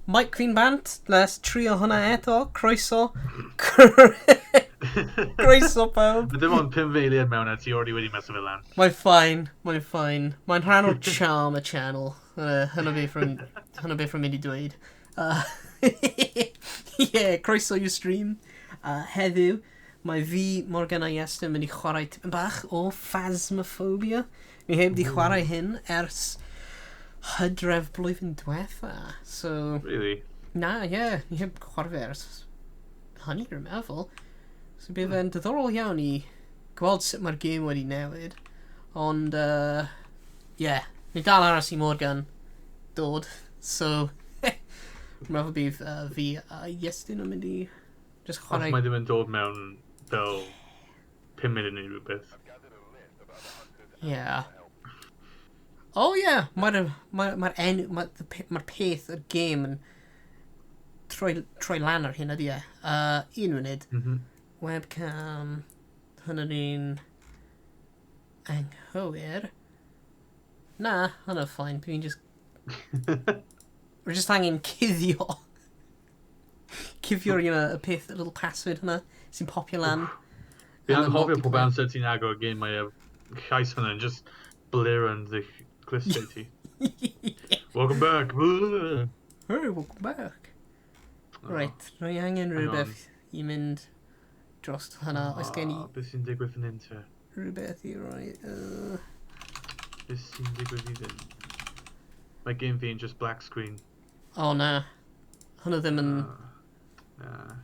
Mic fi'n bant, let's trio hwnna eto. Croeso. Croeso pawb. Mae dim ond 5 eiliad mewn a ti already wedi meso fe lan. Mae'n fine, mae'n fine. Mae'n rhan o'r charm y channel. Hynna beth rwy'n mynd i dweud. Yeah, croeso i'r stream. Heddiw, mae fi, Morgan a Iestyn yn mynd i chwarae tipyn bach o Phasmophobia. Ni heb di chwarae hyn ers hydref blwyddyn diwetha. So... Really? Na, ie. Yeah, ni heb chwarae fe ers hynny, rwy'n meddwl. So bydd e'n diddorol iawn i gweld sut mae'r gêm wedi newid. Ond, yeah, ni dal aros i Morgan dod. So, rwy'n meddwl bydd fi a Iestyn yn mynd i just chwarae... Os mae ddim yn dod mewn fel 5 munud neu rhywbeth. Yeah. Oh yeah, mae'r enw, mae'r peth, yr gêm yn troi lan ar hyn ydy e. Un munud. Webcam, hwnna'n un anghywir. Na, hwnna'n fine, fi'n just... We're just angen cuddio. Cuddio'r, you know, y peth, y little password hwnna sy'n popio lan. Fi'n anghofio pob amser ti'n agor y gêm, mae y llais hwnna'n just blur yn dy clustiau ti. Welcome back! Hey, welcome back. Right, rwy angen rhywbeth i mynd dros hwnna. Oes gen i... Beth sy'n digwydd fan hyn te? Rhywbeth i roi... Beth sy'n digwydd i ddim? Mae game fi'n just black screen. O, na. Hwnna ddim yn... Na.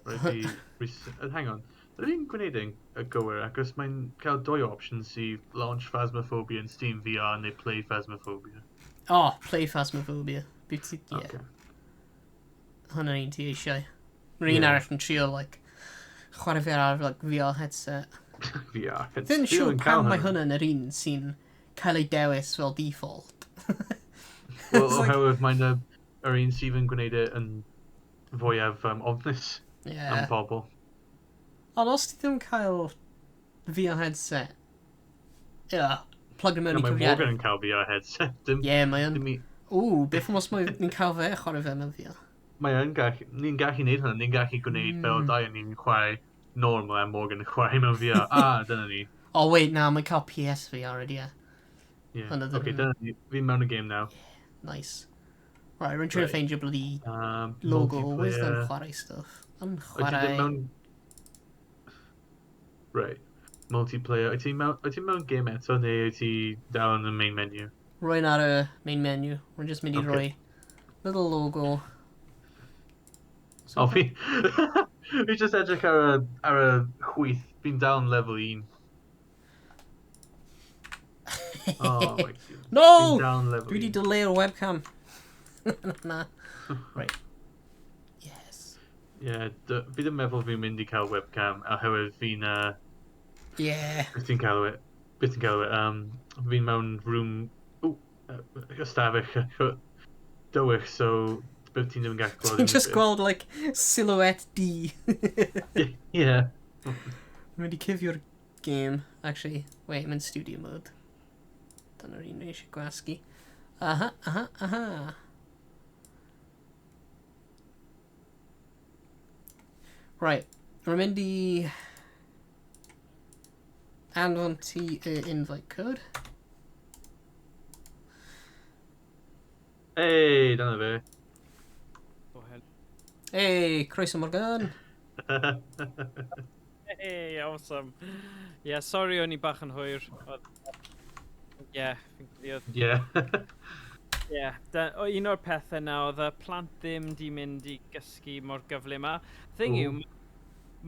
Rhaid i... Hang on. Rydw i'n gwneud yn y gywir achos mae'n cael dwy options i launch Phasmophobia yn Steam VR neu play Phasmophobia. Oh, play Phasmophobia. Beauty, yeah. Okay. Hwnna'n un ti eisiau. Mae'r un arall yn trio, like, chwarae fe ar, like, VR headset. VR headset. Ddim siŵr pam mae hwnna'n yr un sy'n cael ei dewis fel default. Wel, oherwydd mae'n yr un sydd yn gwneud e yn fwyaf ofnus am pobl. Ond os ti ddim cael VR headset, yeah, plug mewn i cyfrifiadur. Mae Morgan yn cael VR headset. Ie, mae yn. Ww, beth am os ni'n cael fe chwarae fe mewn VR? Mae yn gallu, ni'n gallu neud hwnna, ni'n gallu gwneud fel dau ni'n chwarae normal a Morgan yn chwarae mewn VR. Ah, dyna ni. Oh wait, na, mae'n cael PSVR ydi e. Yeah, okay, dyna ni. Fi'n mewn y game now. Nice. Right, rwy'n trio ffeindio bloody logo. Where's the chwarae stuff? Yn chwarae... Right. Multiplayer. Wyt ti mewn game eto neu wyt ti dal yn y main menu? Rwy'n ar y main menu. Rwy'n just mynd i roi little logo. So, oh, fi... Fi just edrych ar y chwith. Fi'n dal yn level 1. Oh my God. No! Fi'n dal yn level 1. Dwi di delay'r webcam. Na. Right. Yes. Yeah, fi ddim meddwl fi'n mynd i cael webcam oherwydd fi'n... Yeah. Beth ti'n cael e? Fi'n mewn room... Ystafell dywych, so bydd ti'n ddim yn gallu gweld... Ti'n just gweld, like, silhouette D. Yeah. Dwi'n mynd i cufio'r game, actually. Wait, I'm in studio mode. Dyna'r un eisiau gwasgu. Aha, aha, aha. Right, rwy'n mynd i anfon ti y invite code. Hey, dyna fe. Hey, croeso Morgan. Hey, awesome. Yeah, sorry o'n i bach yn hwyr. Yeah, fi'n credu oedd... Yeah. Yeah, un o'r pethau na oedd y plant ddim di mynd i gysgu mor gyflym a. Thing yw,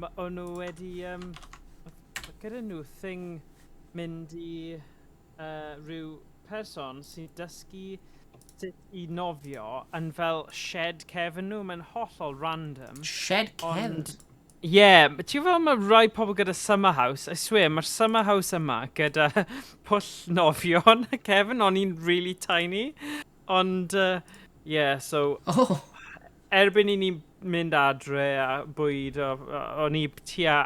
o'n nhw wedi... gyda nhw thing mynd i rhyw person sy'n dysgu sut i nofio yn fel shed cefn nhw. Mae'n hollol random. Shed cefn? Ie, ti'n fel mae rai pobl gyda summer house, I swear, mae'r summer house yma gyda pwll nofio yn y cefn, o'n i'n really tiny. Ond, yeah, so... Oh. Erbyn i ni mynd adre a bwyd, o'n i tua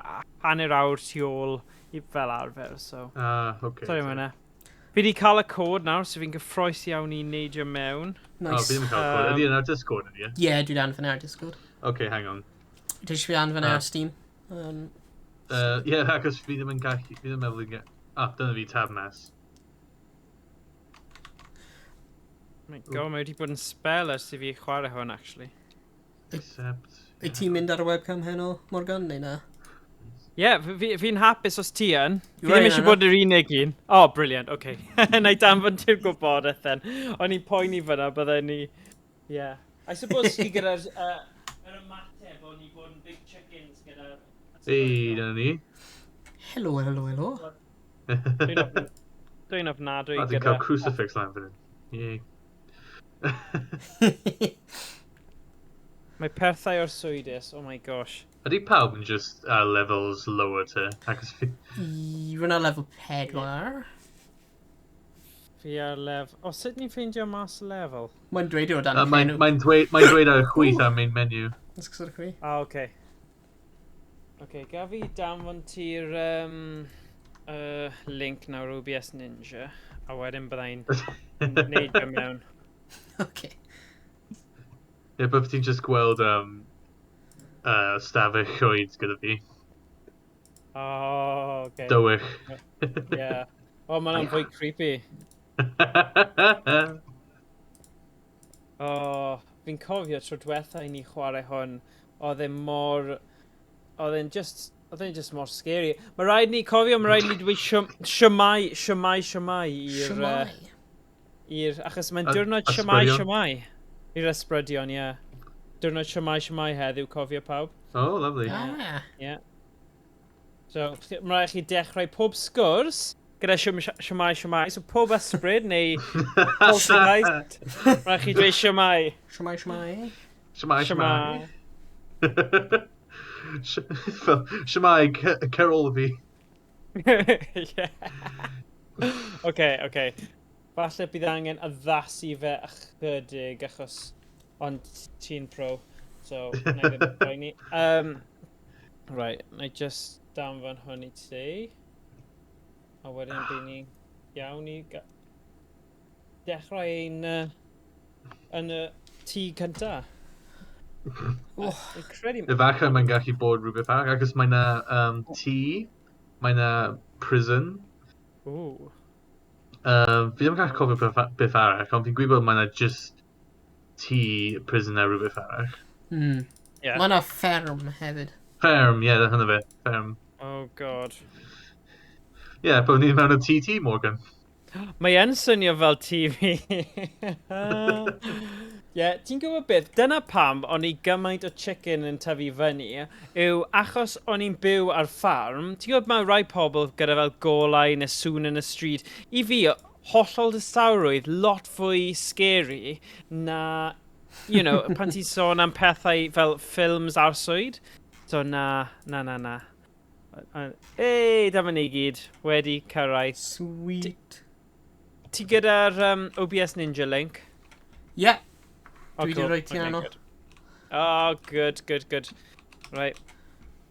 hanner awr tu ôl i fel arfer, so... Ah, okay. Sorry am hwnna. Fi wedi cael y cod nawr, so fi'n gyffroes iawn i neidio mewn. Nice. Oh, fi ddim yn cael cod. Ydy yn ar Discord, ydy e? Yeah, dwi'n anfon ar Discord. Okay, hang on. Dwi eisiau fi anfon ar Steam. Yeah, achos fi ddim yn gallu, fi ddim yn meddwl i. Ah, dyna fi, tab mas. My God, mae wedi bod yn spell ers i fi chwarae hwn, actually. Accept. Wyt ti'n mynd ar y webcam heno, Morgan, neu na? Ie, yeah, fi'n hapus os ti yn. Fi Right, ddim eisiau na, na. bod yr unig un. Oh, brilliant, okay. Na i danfon ti'r gwybodaeth then. O'n i'n poeni fyna, bydden ni. Yeah. I suppose chi gyda'r yr ymateb o'n i bod yn big chickens gyda'r. Ei, dyna ni. Helo, helo, helo. Dwi'n ofnadwy A dwi'n gyda. cael crucifix lan fan hyn. Yay. Mae perthau o'r swydus, oh my gosh. Ydy pawb yn just levels lower te? Achos fi. Rwy'n ar level 4. Fi ar lef. O, sut ni'n ffeindio mas y lefel? Mae'n dweud o dan Mae'n enw. mae dweud ar y chwith ar main menu. Let's sort of chwi. Ah, oce. Okay. Gaf fi danfon ti'r link nawr OBS Ninja, a wedyn byddai'n neud o mewn. Okay. Ie, bydd ti'n just gweld stafell llwyd gyda fi. Oh, okay. Dywych. Yeah. O, oh, mae'n fwy creepy. Oh, fi'n cofio tro diwetha i ni chwarae hwn, oedd e'n just mor scary. Mae rhaid ni cofio, mae rhaid ni dweud shwmae, shwmae, shwmae i'r Shwmae. I'r, achos mae'n diwrnod shwmae, ysbrydion. shwmae. I'r ysbrydion, ie. Yeah. Diwrnod shwmae, shwmae heddiw, cofio pawb. Oh, lovely. Ah. Ie. So, mae rhaid chi dechrau pob sgwrs gyda shwmae, shwmae. So, pob ysbryd neu poltergeist, mae rhaid chi dweud shwmae. Shwmae, shwmae. Shwmae, shwmae. Fel, shwmae, Carol fi. Yeah. Oce. Falle bydd angen addasu fe ychydig achos. Ond ti'n pro, so na i ddim poeni. Right, na i just danfon hwn i ti. A wedyn bydd ni iawn i dechrau ein yn y tŷ cynta. Oh. Fi'n credu. Efallai mae'n gallu bod rhywbeth arall, achos mae na tŷ, mae na prison. Ooh. Fi ddim yn gallu cofio beth arall, ond fi'n gwybod mae na just tŷ, prison a rhywbeth arall. Yeah. Mae yna fferm hefyd. Fferm, ie, yeah, hynny fe, fferm. Oh God. Ie, yeah, bod ni'n mewn y TT, Morgan. Mae yn swnio fel TV. Ie, yeah, ti'n gwybod beth? Dyna pam o'n i gymaint o chicken yn tyfu fyny, yw achos o'n i'n byw ar ffarm, ti'n gwybod mae rai pobl gyda fel golau neu sŵn yn y stryd. I fi, hollol distawrwydd, lot fwy scary na, pan ti'n sôn am pethau fel ffilms arswyd. So na, na, na, na. Ei, dyma ni gyd wedi cyrraedd. Sweet. Ti gyda'r OBS Ninja link? Yeah. Oh, Dwi 'di cool. rhoi ti Okay, arno. good. Oh, good, good, good. Right.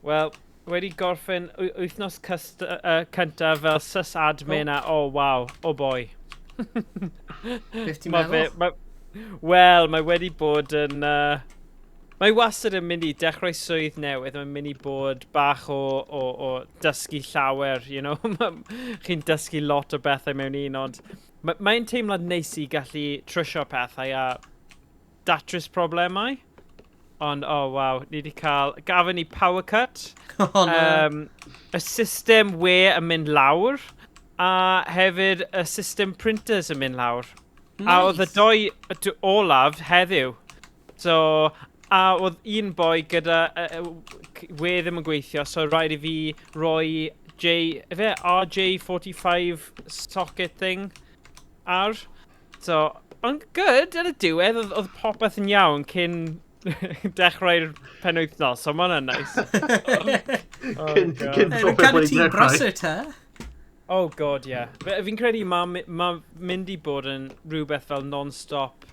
Wel, wedi gorffen wythnos cyntaf fel sysadmin a, oh, wow, oh boy. Beth ti'n Ma' meddwl? Wel, mae wedi bod yn. Mae wastad yn mynd i dechrau swydd newydd, mae'n mynd i bod bach o dysgu llawer. Chi'n dysgu lot o bethau mewn un, ond mae'n teimlad neis i gallu trwsio pethau a datrys problemau. Ond, oh, waw, ni wedi cael. Gafon ni power cut. Oh, no. Y system we yn mynd lawr, a hefyd y system printers yn mynd lawr. A oedd y Nice. doi olaf heddiw. So, a oedd un boi gyda we ddim yn gweithio, so rhaid i fi roi J, ife, RJ45 socket thing ar. So, ond good, yn y diwedd, oedd popeth yn iawn cyn dechrau'r penwythnos, so ma hwnna'n nice. Oh, Cyn God. cyn Hey, popeth cadw wedi ti'n dechrau. brysur te? Oh God, yeah. Fi'n credu mae ma mynd i bod yn rhywbeth fel non-stop,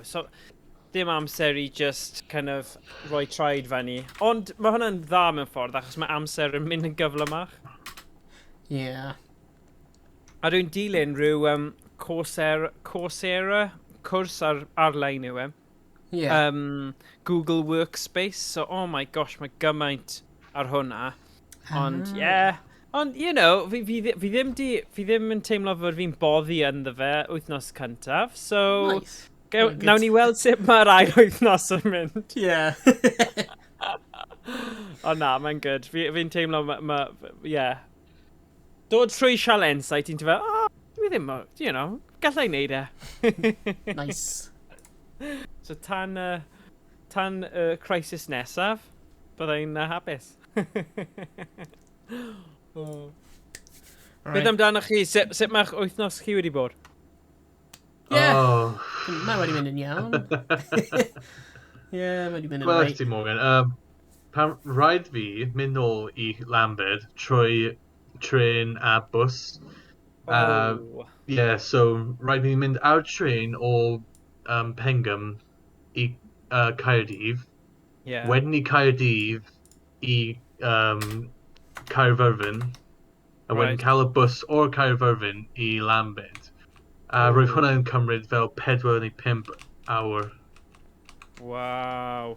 so dim amser i just kind of rhoi traed fyny. Ond mae hwnna'n dda mewn ffordd, achos mae amser yn mynd yn gyflymach. Yeah. A dwi'n dilyn rhyw Coursera, Coursera, cwrs ar-lein yw e. Yeah. Google Workspace, so oh my gosh, mae gymaint ar hwnna. Ond, yeah. Ond, you know, fi ddim yn teimlo fod fi'n boddi ynddo fe wythnos cyntaf, so Nice. Good. Nawn ni weld sut mae'r ail wythnos yn mynd. Ond na, mae'n good. Fi'n teimlo, yeah. Dod trwy sialensau, ti'n fel, oh, dwi ddim, gallai wneud e. Nice. So tan crisis nesaf, byddai'n hapus. Oh. Right. Beth amdano chi? Sut mae'ch wythnos chi wedi bod? Yeah. Oh. Mae wedi mynd yn iawn. Yeah, mae wedi mynd yn Wel, right. ti, Morgan. Pan rhaid fi mynd nôl i Lambed trwy trên a bws. Oh. Yeah, so rhaid fi mynd ar trên o Pengam i Caerdydd. Wedyn i Caerdydd i Caerfyrddin. A wedyn cael y bws o'r Caerfyrddin i Lambed. A roedd hwnna'n cymryd fel 4 neu 5 awr. Waw.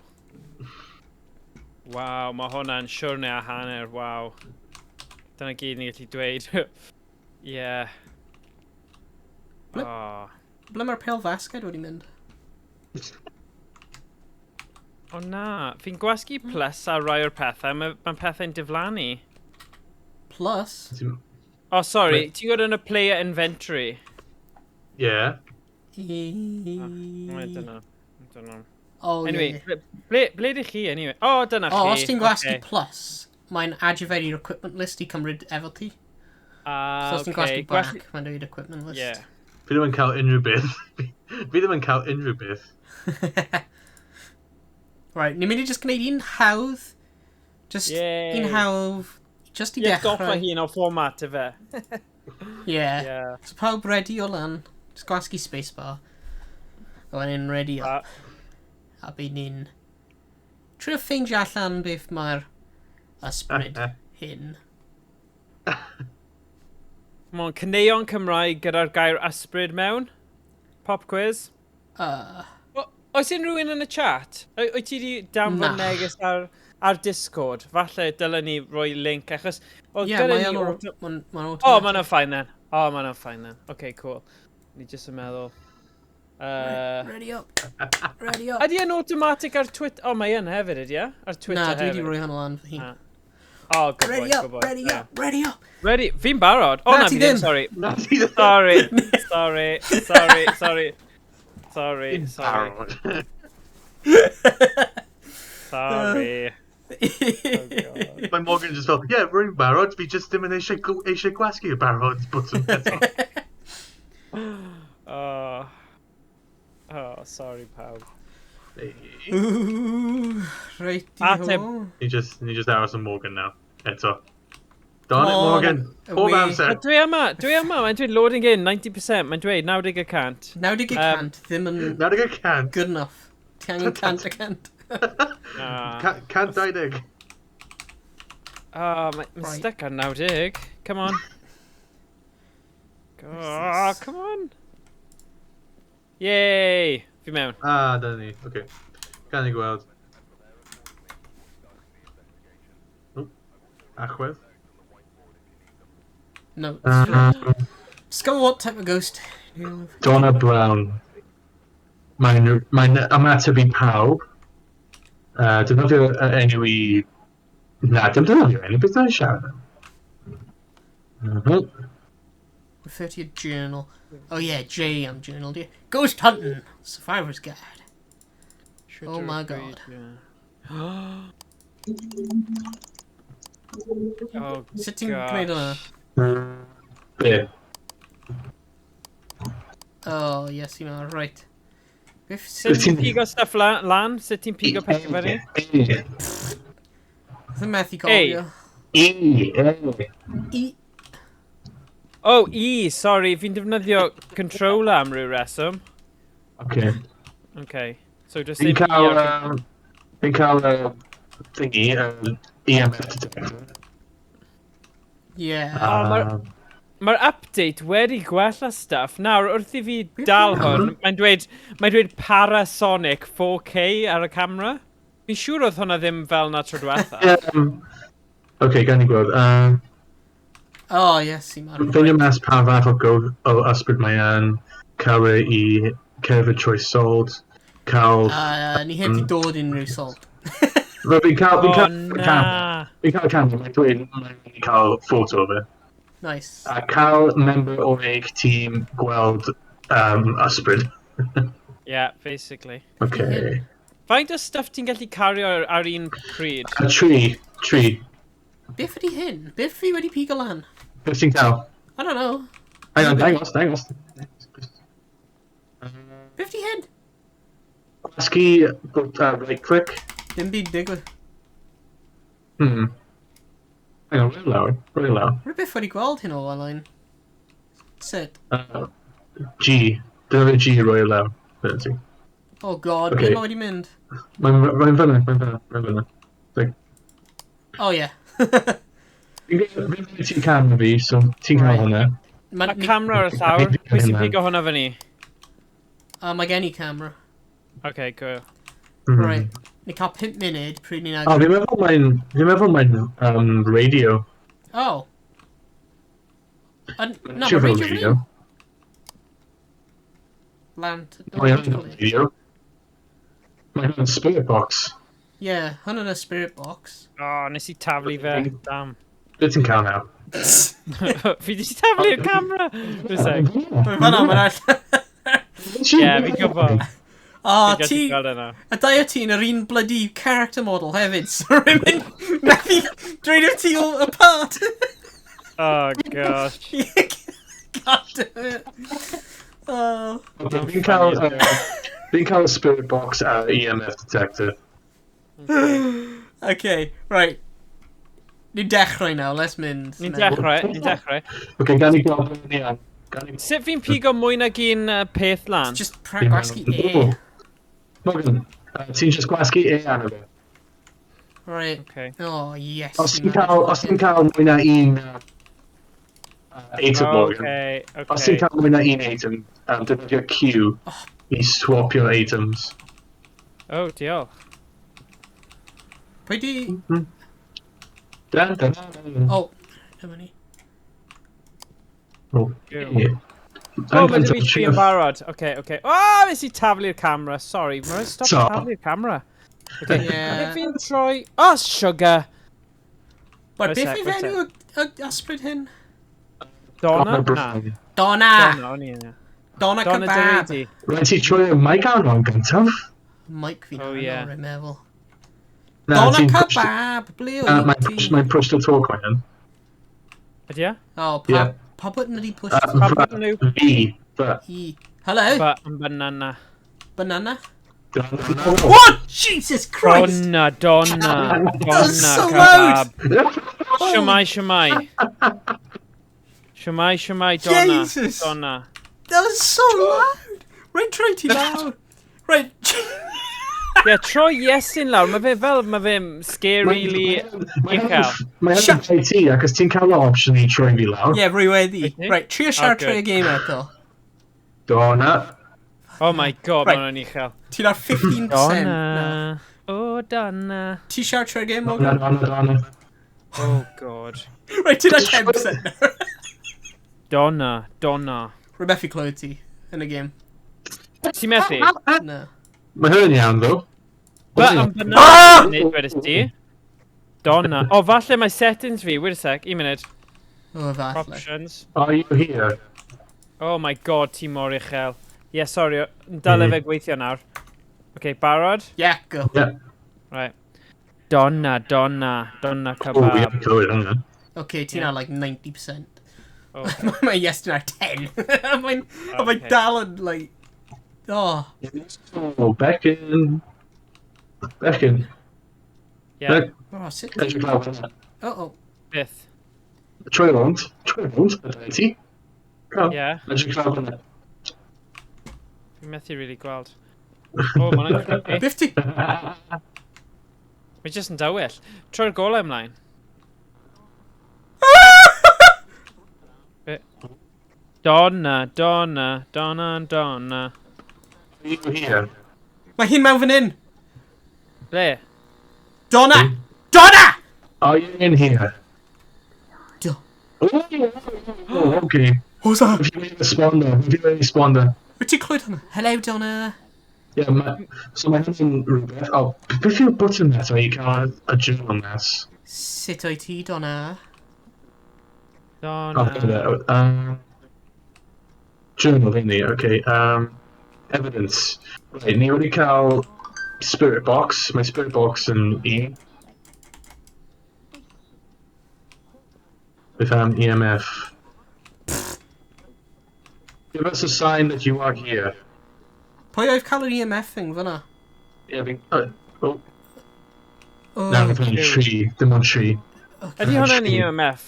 Waw, mae hwnna'n siwrne a hanner, waw. Dyna gyd ni'n gallu dweud. Yeah. Oh. Ble mae'r pêl fasged wedi mynd? O na, fi'n gwasgu plus ar rai o'r pethau, mae pethau'n diflannu. Plus? Oh, sorry, ti'n gwybod yn y player inventory? Yeah. Oh, I don't know. I don't know. Oh, Anyway, yeah. ble dych chi, anyway? Oh, dyna chi. Oh, os ti'n gwasgu Okay. plus, mae'n adio fe i'r equipment list i cymryd efo ti. Ah, So os ti'n okay. gwasgu back, mae'n dweud equipment list. Yeah. Fi ddim yn cael unrhyw beth. Fi ddim yn cael unrhyw beth. Right, ni'n mynd i just gwneud un hawdd. Just Yay. un hawdd. Just i Ie, goffa dechrau. hun o fformat y fe. Yeah. Yeah. So pawb ready o lan. Just gwasgu spacebar. A wedyn ready up. A bydd ni'n trio ffeindio allan beth mae'r ysbryd hyn. Come on, caneuon Cymraeg gyda'r gair ysbryd mewn. Pop quiz. Oes unrhyw un yn y chat? Wyt ti wedi danfon Na. neges ar Discord? Falle dylen ni roi link, achos oedd Yeah, gyda mae ni o'n Mae'n O, automatic. mae'n fine then. O, mae'n fine then. Okay, cool. Ni jyst yn meddwl. Ready up. Ready up. Ydy e'n automatic ar Twitter? O, mae yn hefyd, ydy e? Ar Twitter Na, dwi wedi hefyd. rhoi hwnna lan fy hun. Ah. Oh, good Ready boy, up, good boy. ready Yeah. up, ready up. Ready. Fi'n barod. O, Na, na, ti fi ddim, ddim. sorry. Na, ti ddim. Sorry, sorry, sorry, sorry. Sorry, sorry, Barod. Sorry. Oh, God. Mae Morgan just fel, yeah, rwy'n barod, fi just ddim yn eisiau gwasgu y barod button eto. Oh, sorry, pawb. Ooh, reit i Ateb. ho. Ni just aros am Morgan now. Eto. Darn it, Come on, Morgan. Pob away. amser. Dwi yma, mae'n dweud loading in, 90%, mae'n dweud 90%. 90 y cant ddim yn 90%. good enough. Ti angen 100%. Ah. 120. Oh, mae'n Right. stuck ar 90. Come on. Oh, come on. Yay! Fi mewn. Ah, dyna ni. Oce. Gan ni gweld. Oh, Achwedd. No. Discover what type of ghost you Donna Brown. Mae'n ymateb i pawb. Defnyddio enw i... Na, dim defnyddio enw, beth dwi'n siarad am? Refer to your journal. Oh yeah, J am journal, dear. Ghost hunting! Survivor's Guide. Oh my God. Oh, Sut ti'n gosh. gwneud hwnna? Be? Oh, yes, i ma, right. Beth Sut sy'n... ti'n pigo stuff lan? Sut ti'n pigo pethau fyny? E. Ddim methu gofio. E. E. I... Oh, E, sorry, fi'n defnyddio controller am ryw reswm. Okay. Okay, so just Fi'n dim E cael... Fi'n cael thingy, EMF detector. Yeah. Oh, Mae'r update wedi gwella stuff. Nawr, wrth i fi dal hwn, mae'n dweud Parasonic 4K ar y camera. Fi'n siŵr oedd hwnna ddim fel na tro diwetha. Okay, gan i gweld. Oh, yes, i marw. Ffeindio mas pa fath o ysbryd mae yn, cael e i cerdded trwy salt, cael. Ni heb di dod unrhyw salt. Fel fi'n O, cael na. camera. Fi'n cael camera, mae'n dweud mae'n cael photo o fe. Nice. A cael member o eich tîm gweld ysbryd. Yeah, basically. Okay. Faint o stuff ti'n gallu cario ar un pryd? A tri, tri. Beth ydi hyn? Beth fi wedi pigo lan? Beth ti'n cael? I don't know. Hang on, dangos, dangos. Beth di hyn? Gwasgu right click. Dim byd digwydd. Hang on, roi lawr, roi lawr. Rwy byth wedi gweld hyn o online. Sut? G. Dyna fe G roi lawr. Dyna ti. Oh god, Okay. ble mae wedi mynd? Mae'n fyna, mae'n fyna, mae'n fyna. Like, Oh yeah. Fi'n mynd ti'n camera fi, so ti'n cael Right. hwnna. Ma, Mae camera ar y llawr. Pwy sy'n pigo hwnna fyny? Mae gen i camera. Okay, cool. Right. Ni cael 5 munud pryd ni'n O, agor. fi'n meddwl mae'n radio. Oh. Na, Siŵr mae fel radio fan radio. hyn. Lan. Mae hwnna'n radio. Mae hwnna'n spirit box. Yeah, hwnna'n y spirit box. Oh, nes i taflu fe. Damn. Beth ti'n cael nawr? Fi wedi taflu'r camera. Wait a sec. Mae fan'na, mae'n all. Ie, fi'n gwybod. Oh, Fi'n gallu ti... gweld yna. A dau o ti yn yr un bloody character model hefyd, so rwy'n mynd methu dweud o ti all apart. Oh, gosh. God damn it. Oh. Okay, fi'n cael y spirit box a EMF detector. Okay, right. Ni'n dechrau nawr, let's mynd. Ni'n dechrau, ni'n dechrau. Okay, gan i gweld beth ni an. Gan i. Sut fi'n pigo mwy nag un peth lan? Just gwasgu E. Morgan, ti'n just gwasgu E arno fe. Right. Okay. Oh, yes. Os ti'n cael mwy na un item, Morgan. Okay, Os ti'n okay. cael mwy na un item, defnyddio Q i swapio items. Oh, diolch. Pwy di... Dun, dun, dun, dun. Oh, dyma ni. Oh, Cool. yeah. Oh, mae dy fi tri yn barod. Okay, okay. Oh, nes i taflu'r camera. Sorry, mae'n stop So. taflu'r camera. Okay. Yeah. Beth fi'n troi... Oh, sugar! But Wait beth sec, yw wait enw y ysbryd hyn? Donna? Na. Donna! Donna, o'n i yna. Donna Donna Kebab! Deridi. Rhaid ti troi y mic arno yn gyntaf. Mic fi Oh, nawr, yeah. rwy'n meddwl. Na, Donna ti'n push Kebab! Ble Na, oedd mae'n ti? push, mae'n push to talk mae hyn. Ydy e? Oh, pa, Yeah. pa button ydi push Pa button yw? V. But, E? Hello? Ba, yn banana. Banana? Oh. What? Jesus Christ! Donna, Donna, Donna so Kebab. loud! Shwmae, shwmae. Shwmae, shwmae, Donna. Jesus. Donna. That was so loud! Right, troi ti lawr. Right. Ie, yeah, troi Iestyn lawr. Mae fe fel, mae fe'n scarily uchel. Mae hyn yn ti, acos ti'n cael yr option i troi fi lawr. Yeah, rwy wedi. Wyt ti? Right, trio siarad Oh, good. trwy y game eto. Donna. Oh my god, Right. mae hwnna'n uchel. Ti'n ar 15% now. Donna. Oh, Donna. Ti siarad trwy'r game, Donna, Morgan? Donna, Donna. Oh god. Right, ti'n ar 10% now. Donna, Donna. Rwy methu clywed ti yn y game. Ti'n methu? No. Mae hyn yn iawn, ddo. But am banana, Ah! nid wedys ti. Donna. Oh, falle mae settings fi. Wait a sec, un munud. Oh, falle. Options. Are you here? Oh my god, ti mor uchel. Yeah, sorry, dyle fe gweithio nawr. Okay, barod? Yeah, go. Yeah. Right. Donna, Donna, Donna Oh, kebab. yeah, clywed hwnna. Okay, ti'n ar like 90%. Oh. Mae Iestyn ar 10. Mae'n mae Okay. dal yn, like... Oh. Oh, Becyn. Becyn. Yeah, Oh, sut... Edrych lawr hwnna. Uh-oh. beth. Troi rownd. Troi rownd. Ydy ti. Go. Yeah, Edrych lawr hwnna. fi'n methu really gweld. Oh, mae'n creepy. Beth ti... Mae jyst yn dywyll. Troi'r golau ymlaen. Donna, Donna, Donna, Donna. Are you here? Mae hi'n mewn fan hyn. Ble? Donna! Donna! Are you in here? Do. Oh, okay. Who's that? Fi wedi responder, fi wedi responder. Wyt ti'n clywed hwnna? Hello, Donna. Yeah, ma, so mae hynny'n rhywbeth. Oh, beth yw'r button eto i cael y journal nes? Sut wyt ti, Donna? Donna. Oh, there. Journal, ddim ni, okay. Evidence. Right, ni wedi cael spirit box. Mae spirit box yn un. Beth am EMF? Give us a sign that you are here. Pwy oedd cael yr EMF thing fyna? Yeah, fi'n... Oh, Oh, na, dim ond tri. Dim ond tri. Ydy hwnna'n EMF?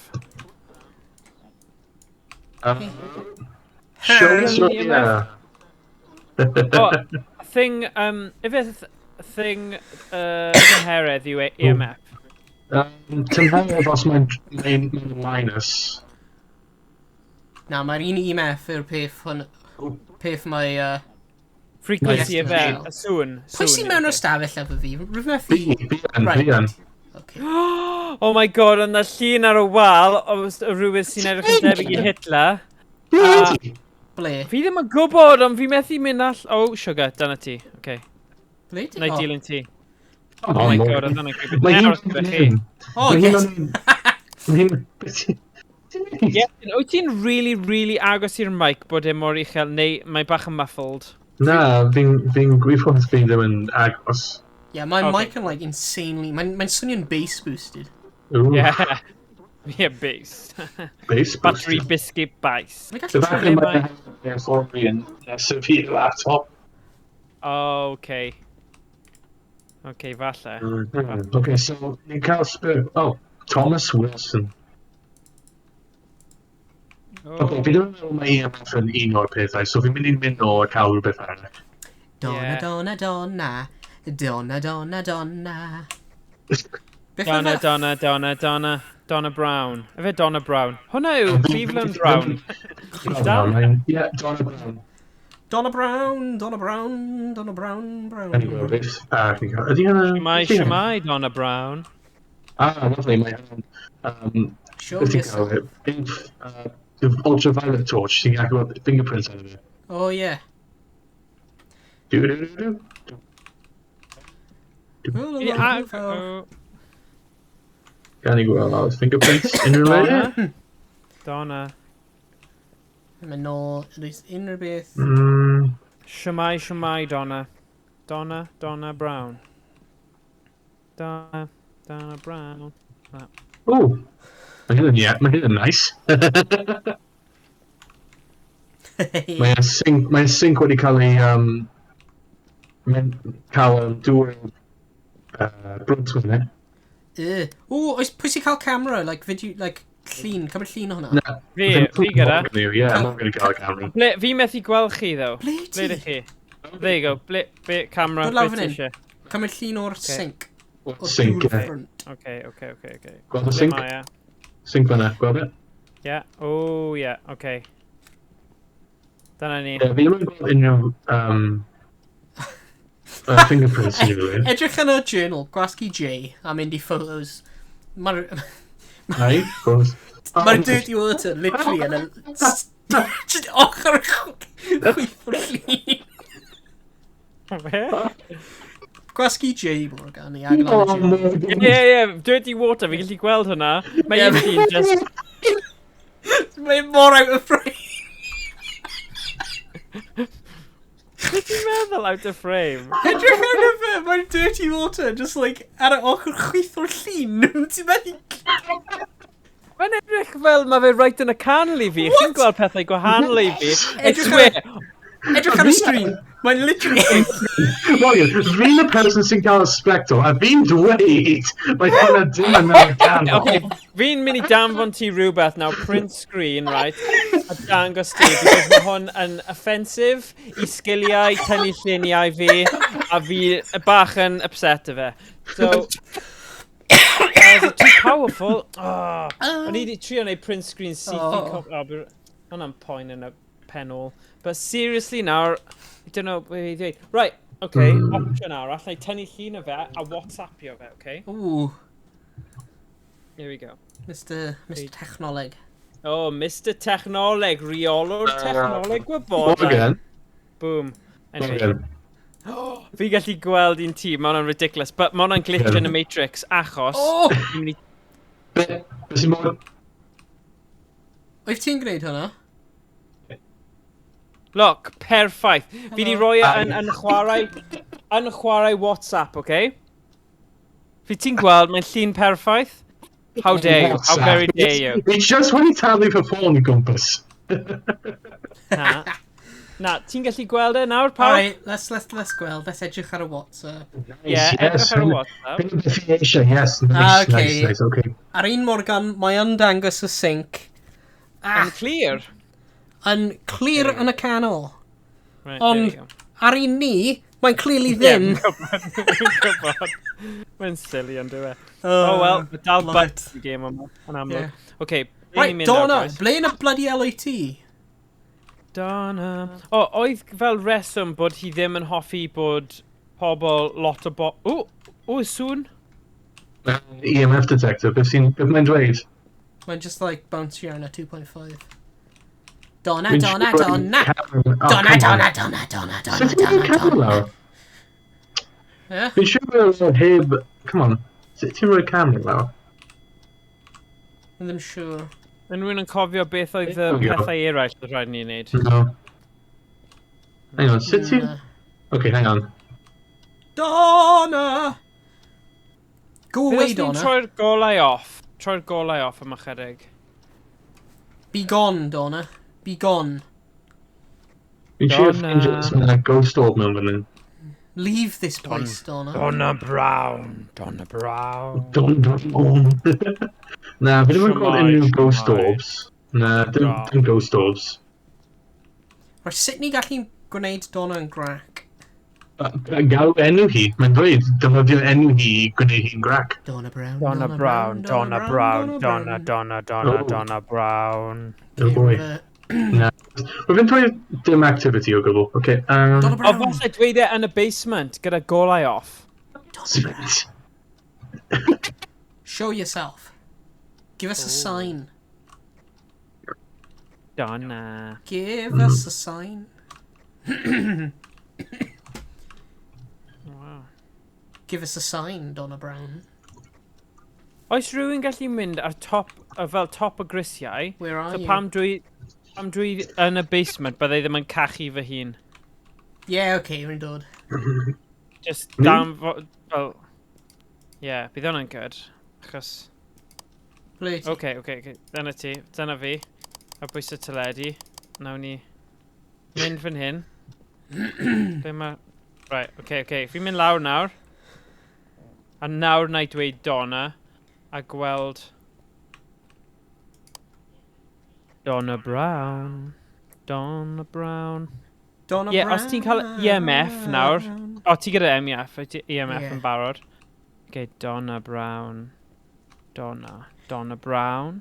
Show us your EMF. yeah. Oh, thing, ife thing, tymheredd yw EMF? Tymheredd os mae'n minus. Na, mae'r un EMF yw'r peth hwn... Peth mae... Frequency Yes, ife, no. y sŵn. Pwy sy'n mewn o'r stafell efo fi? Rhywbeth Fi, fi... fi yn, Right. fi yn. Okay. Oh my god, ond na llun ar y wal o rhywun sy'n edrych yn debyg i Hitler. Fi Ble? Fi ddim yn gwybod, ond fi methu mynd all... Oh, sugar, dyna ti. Okay. Ble ti? Na i Oh. dilyn ti. Oh my god, oedd hwnna'n creepy. Mae Nawr hi'n os gyda chi. Oh, Mae hi'n yes. Mae hi'n... Beth ti'n neud? Yes, wyt ti'n really, really agos i'r mic bod e mor uchel, neu mae bach yn muffled? Na, fi'n fi gwybod fi ddim yn agos. Yeah, mae Okay. mic yn like insanely... Mae'n mae swnio'n bass boosted. Ooh, Yeah. Yeah, bass. bass Battery booster. biscuit bass. Mae'n gallu Efallai troi... mae e'n ffordd fi yn nesaf i'r laptop. Oh, okay. Okay, falle. Okay, so ni'n cael spirit... Oh, Thomas Wilson. Oh. Okay, fi ddim yn meddwl mae EMF yn un o'r pethau, so fi'n mynd i'n mynd nôl a cael rhywbeth arall. Donna, Yeah. Donna, Donna. Donna, Donna, Donna. Beth Donna, oedd e? Donna, Donna, Donna, Donna Brown. Efe Donna Brown. Hwna yw Cleveland Brown. Donna? Yeah, Donna Brown. Donna Brown, Donna Brown, Donna Brown, Brown. Anyway, beth arall ni'n cael? Ydy hwnna... Shwmae, shwmae, Donna Brown. Ah, lovely, mae hwnna'n... Show Beth ti'n cael yourself. e? Ultraviolet torch, ti'n gallu gweld fingerprints arno fe. Oh, yeah. Do, do, do, do. Yeah, oh, Gan i gweld awr fingerprints unrhyw le? Donna. Donna. Mae'n nôl, oes unrhyw beth. Shwmae, shwmae, Donna. Donna, Donna Brown. Donna, Donna Brown. Oh, mae hyn yn yeah, mae hyn yn nice. Mae'n sink, mae'n sink wedi cael ei, mae'n cael dŵr brwnt fan e. O, oes pwy sy'n cael camera, like video, like llun, cymryd llun o hwnna? Na, Fi, fi gyda. Yeah, I'm not going to cael y camera. Ble, fi methu gweld chi, though. Ble Ble ti? ydych chi? There you go. Ble, be, camera, Dod lawr beth fan ti hyn. eisiau? Cymryd llun o'r sink. O'r Sink, dŵr ie. front. Okay, okay, okay, okay. Gweld y Ble sink? mae e? Sink fan'na, gweld e? Yeah. Oh, yeah, okay. Dyna ni. Ie, fi ddim yn gweld unrhyw fingerprints unrhyw le. Edrych yn y journal, gwasgu J, a mynd i photos. Mae'r Ai, of course. Mae'r dirty water literally yn y... Just ochr chwith o'r llun. Be? Gwasgu J, Morgan, i agor Oh, y journal. Morgan. Ie, ie, dirty water, fi'n gallu gweld hwnna. Mae Ie. un llun just... Mae'n mor out of frame. Beth ti'n meddwl out of frame? Edrych arno fe, mae'r dirty water just like ar y ochr chwith o'r llun. Ti'n methu... Mae'n edrych fel mae fe right yn y canol i fi. Chi'n gweld pethau gwahanol i fi. I Edrych swear. Edrych ar y stream. Mae'n literally... Morgan, fi'n y person sy'n cael y spectol, a fi'n dweud mae hwnna dim yn mewn y canol. Okay, fi'n mynd i danfon ti rhywbeth nawr, print screen, right? A dangos ti, because mae hwn yn offensive i sgiliau tynnu lluniau fi, a fi bach yn upset y fe. So, Spells are too powerful. Oh, o'n i wedi trio neud print screen syth i Oh. Oh, but hwnna'n poen yn y pen ôl. But seriously nawr, I don't know beth i ddweud. Right, okay, option arall. Na i tynnu llun o fe a WhatsAppio fe, okay? Ooh, Here we go. Mr. Technoleg. Oh, Mr Technoleg, reolwr technoleg gwybodaeth. Morgan. Boom. Anyway. Morgan. Fi gallu gweld un tŷ, mae hwnna'n ridiculous, but mae hwnna'n glitch Ie. yn y Matrix, achos Oh! fi'n mynd i Be sy'n bod? Wyt ti'n gwneud hwnna? Look, perffaith. Fi di roi e yn, Aye. yn chwarae WhatsApp, okay? Fi ti'n gweld, mae'n llun perffaith? How dare you? How very dare you? Fi just wedi taflu fy ffôn i gwmpas. Na. Na, ti'n gallu gweld e nawr, pawb? Alright, let's gweld. Let's edrych ar y WhatsApp. Ie, edrych ar y WhatsApp. Beth beth fi eisiau, yes, nice, Ah, okay. nice, nice, okay. Ar un Morgan, mae yn dangos y sink. Ah, Yn clir. yn clir yn y canol. Right, Ond- there we go. Ar un ni, mae'n clearly ddim. Ie, fi'n gwybod. Mae'n silly ond dyw e. Oh well, mae dal love butt it. y game yma, yn amlwg. Yeah. Okay, ble Right, ni'n mynd nawr, Donna, boys? ble yn y bloody LIT? Donna. O, oedd fel reswm bod hi ddim yn hoffi bod pobl lot o O, o, sŵn? EMF detector, beth sy'n, beth mae'n dweud? Mae'n just like bouncy arna 2.5. Donna, Fi'n Donna, siŵr bod Donna! camera- oh, Donna, come on. Donna, Donna, Donna, Donna, Sut ti'n rhoi Donna, camera Donna. lawr? Yeah? Fi'n siŵr bod heb... Come on. Sut ti'n rhoi camera lawr? Yn ddim siŵr. Unrhyw un yn cofio beth oedd y There we go. pethau eraill oedd rhaid ni wneud? No. Hang on, sut ti'n... Na. Okay, hang on. Donna! Go Beth away, os ni'n Donna. troi'r golau off? Troi'r golau off am ychydig. Be gone, Donna. Be gone. Fi'n siŵr Donna. ffeindio os mae 'na ghost orb mewn fan hyn. Leave this place, Donna. Donna Brown. Donna Brown. Don Brown. Na, fi ddim yn gweld Shwmae, unrhyw ghost shwmae. orbs. Na, dim, Bra. dim ghost orbs. Rhaid sut ni gallu gwneud Donna yn grac? Galw enw hi. Mae'n dweud, defnyddio enw hi i gwneud hi'n grac. Donna Brown, Donna Brown, Donna Brown, Donna, Donna, Donna, Oh. Donna Brown. Oh boy. Na. Mae fe'n dweud dim activity o gwbl. Okay, Donna O, Brown. falle dweud e yn y basement gyda golau off. Donna Brown. Show yourself. Give us a sign. Donna. Give us a sign. Wow. Give us a sign, Donna Brown. Oes rhywun gallu mynd ar top, fel top y grisiau? Where are So you? pam dwi yn y basement, byddai ddim yn cachu fy hun. Yeah, okay, rwy'n dod. Just dan, fel... Yeah, bydd hwnna'n good. Achos... Ble ti? Okay. Dyna ti. Dyna fi. Ar bwys y teledu. Nawn ni mynd fan hyn. Ble ma... Right, okay. Fi'n mynd lawr nawr. A nawr na i dweud Donna. A gweld... Donna Brown. Donna Brown. Donna Ie, Brown. os ti'n cael EMF nawr- O, ti gyda MEF, wyt ti EMF Ie. yn barod. Okay, Donna Brown. Donna. Donna Brown.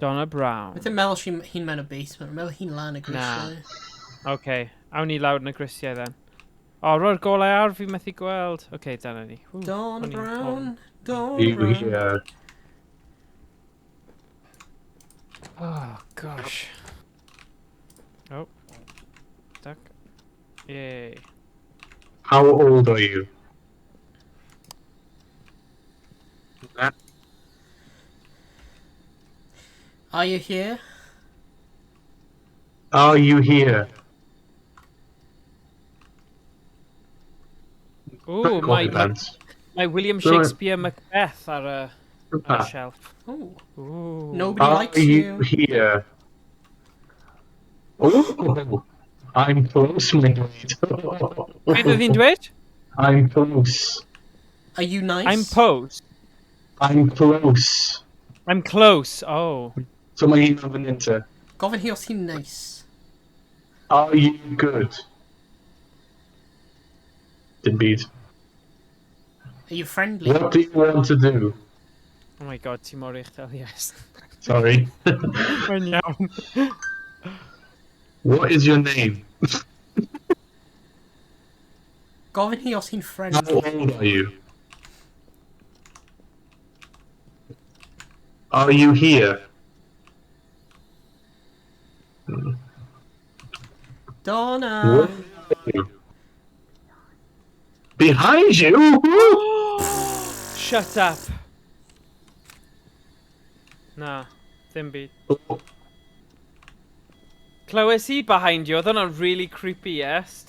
Donna Brown. Dwi'n meddwl hi'n mewn y basement. Dwi'n meddwl hi'n lan y grisiau. Okay, awn ni lawr yn y grisiau then. O, roi'r golau ar, fi methu gweld. Okay, dyna ni. Ww, Donna o'n i'n Brown. ofn. Donna You Brown. here. Oh, gosh. Oh. Duck. Yay. How old are you? Are you here? Are you here? Ooh, Coffee mae, pants. mae William Right. Shakespeare Macbeth ar y Ah. shelf. Oh. Ooh. Nobody Are likes you you. here? Oh, I'm close, mae'n dweud. Beth oedd hi'n dweud? I'm close. Are you nice? I'm posed. I'm close. I'm close. Oh. So mae hi'n fan hyn te. Gofyn hi os hi'n nice. Are you good? Dim byd. Are you friendly? What do you want to do? Oh my god, ti mor uchel, yes. Sorry. Mae'n iawn. What is your name? Gofyn hi os hi'n How friendly. old are you? Are you here? Donna! Where are you? Behind you? Shut up. Na, ddim byd. Clywes i behind you, oedd hwnna'n really creepy, yes.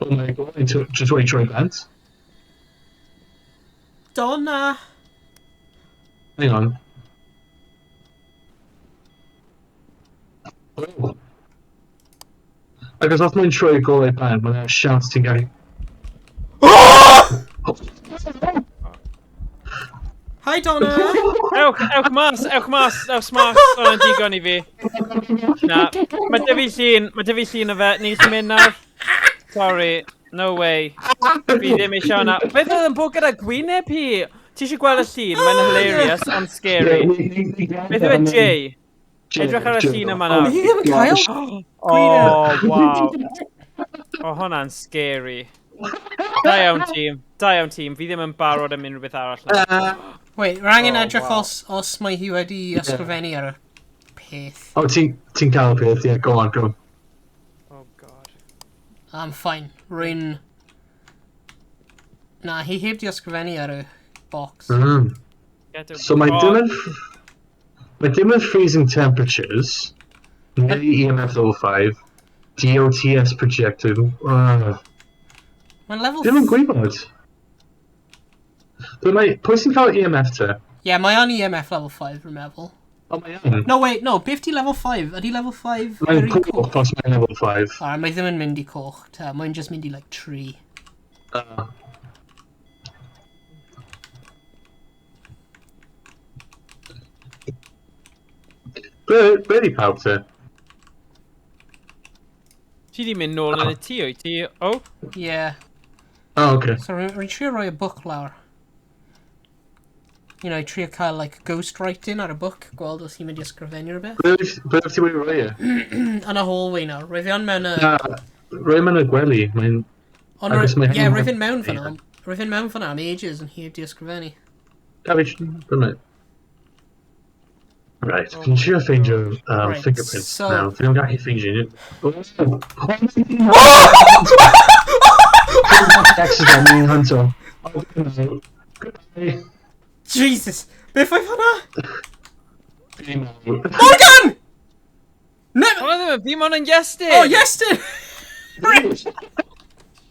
Oh my god, I just wait troi bant. Donna! Hang on. Oh. Ac os mae'n troi golau bant, mae'n siawns ti'n gallu... Hi, Donna! Ewch, ewch mas, ewch mas, ewch mas, hwnna'n digon i fi. Na, mae dy fi llun, mae dy fi llun o fe, ni'n gallu mynd nawr. Sorry, no way. Fi ddim eisiau hwnna. Beth oedd yn bod gyda gwyneb hi? Ti eisiau gweld y llun? Mae'n hilarious, ond scary. Beth yw e, Jay? Edrych ar y llun yma nawr. Hi ddim yn cael Oh, wow. O, hwnna'n scary. Da iawn tîm, da iawn tîm. Fi ddim yn barod am unrhyw beth arall nawr. Wait, rhaid angen Oh, edrych wow. os mae hi wedi ysgrifennu ar y peth. O, ti'n cael y peth, yeah, go on, go. Oh, god. I'm fine. Rwy'n... Na, hi heb di ysgrifennu ar y box. Get a So mae oh, dim yn... Mae dim yn freezing temperatures, neu EMF level 5, DOTS projected. Mae'n level... Dim yn gwybod. But mae, pwy sy'n cael EMF te? Yeah, mae o'n EMF level 5, rwy'n meddwl. O, mae yn. No, wait, no, beth di level 5? Ydy level 5 Mae'n yr un coch coch? os mae'n level 5. Alright, mae ddim yn mynd i coch, te. Mae'n just mynd i, like, 3. Ble di pawb te? Ti di mynd nôl yn y tŷ, wyt ti? Oh, Yeah. Oh, okay. So rwy'n trio rhoi y book lawr. You know, trio cael, like, ghost writing ar y book, gweld os hi'n mynd i ysgrifennu rhywbeth. Ble wyt ti wedi rhoi e? Yn y hallway nawr. Rwy'n fi on mewn y... Na, rhoi mewn y gwely. Mae'n... Ond Ac os mae ie, hyn- rwy'n fynd mewn fyna. Rwy'n fynd mewn fyna am ages yn heb di ysgrifennu. Gafi, dyma. Right, fi'n trio ffeindio Right, fingerprints so- now. Fi'n gallu ffeindio nhw. Oh! Accident, ni'n hunto. Oh, no. Goodbye. Jesus! Beth oedd hwnna? Fi'n marw. Morgan! Ne... Hwnna ddim yn fi, mae hwnna'n Iestyn! Oh, Iestyn!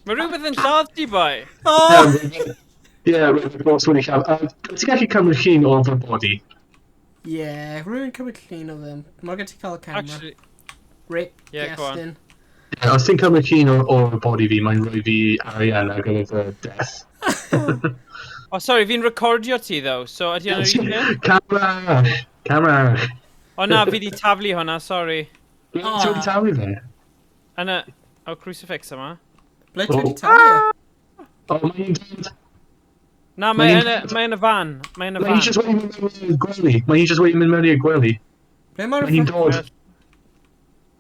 Mae rhywbeth yn lladd ti, boi. Oh! Ie, roedd y boss wedi lladd. Ti'n gallu cymryd llun o'r fy body? Yeah, rwy'n cymryd llun o ddim. Morgan, ti'n cael y camera. Actually, Rip, Yeah, go on. Iestyn. Ie, os ti'n cymryd llun o'r body fi, mae'n rhoi fi arian ar gyfer fy death. oh, sorry, fi'n recordio ti, though, so ydy hwnna'n un peth? Camera! Camera! O na, fi di taflu hwnna, sorry. Ble ti wedi taflu fe? Yna, o, crucifix yma. Ble ti wedi taflu e? O, mae hi'n dod. Na, mae yn y, mae yn y fan. Mae yn y Mae hi fan. jyst wedi mynd mewn i'r gwely. Mae hi jyst wedi mynd mewn i'r gwely. Ble mae'r... Mae hi'n dod.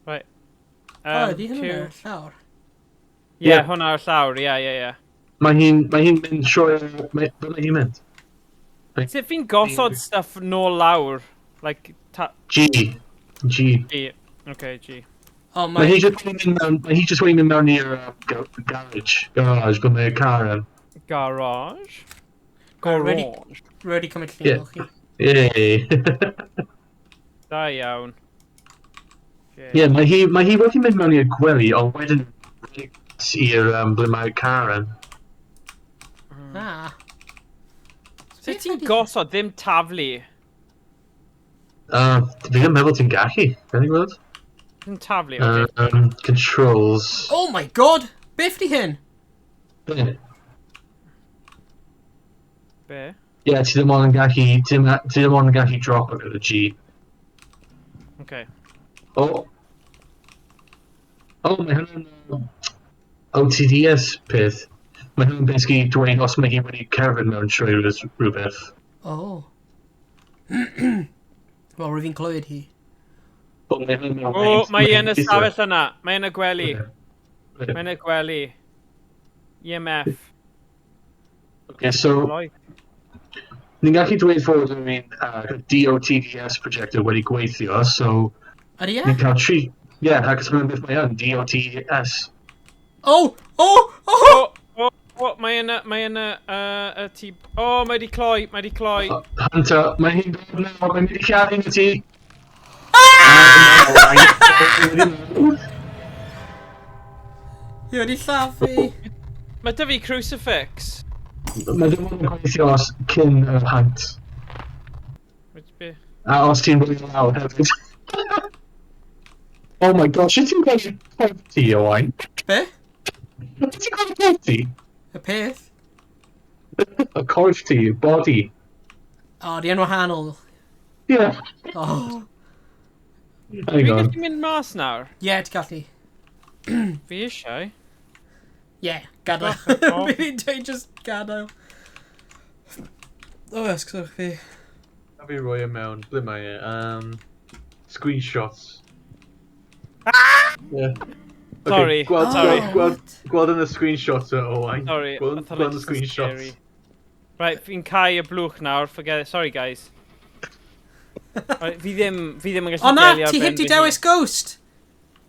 Right. O, ydy hynny Q. ar y llawr? Ie, Ie. hwnna ar y llawr, ie, ie, ie. Mae hi'n mae hi'n mynd trwy... Mae ble mae hi'n mynd? Sut fi'n gosod stuff nôl lawr? Like, ta... G. G. G. Okay, G. O, Mae mae... hi jyst wedi mynd mewn... Mae hi jyst wedi mynd mewn i'r garage. Garage, ble mae'r car yn. Garage? Ready? Garage. Rwy wedi cymryd llun Ie. o chi. Yay. Da iawn. Okay. Ie, mae hi wedi mynd mewn i'r gwely, ond wedyn i'r ble mae'r car yn. Ah. Sut ti'n gosod ddim taflu? Fi ddim yn meddwl ti'n gallu. Gawn ni gweld? Ddim taflu, okay. Controls. Oh my god! Beth di hyn? Ie, Be? yeah, ti ddim ond yn gallu... Ti ddim ond yn gallu drop gyda G. Okay. Oh. Oh, mae hwnna'n OTDS peth. Mae hynny'n basically dweud os mae hi wedi cerdded mewn trwy rhywbeth. Oh. Wel, rwyf fi'n clywed hi. Ond mae hynny'n mewn O, mae hi yn y stafell yna. Mae yn y gwely. Okay. Mae yn y gwely. EMF. Okay, so Loi. ni'n gallu dweud fod yn DOTDS projector wedi gweithio, so Ydy e? ni'n cael tri. Yeah, ac mae'n beth mae yn, DOTS. Oh! Oh! Oh! O, mae yn y, mae yn y, y tŷ. O, mae di cloi, mae di cloi. Hunter, mae hi'n dod nawr, mae'n mynd i lladd un ti. Ah! Hi wedi lladd fi. Mae dy fi crucifix. Mae ddim ond yn gweithio os cyn yr hunt. Which be? A os ti'n rhoi lawr hefyd. Oh my gosh, sut ti'n gweld corff ti, Owain? Be? Sut ti'n gweld corff ti? Y peth? Y corff ti, body. O, di yn wahanol. Yeah. Oh. Hang Fi'n on. gallu mynd mas nawr? Ie, yeah, ti'n gallu. Fi eisiau. Ie, yeah, gadael. Oh. Fi fi'n dweud just gadael. O, esguswch fi. Na fi roi e mewn, ble mae e? Screenshots. Yeah. Okay, Sorry, Gweld, sorry. Gweld, gweld, gweld yn y screenshots o Owain. Sorry, Gweld, I thought gweld it y was screenshots. scary. Right, fi'n cau y blwch nawr, forget it. Sorry, guys. Right, fi ddim yn gallu O na, delio ar ti ben heb di fy hun. dewis ghost!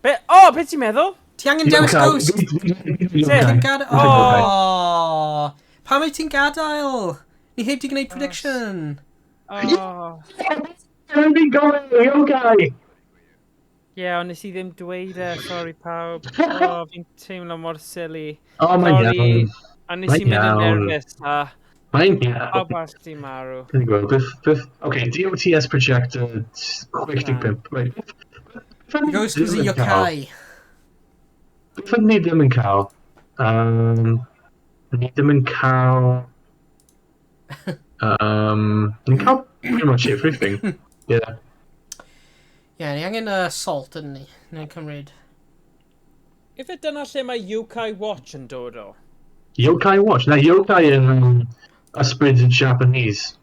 Be? O, oh, beth ti'n meddwl? Ti angen dewis ghost! Sut? Ti'n gadael... O! Pam wyt ti'n gadael? Ni heb di gwneud prediction. Oh. Fi'n gofyn, yokai! Ie, yeah, ond nes i ddim dweud e, sorry pawb. Oh, fi'n teimlo mor silly. Oh, mae'n Sorry. iawn. A nes i Mae'n mynd yn iawn. nervous a Mae'n iawn. pawb arall di marw. Dwi'n gweld, beth, okay, DOTS projector, 65, right. The ghost was a yokai. Beth ni ddim yn cael? Ni ddim yn cael. Ni'n cael pretty much everything. Yeah. Ie, yeah, ni angen salt yn ni. Ni'n cymryd. Ife dyna lle mae Yokai Watch yn dod o? Yokai Watch. Na, yokai yn ysbryd yn Japanese.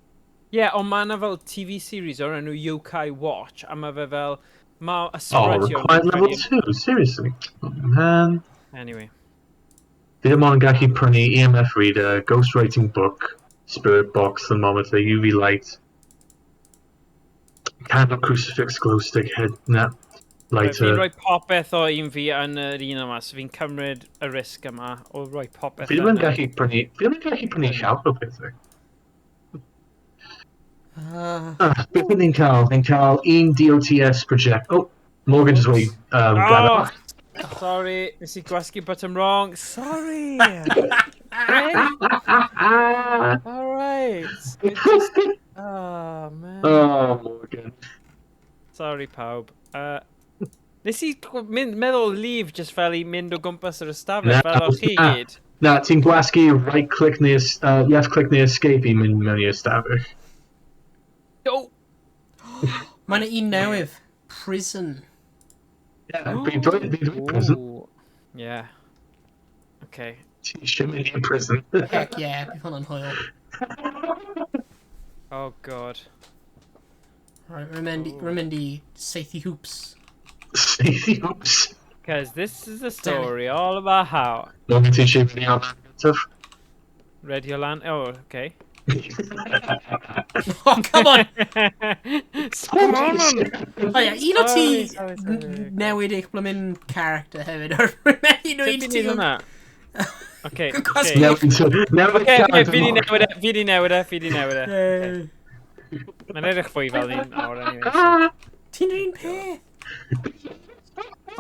Ie, yeah, ond mae yna fel TV series o'r enw Yokai Watch, a mae fe fel. Mae Oh, ysbrydion required level 2, seriously. Oh, man. Anyway. Fi ddim ond yn gallu prynu EMF reader, ghost writing book, spirit box, thermometer, UV light, candle, crucifix, glow stick, head, na, Right, lighter. fi'n rhoi popeth o un fi yn yr un yma, so fi'n cymryd y risg yma o rhoi popeth Fi ddim yn yn y- gallu prynu, fi ddim yn gallu prynu llawer o pethau. Ah, beth ni'n cael? Ni'n cael un DOTS project. Oh, Morgan just wedi Oh, sorry, nes i gwasgu button wrong. Sorry. Hey, alright. It just. Oh, man. Oh, Morgan. Sorry, pawb. Nes i mynd, meddwl leave just fel i mynd o gwmpas yr ystafell, Na, fel o'ch chi na. gyd. Na, ti'n gwasgu right click neu left click neu escape i mynd mewn i ystafell. Oh, Mae yna un newydd. Prison. Yeah, fi'n dweud prison. Ooh. Yeah. Okay. Ti eisiau mynd i prison. Heck yeah, bydd hwnna'n hwyl. Oh, God. Right, rwy'n mynd i saethu hoops. Saethu hoops. Because this is a story all about how. Morgan, ti eisiau mynd i hwnna gyntaf? Radio Lan. Oh, okay. Oh, come on! Come on! O ie, un o ti Sorry, sorry, sorry. newid eich blymyn character hefyd. Rwy'n meddwl Sut un fi'n ti neud hwnna? Okay, Good okay. question. Newid, newid Okay, fi di newid e, fi di newid e, fi di newid e. Yay. Mae'n edrych fwy fel un nawr, anyway. So. Ti'n yr un peth?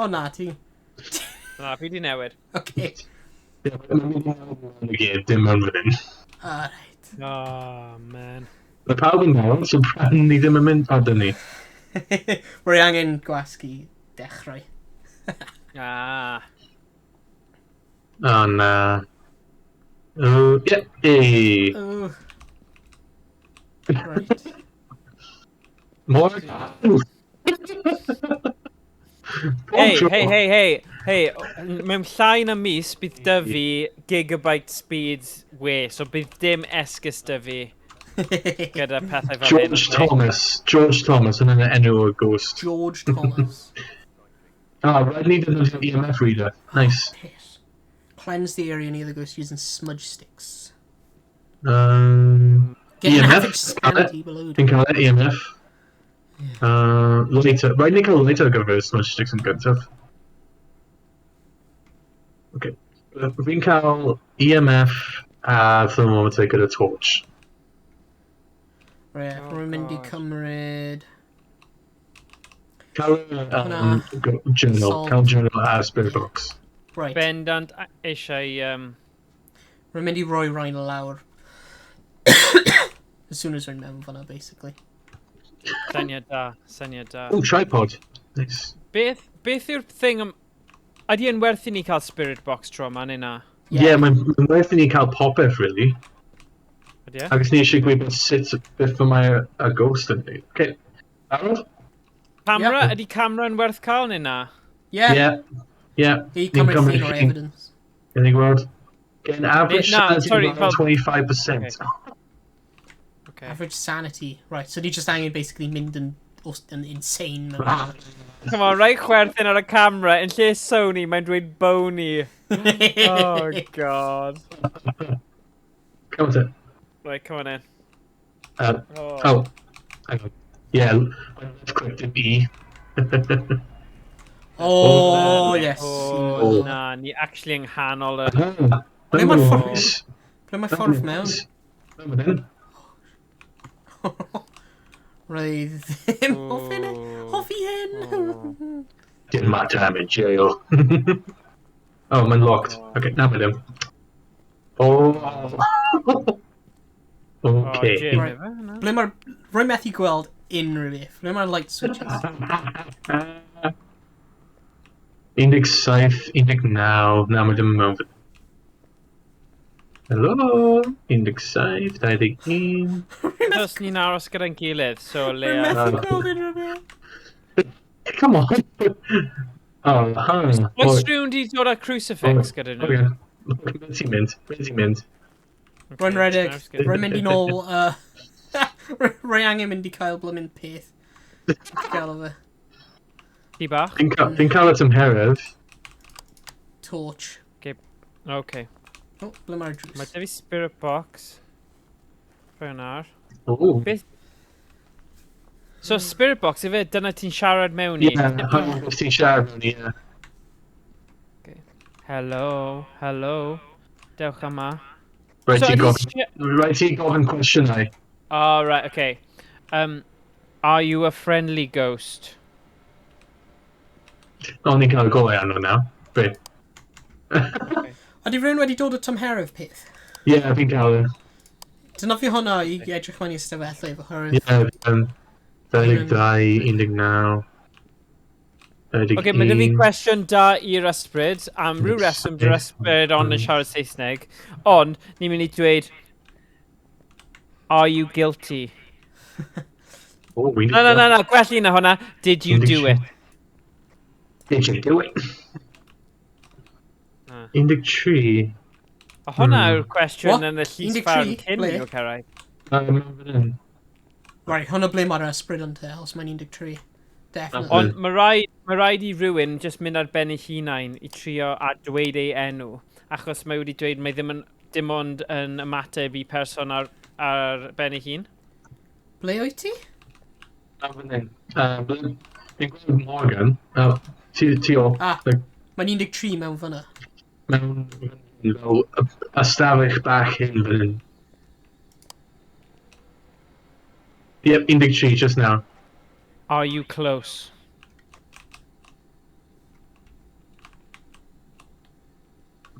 O na, ti. Na, fi di newid. Okay. Gyd, dim mewn fan hyn. Alright. Oh, man. Mae pawb yn mewn, so pam ni ddim yn mynd. O, dyn ni. Rwy angen gwasgu dechrau. Ah. O, na. Oh, yeah. Hey. Oh. Right. Morgan. Hey, hey, hey, hey. Hei, mewn llai na mis, bydd dy fi gigabyte speed we, so bydd dim esgus dy fi gyda pethau fel hyn. George Thomas. George Thomas, yn enw o'r ghost. George Thomas. Ah, rhaid ni defnyddio EMF reader. Nice. Piss. Cleanse the area near the ghost using smudge sticks. Get an EMF? average sanity below. Fi'n cael e, EMF. Lighter. Rhaid ni cael lighter ar gyfer smudge sticks yn gyntaf. Okay. Fi'n cael EMF a thermometer gyda torch. Right, Oh, rwy'n mynd i God. cymryd... Cael Hwnna. journal. Salt. Cael journal a spirit box. Right, Bendant eisiau... rwy'n mynd i roi rhain lawr. As soon as rwy'n mewn fan'na, basically. Syniad da, syniad da. Oh, tripod. Nice. Beth yw'r thing am... Ydy yn werth i ni cael spirit box tro yma, neu na? Yeah, mae'n ma werth i ni cael popeth, really. Ydy e? Ac os ni eisiau gwybod sut beth mae y ghost yn neud. Okay. Barod? Camera? Yeah. Ydy camera yn werth cael neu na? Yeah, Yeah. Yeah. I Ni'n cymryd cymryd llun o'r llun. evidence. Gen i gweld. Gen average Na, sanity sorry, around 25%. Okay. Average sanity. Right, so ni just angen basically mynd yn, yn insane. mewn. Come on, rhaid chwerthin ar y camera. Yn lle Sony, mae'n dweud Boney. Oh, God. Come on, then. Right, come on in. Oh. Oh, hang on. Yeah, left click dim E. Oh, yes. Oh, Oh. na, ni actually yng nghanol y... Ble mae'r ffordd- Nice. Ble mae ffordd mewn? Mewn fan hyn. Roedd ddim hoffi hyn. Oh. Hoffi hyn. Did my time in jail. Oh, mae'n locked. Okay, na mae ddim. Oh. Oh, Okay. Jim, Right. ife? Na. Ble mae'r... Rwy'n methu gweld unrhyw beth. Ble mae'r light switches? 17, 19, na mae ddim mewn. Helo, 17, 21. Achos ni'n aros gyda'n gilydd, so Rwy'n le... methu Na. gweld unrhyw beth. Come on. Oh, huh. Oes rhywun di dod â crucifix gyda nhw? Okay. Beth ti'n mynd? Beth ti'n mynd? Rwy'n redeg. aros gyda- Rwy'n mynd i nôl... Rwy angen mynd i cael blymyn peth. Gael o fe. Ti bach? Fi'n ca fi cael y tymheredd. Torch. Okay. Oh, ble mae'r Mae drws? da fi spirit box. Rhaid nawr. Oh. Beth? So spirit box, ife, dyna ti'n siarad mewn i? Yeah, beth ti'n siarad mewn i, ie. Hello, hello. Dewch yma. Rhaid So ti ydy gofyn, rhaid ti gofyn cwestiynau. Oh, right, okay. Are you a friendly ghost? O, ni'n cael y golau arno nawr. Be? Ydy rhywun wedi dod o tymheredd peth? Ie, fi'n cael e. Dyna fi hwnna i edrych mewn i ystafelloedd oherwydd... Ie, 22, 19, 21. Okay, mae gen fi cwestiwn da i'r ysbryd, am ryw reswm dy'r ysbryd ond yn siarad Saesneg, ond ni'n mynd i dweud, are you guilty? Oh, we Na, na, na, na, gwell un na hwnna, did you do it? Did you do it? Na. 13. A hwnna yw'r cwestiwn What? yn y llys 13? farn cyn Ble? i nhw cyrraedd. Fan hyn. Right, hwnna ble mae'r ysbryd yn te, os mae'n 13. Definitely. Ond mae rhaid i rhywun just mynd ar ben ei hunain i trio a dweud ei enw, achos mae wedi dweud mae ddim yn, dim ond yn ymateb i person ar ben ei hun. Ble wyt ti? Na, fan hyn. Fi'n gweld Morgan. Oh, ti o. Ah. Like, Mae'n 13 mewn fyna. mewn fel ystafell bach hyn fan hyn. Yep, 13 just now. Are you close?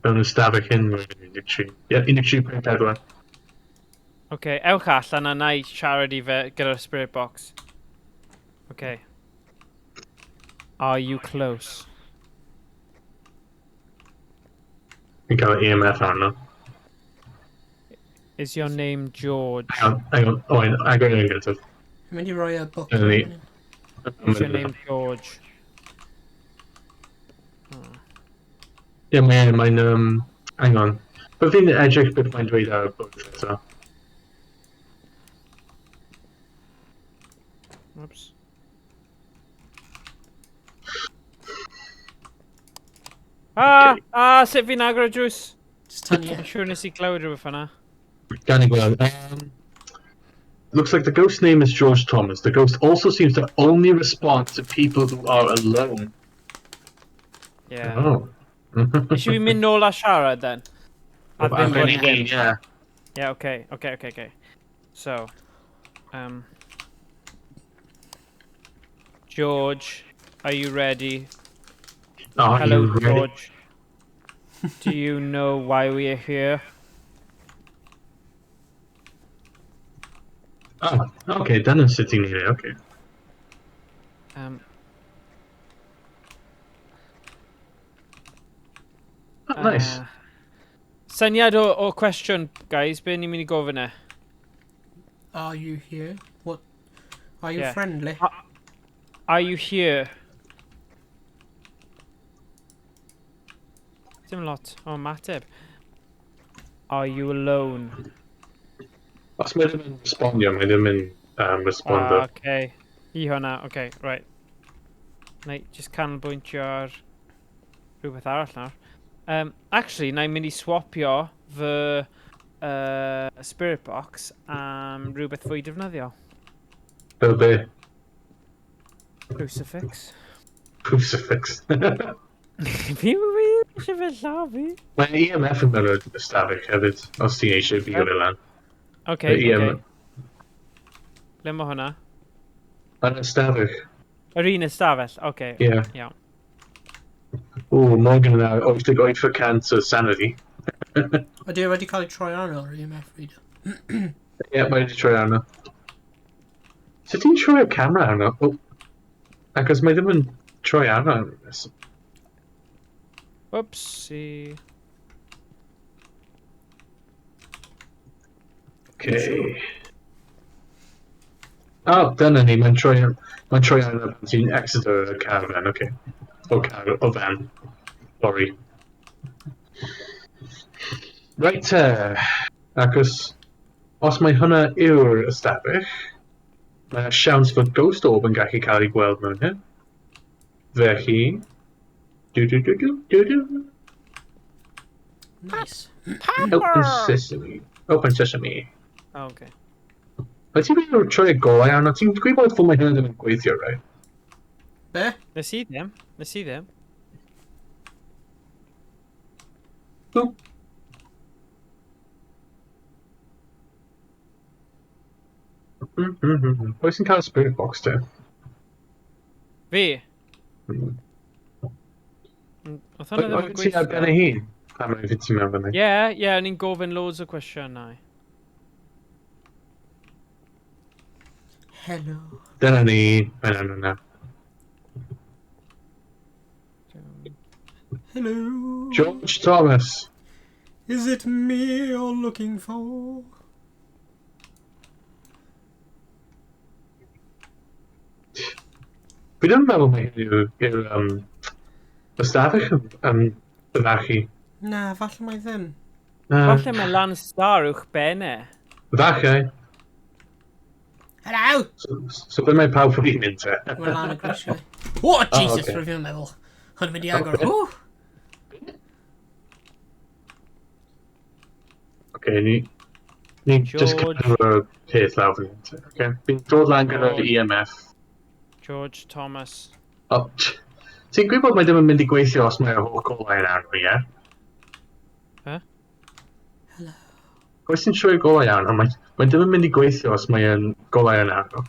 Mewn ystafell hyn mae'n 13. Yep, 13.4. OK, ewch allan a na i siarad i fe gyda'r spirit box. OK. Are you close? Fi'n cael EMF arno. Is your name George? Hang on, hang on. Oh, I got it yn gyntaf. Yn mynd i roi y book. Dyna ni. Is your name George? Ie, mae'n, hang on. Bydd fi'n edrych beth mae'n dweud ar y bwrdd eto. Oops. Ah, ah, sut fi'n agor y drws? Just tynnu. Fi'n siŵr nes i glywed rhywbeth fan'na. Gan i gweld. Looks like the ghost's name is George Thomas. The ghost also seems to only respond to people who are alone. Yeah. Oh. Eisiau fi mynd nôl a siarad then? A ddim bod Ie. yn. Yeah. Yeah, okay. So, George, are you ready? Are Hello, you ready? George. Do you know why we are here? Oh, okay, dyna sut ti'n neud e, okay. Oh, nice. Syniad o cwestiwn, guys, be ni'n mynd i gofyn e? Are you here? What? Are you Yeah. friendly? Are you here? Dim lot o ymateb. Are you alone? Os mae ddim yn respondio, mae ddim yn respondo. Ah, okay. I hwnna, okay, right. Na i just canolbwyntio ar rhywbeth arall nawr. Actually, na i'n mynd i swapio fy spirit box am rhywbeth fwy defnyddiol. Fel be? Crucifix. Crucifix. Fi fi eisiau fe llaw fi. Mae EMF yn mewn o'r ystafell hefyd, os ti'n eisiau fi fe lan. Okay, Y EM okay. Le mae hwnna? Yn ystafell. Yr un ystafell, okay. Ie. Iawn. O, Morgan yna, 88% o sanity. Ydy e wedi cael ei troi arno ar EMF reader? Ie, yeah, mae wedi troi arno. Sut ti'n troi y camera arno? Oh. Achos mae ddim yn troi arno. Whoopsie. Okay. Oh, dyna ni, mae'n troi arno pan ti'n exit o'r caravan, okay. O car, o van. Sorry. Right te. Achos, os mae hwnna yw'r ystafell, mae siawns fod Ghost Orb yn gallu cael ei gweld mewn hyn. Felly. Du du du du du du. Nice. Open sesame. Open sesame. Oh, okay. Mae ti'n mynd troi y golau arno? Ti'n gwybod fod mae hynna ddim yn gweithio, right? Be? Nes i ddim. Nes i ddim. Boop. Pwy sy'n cael spirit box te? Fi? Oedd hwnna ddim yn Oedd ti ar ben gweithio. ei hun? Pam oedd ti mewn fyny? Ie, o'n i'n gofyn loads o cwestiynau. Hello. Dyna ni. Mae'n yna na. Hello. George Thomas. Is it me you're looking for? Fi ddim yn meddwl mai hyn yw'r ystafell yn fachu. Na, falle mai ddim. Na, Falle mae lan star uwch ben e. Falle. Hello! So be mae pawb wedi mynd te? Mae lan y grisiau. Oh, Jesus, okay. rwy'n fi'n meddwl. Hwn yn mynd i agor. Okay. Ww! Okay, ni just George. cadw y peth lawr fan hyn te. Okay. Fi'n dod lan gyda'r George. EMF. George Thomas. Oh, ti'n gwybod mae ddim yn mynd i gweithio os mae'r holl golau yn arno, ie? Huh? Hello. Oes ti'n troi golau arno, mae ddim yn mynd i gweithio os mae'n golau yn arno.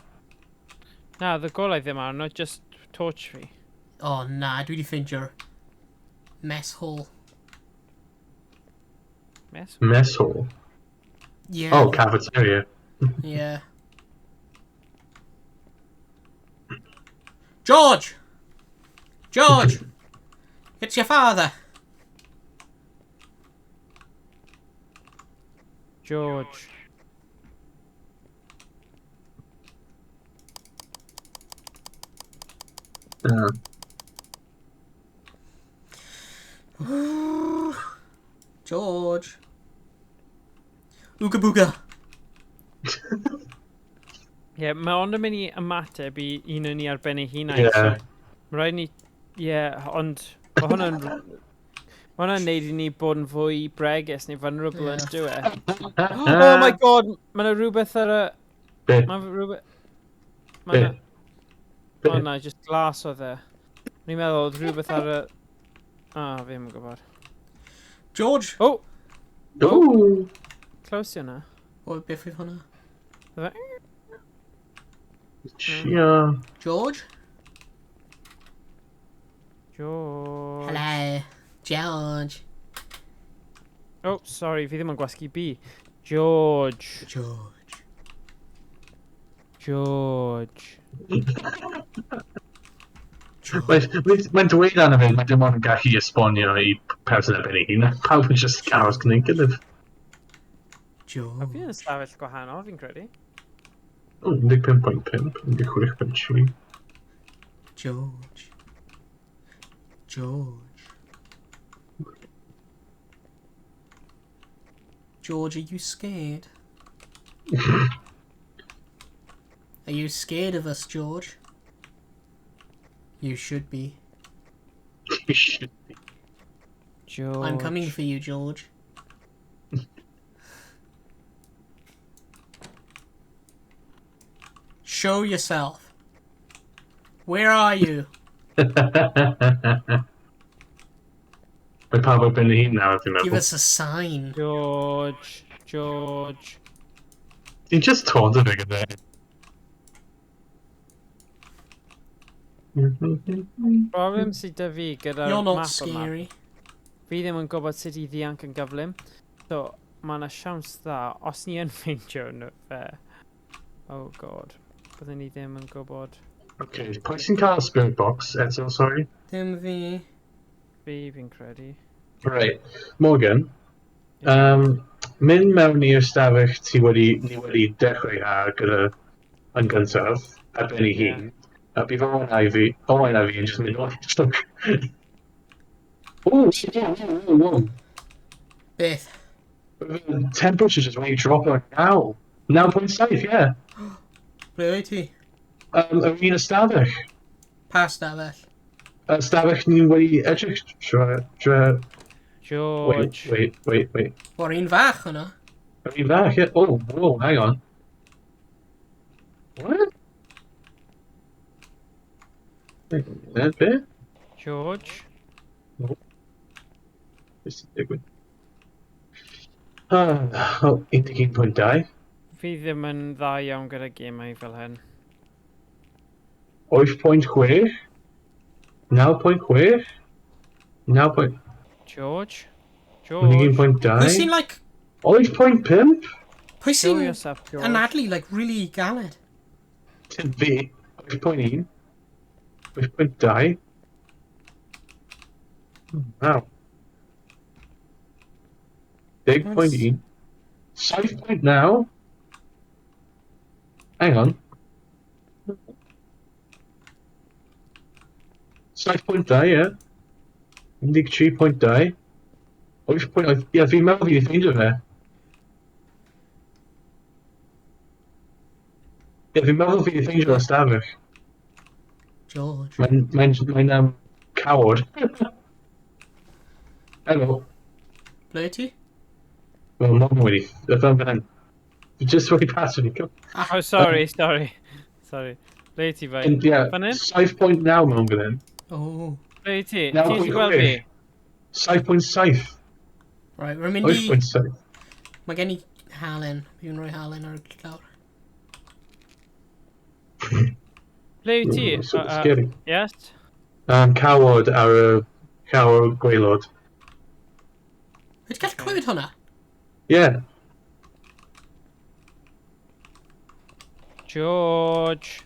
Na, the golau ddim arno, just torch fi. Oh, na, dwi wedi ffeindio'r mess hall. Mess? Mess hall. Yeah. Oh, cafeteria. Yeah. George! George! It's your father! George. George. Ooga booga. Ie, yeah, mae ond yn mynd i ymateb i un o'n ni ar ben ei hunain. Ie. So, mae rhaid ni... Ie, yeah, ond mae hwnna'n... Mae hwnna'n neud i ni bod yn fwy bregus neu vulnerable Ie. yn dyw e. Oh my god, mae yna rhywbeth ar y... Be? Mae rhywbeth... Be? Mae yna... Be? O na, just glas oedd e. O'n i'n meddwl oedd rhywbeth ar y... Ah, fi ddim yn gwybod. George! Oh! Ooh. Close i hwnna. O, beth oedd hwnna? Oedd e- Chia. George? George. Hello. George. Oh, sorry, fi ddim yn gwasgu B. George. George. George. George. Mae'n dweud arno fe, mae dim ond yn gallu esbonio i person ar ben ei hun. Pawb yn just aros gyda'i gilydd. A fi George. yn ystafell gwahanol, fi'n credu. O, 15.5, 16.3. George. George. George, are you scared? Are you scared of us, George? You should be. George. I'm coming for you, George. Show yourself. Where are you? Mae pawb ar ben ei hun nawr, fi'n Give meddwl. us a sign. George. George. Ti'n just taunted fe gyda. Problem sydd 'da fi gyda'r You're not map yma. scary. Fi ddim yn gwybod sut i ddianc yn gyflym. So, mae yna siawns dda, os ni yn ffeindio nhw fe. Oh god. Byddwn ni ddim yn gwybod. Okay, pwy sy'n cael spirit box eto, sorry? Dim fi. Fi fi'n credu. Right, Morgan, mynd mewn i'r stafell ti wedi, ni wedi dechrau ar gyda yn gyntaf, ar ben ei hun, a bydd Owen a fi, Owen a fi yn just mynd, oh, oh, oh, oh, Beth? oh. Temperature just wedi drop like now. 9.7, yeah. Ble wyt ti? Yr un ystafell. Pa stafell? Ystafell ni wedi edrych dre, wait, George. wait, wait, wait. O'r un fach hwnna. Yr un fach, yeah. Oh, whoa, hang on. What? Wait, be? George. Beth sy'n digwydd? Ah, oh, 11.2. Fi ddim yn dda iawn gyda gemau fel hyn. 8.6. 9.6. 9. George. George. Pwy 11.2. sy'n, like... 8.5? Pwy Show sy'n yourself, George. anadlu, like, really galed? Fi. 8.1. 8.2. Wow. 10.1. 7.9. Hang on. 7.2, yeah. 13.2. 8.8. Ie, fi'n meddwl fi wedi ffeindio fe. Ie, fi'n meddwl fi wedi ffeindio ystafell. George. Mae'n cawod. Helo. Ble wyt ti? Wel, Morgan wedi. Y fan fan hyn. Fi just wedi pasio ni. Oh, sorry, sorry. Sorry. Ble ti fai? Ie, Fan hyn? 7.9 mewn fan hyn. Oh. Ble ti? Naw Ti'n pwynt gweld fi? chwech. 7.7. Right, rwy'n mynd i... 8.7. Mae gen i halen. Fi'n rhoi halen ar y llawr. Ble wyt ti? So scary. Yes? Cawod ar y llawr gwaelod. Wyt ti'n gallu clywed hwnna? Yeah. George.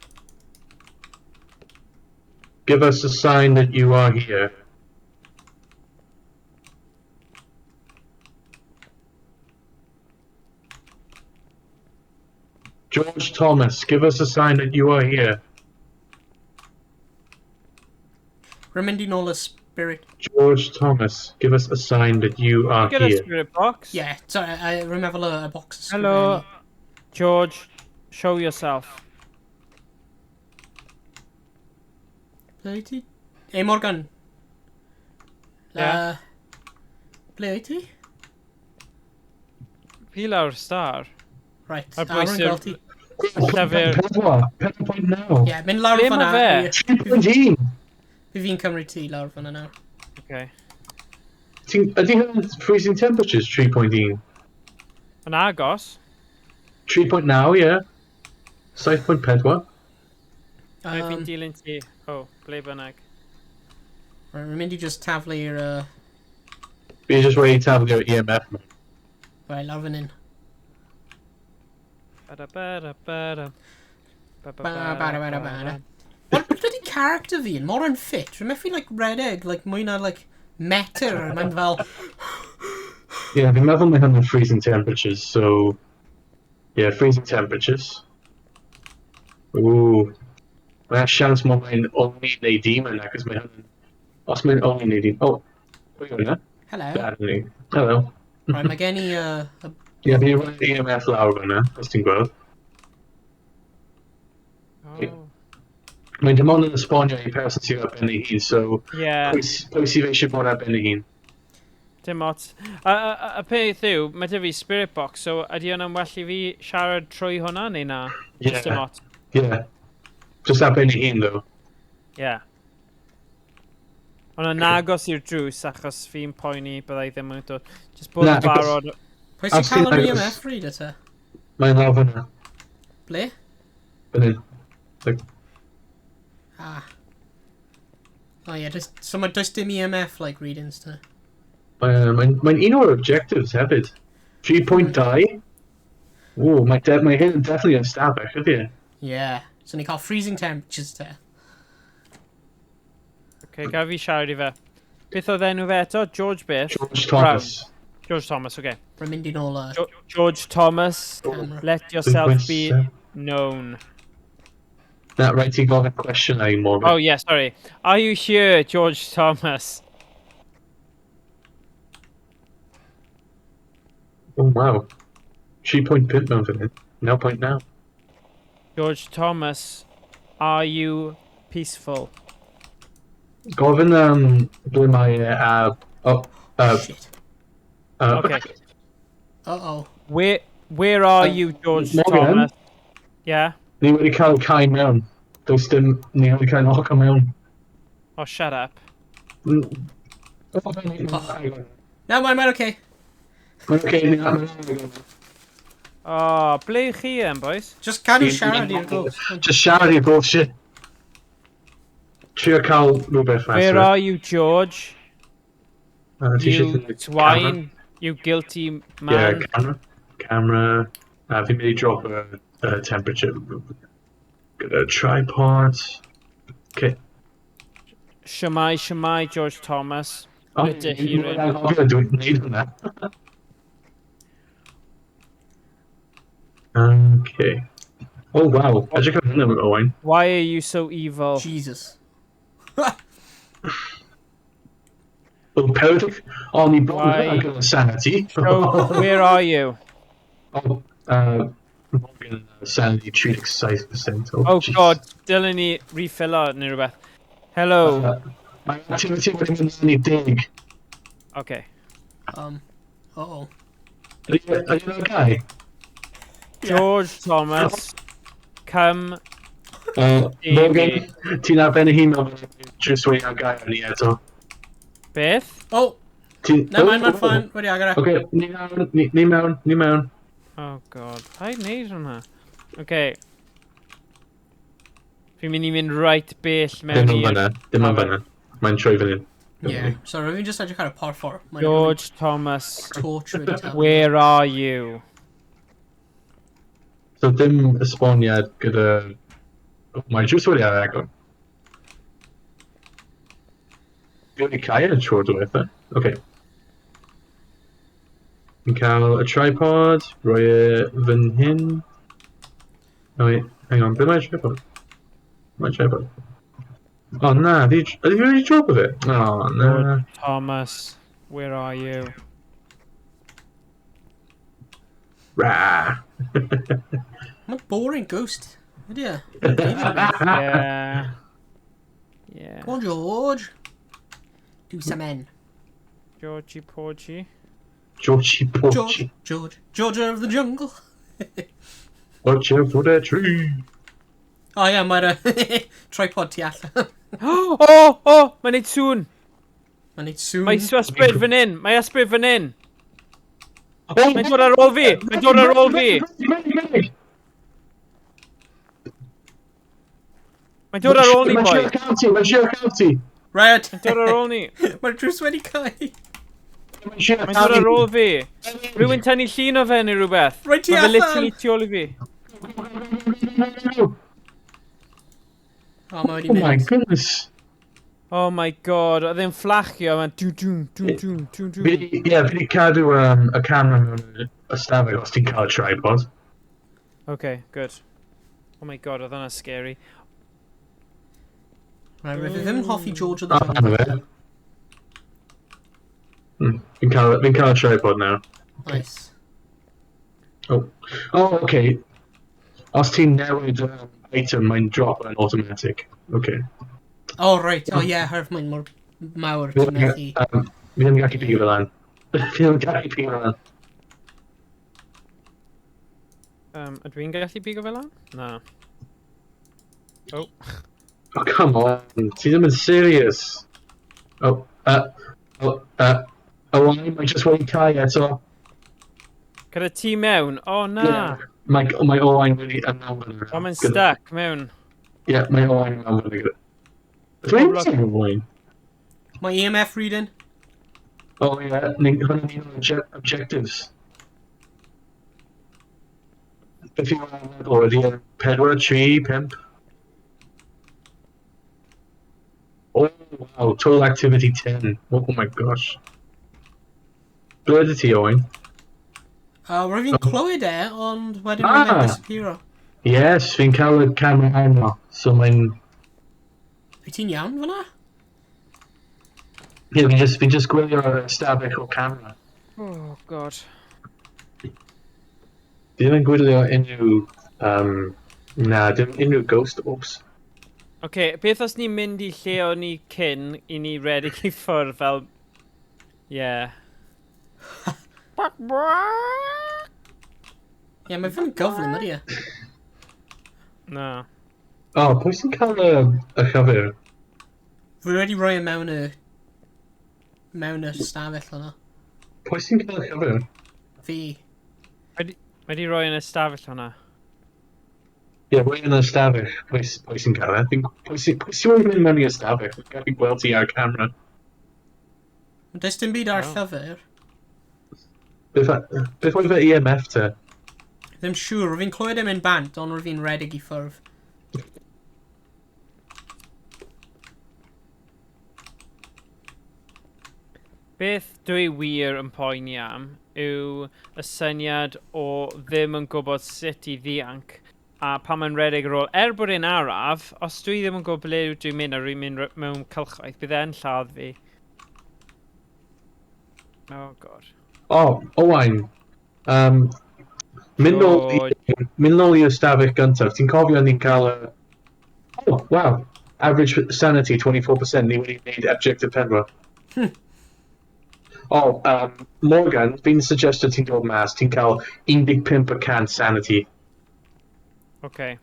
Give us a sign that you are here. George Thomas, give us a sign that you are here. Rwy'n mynd i nôl y spirit George George Thomas, give us a sign that you are Get a here. spirit box. Yeah, sorry, I remember y box Hello, ysgrifennu. George. Show yourself. Ble wyt ti? Ei, Morgan. Ie. Ble wyt ti? Fi lawr star. Right, Ar a bwys rwy'n i'r- gweld ti. Llyfr. 4.9. Ie, mynd lawr Ble fan'na. ma' fe? 3.1. Fi fi'n cymryd ti lawr fan'na nawr. Okay. Ydy hwn freezing temperatures 3.1? Yn agos. 3.9, yeah. 7.4. Um, fi'n dilyn ti. Oh, ble bynnag. Right, rwy'n mynd i just taflu'r... Fi just wedi taflu EMF. Right, lawr fan hyn. Ba-da ba-da ba-da. Ba Ba ba ba ba ba. Mae'r bloody character fi yn mor unfit. Rwy'n methu, like, redeg, like, mwy na, like, metr. Mae'n fel... Yeah, fi'n meddwl mae hwn yn freezing temperatures, so... Yeah, freezing temperatures. Ooh. Mae'n siawns mae mae'n only neu demon, achos mae hwn... Os mae'n only neu demon... Oh, pwy yw hwnna? Hello. Darn. Hello. Right, mae gen i... Ie, fi'n rhoi EMF lawr fyna, os ti'n gweld. Oh. Mae'n dim ond yn esbonio i person sydd ar ben ei hun, so Yeah, pwy sydd eisiau bod ar ben ei hun? Dim ots. A peth yw, mae 'da fi spirit box, so ydy hwnna'n well i fi siarad trwy hwnna neu na? Just dim Yeah, ots. yeah. Just ar ben ei hun, though. Yeah. Ond yn agos i'r drws achos fi'n poeni byddai ddim yn dod. Just bod Na, yn barod. Pwy sy'n Os ti'n cael yr agos- EMF reader te? Mae'n lawr fyna. Ble? Fan hyn. Like, Ah. Oh yeah, does, so mae does dim EMF like readings te. Mae'n un o'r objectives hefyd. 3.2. Ooh, mae hyn yn definitely yn stafell, ydy e? Yeah. So ni'n cael freezing temperatures te. Okay, gaf fi siarad i fe. Beth oedd enw fe eto? George beth? George Thomas. George Thomas, okay. Rwy'n mynd i nôl y George Thomas, camera. let yourself be known. Na, rhaid ti gofyn cwestiwn i Morgan. Oh yeah, sorry. Are you here, George Thomas? Oh, wow. 3.5 mewn fan hyn. 9.9. George Thomas, are you peaceful? Gofyn ble mae e a... Oh, Shit. Okay. Uh-oh. Where are you, George Morgan? Thomas? Yeah. Ni wedi cael cau mewn. Does dim... Ni wedi cael knock mewn. Oh, shut up. Oh, Oh. No, mae'n okay. Mae'n okay, ni mae'n Oh, ble ych chi then, boys? Just cadw siarad i'r ghost. Just siarad i'r ghost shit. Trio cael rhywbeth mas. Where are you, George? Ti You eisiau swine. You guilty man. Yeah, camera. Camera. Fi'n mynd i drop y temperature. Gyda tripod. Okay. Shwmae, shwmae, George Thomas. Oh, Ydych chi dwi'n anghofio dwi'n gwneud hwnna. Okay. Oh, wow. Edrych ar hynny, Owain. Why are you so evil? Jesus. Oh, perfect. Oh, ni bron Why? gyda sanity. Oh, where are you? Oh, Morgan, sanity 37%. Oh, Oh jeez. God, dylen ni refillo neu rhywbeth. Hello. Mae activity wedi mynd yn i 10. Okay. Uh-oh. Are you okay? George Thomas, come see Morgan, me. ti'n ar ben y hun mewn just wedi ar gael ni eto. Beth? Oh, Ti'n... no, mae'n fine. Wedi agor e. Oce, ni mewn, ni mewn, ni mewn. Oh God, paid wneud hwnna. Okay. Fi'n mynd i mynd right bell mewn Dim yn i'r... fyna, dim yn fyna. Mae'n troi fan hyn. Yeah. So rwy'n just edrych ar y porffor. Mae'n George Thomas, torch wedi taflu. where are you? So dim esboniad gyda... Oh, mae'n jyst wedi ar agor. Fi wedi cael y tro diwetha. Oce. Fi'n cael y tripod, rhoi e fan hyn. Oh wait, hang on, ble mae'r tripod? Mae'r tripod. O na, ydy fi wedi drop fe? O na. Thomas, where are you? Ra. Mae'n boring ghost. Ydy e? Yeah. Yeah. Come on, George. Do some men. Georgie Porgy. Georgie George, Porgy. George, Georgia of the jungle. Watch out for that tree. O ie, mae'r tripod tu allan. Oh, mae'n neud sŵn. Mae'n neud sŵn. Mae ysbryd fan hyn. Mae ysbryd fan hyn. Oh, Mae'n dod ar ôl fi. Mae'n dod ar ôl fi. Medic! Mae'n dod ar ôl ni, Mae'n boi. trio cael ti, mae'n trio cael ti. Right. Mae'n dod ar ôl ni. Mae'r drws wedi cau. Mae'n trio Mae'n cael dod ar ti. ôl fi. Rhywun tynnu llun o fe neu rhywbeth. Reit tu Mae fe allan. literally tu ôl i fi. O, mae wedi Oh my mynd. goodness. Oh my God, oedd e'n fflachio, mae'n dw dw dw dw dw dw. Fi, ie, fi wedi cadw y camera mewn ystafell os ti'n cael y tripod. Okay, good. Oh my God, oedd hwnna scary. Right, fi ddim yn hoffi George of the Ah, Jungle. na fe. Fi'n cael y tripod now. Nice. Oh, okay. Os ti'n newid item, mae'n drop yn automatic. Okay. Oh, right. Oh, yeah, herf mae'n mor mawr Fi ti'n ddim methu. Fi ddim yn gallu pigo fel lan. Fi ddim yn gallu pigo fel lan. Ydw i'n gallu pigo fel lan? Na. Oh. Oh, come on. Ti ddim yn serious. Oh, mae just wedi cau eto. Gyda ti mewn? Oh, na. Yeah. Mae Owain wedi ynawn yn O, mae'n stuck mewn. Ie, mae Owain mewn fyna gyda. Dwi'n Pob lwc. teimlo Owain. Mae EMF reading. Oh, ie, hwnna'n un o'r objectives. Beth yw e'n meddwl? Ydy e'n 4, 3, 5? Oh, wow, total activity 10. Oh my gosh. Ble ydy ti, Owain? Roedd fi'n clywed e, ond wedyn Ah. mae'n disappearo. Yes, fi'n cael y camera arno, so mae'n. Wyt ti'n iawn fyna? Ie, fi'n just gwylio'r ystafell o camera. Oh, God. Fi ddim yn gwylio unrhyw... Na, dim unrhyw ghost orbs. Okay, beth os ni'n mynd i lle o'n ni cyn i ni redeg i ffwrdd fel... Yeah. Ie, mae fe'n gyflym, ydy e? Na. Oh, pwy sy'n cael y llyfr? Fi wedi rhoi e mewn y stafell yna. Pwy sy'n cael y llyfr? Fi. Mae di roi yn y stafell hwnna. Ie, yeah, roi yn y stafell. Pwy sy'n cael e? Pwy sy'n wedi mynd mewn i'r stafell? Fi'n gallu gweld ti ar camera. Does dim byd ar Oh. llyfr. Beth oedd fe EMF te? Ddim siŵr, rwy'n fi'n clywed e mynd bant, ond rwy'n fi'n redeg i ffwrdd. Beth dwi wir yn poeni am yw y syniad o ddim yn gwybod sut i ddianc a pan mae'n redeg ar ôl, er bod e'n araf, os dwi ddim yn gwybod ble dwi'n mynd a rwy'n mynd mewn cylchoedd, bydd e'n lladd fi. Oh God. Oh, Owain. Mynd nôl i'r stafell gyntaf. Ti'n cofio ni'n cael y... Oh, wow. Average sanity 24%. Ni wedi gwneud objective 4. Oh, Morgan, fi'n suggestio ti'n dod mas. Ti'n cael 15% sanity. Okay.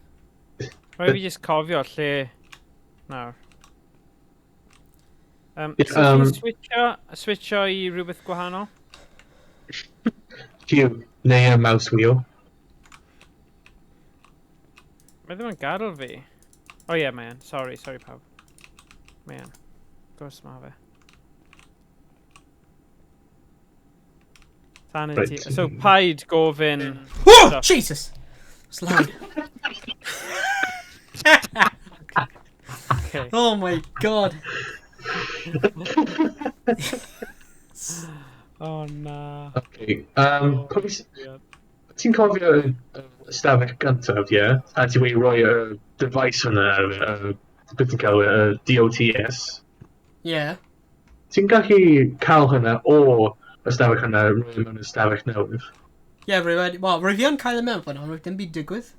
Rhaid fi just cofio lle... Nawr. Ie, So ti'n switcho i rhywbeth gwahanol? Q, neu y mouse wheel. Mae ddim yn gadael fi. O oh, ie, yeah, mae yn. Sorry, sorry pawb. Mae yn. Of course mae fe. Sanity. Right. So paid gofyn... Oh, Stuff. Jesus! It's loud. Okay. Oh my God. Oh na. Okay. Ti'n cofio y stafell gyntaf, ie? A ti wedi rhoi y device hwnna, y Beth ti'n cael, DOTS. Yeah. Ti'n gallu cael hynna o ystafell hynna rhoi mewn ystafell newydd? Ie, yeah, rwy wedi... Wel, rwy fi yn cael e mewn fan hon, rwy dim byd digwydd.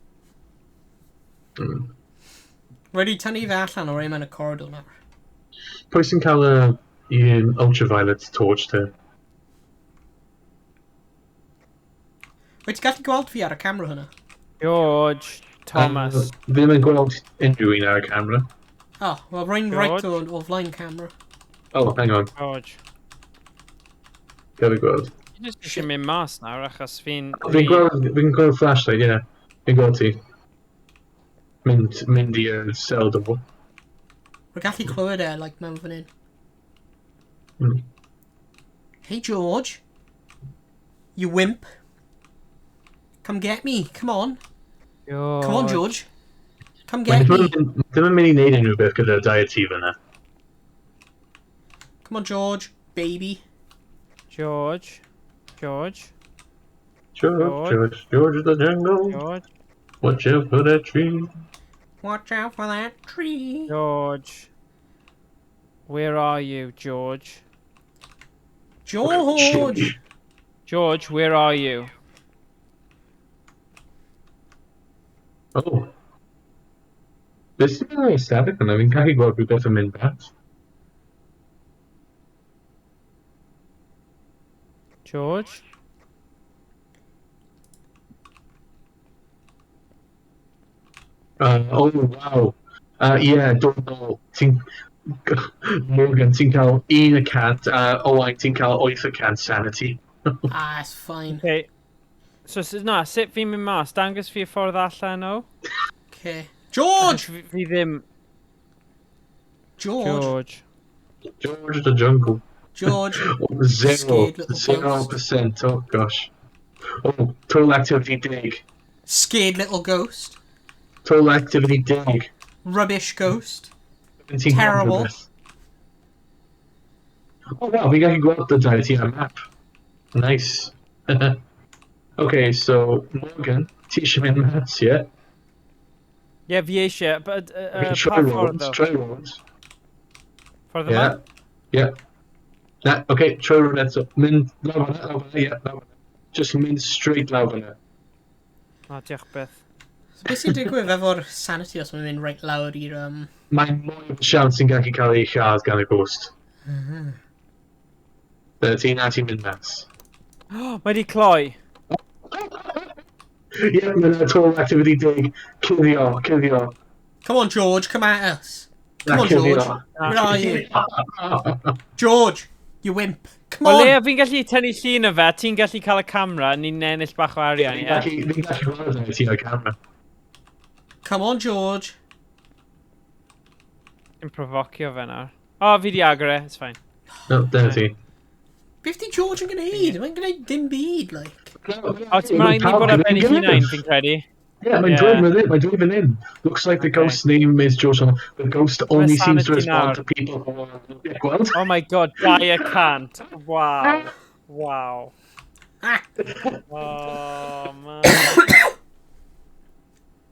Rwy wedi tynnu fe allan o roi mewn y corridor nawr. Pwy sy'n cael y un ultraviolet torch te? Wyt ti'n gallu gweld fi ar y camera hwnna? George Thomas. Fi ddim yn gweld unrhyw un ar y camera. Oh, wel, rwy'n right o flaen camera. Oh, hang on. George. Gael fi gweld. Fi jyst eisiau mynd mas nawr achos fi'n... Fi'n gweld flashlight, ie. Yeah. Fi'n gweld ti. Mynd i'r cell door. Rwy'n gallu clywed e, like, mewn fan hyn. Hey, George. You wimp. Come get me. Come on. George. Come on, George. Come get me. Ddim yn mynd i wneud unrhyw beth gyda'r diet ti fyna. Come on, George. Baby. George. George. George, George, George the jungle. George. Watch out for that tree. Watch out for that tree. George. Where are you, George? George! George, where are you? Oh. Beth sy'n mynd i'r ystafell yna? Fi'n gallu gweld rhywbeth yn mynd bant. George? Oh, wow. Yeah, don't know. Ti'n... Morgan, ti'n cael 1%, Owain, ti'n cael 8% sanity. Ah, it's fine. Okay. So, na, sut fi'n mynd mas? Dangos fi y ffordd allan o? Okay. George! Fi ddim... George! George. George the jungle. George. 0. Scared little 0%, oh gosh. Oh, total activity dig. Scared little ghost. Total activity dig. Rubbish ghost. 17 Terrible. Oh wow, fi gallu gweld y diet ar map. Nice. Okay, so Morgan, ti eisiau mynd mas, ie? Ie, fi eisiau, but Okay, pa try ffordd roads, ddo? try roads. Ffordd yma? Yeah. Yeah. Na, okay, try road eto. Mynd lawr fyna, lawr fyna, ie, lawr fyna. Just mynd straight lawr fyna. O, diolch byth. So beth sy'n digwydd efo'r sanity os mae'n mynd right lawr i'r... Mae'n mwy o siawns sy'n gallu cael ei lladd gan y ghost. Dyna ti, na ti'n mynd mas. Mae di cloi. Ie, yeah, mae'n total activity dig. Cuddio, cuddio. Come on, George, come at us. Na, Come on, cuddio. George. Where are you? George, you wimp. Come O on. leia fi'n gallu tynnu llun o fe, ti'n gallu cael y camera, ni'n ennill bach o arian, Fi'n ie? gallu gweld y ti o'r camera. Come on, George. Ti'n provocio fe nawr. O, fi di agor e, it's fine. No, dyna ti. Beth di George yn gwneud? Mae'n gwneud dim byd, like. O, ti'n rhaid ni bod ar ben ei hunain, fi'n credu. Yeah, mae'n Yeah. dweud fan hyn, mae'n dweud fan hyn. Looks like the Okay. ghost's name is George. The ghost only seems to sanity respond nawr. to people who are... Yeah, gweld? Oh my god, 200. Wow. Wow. Ah. Oh, man.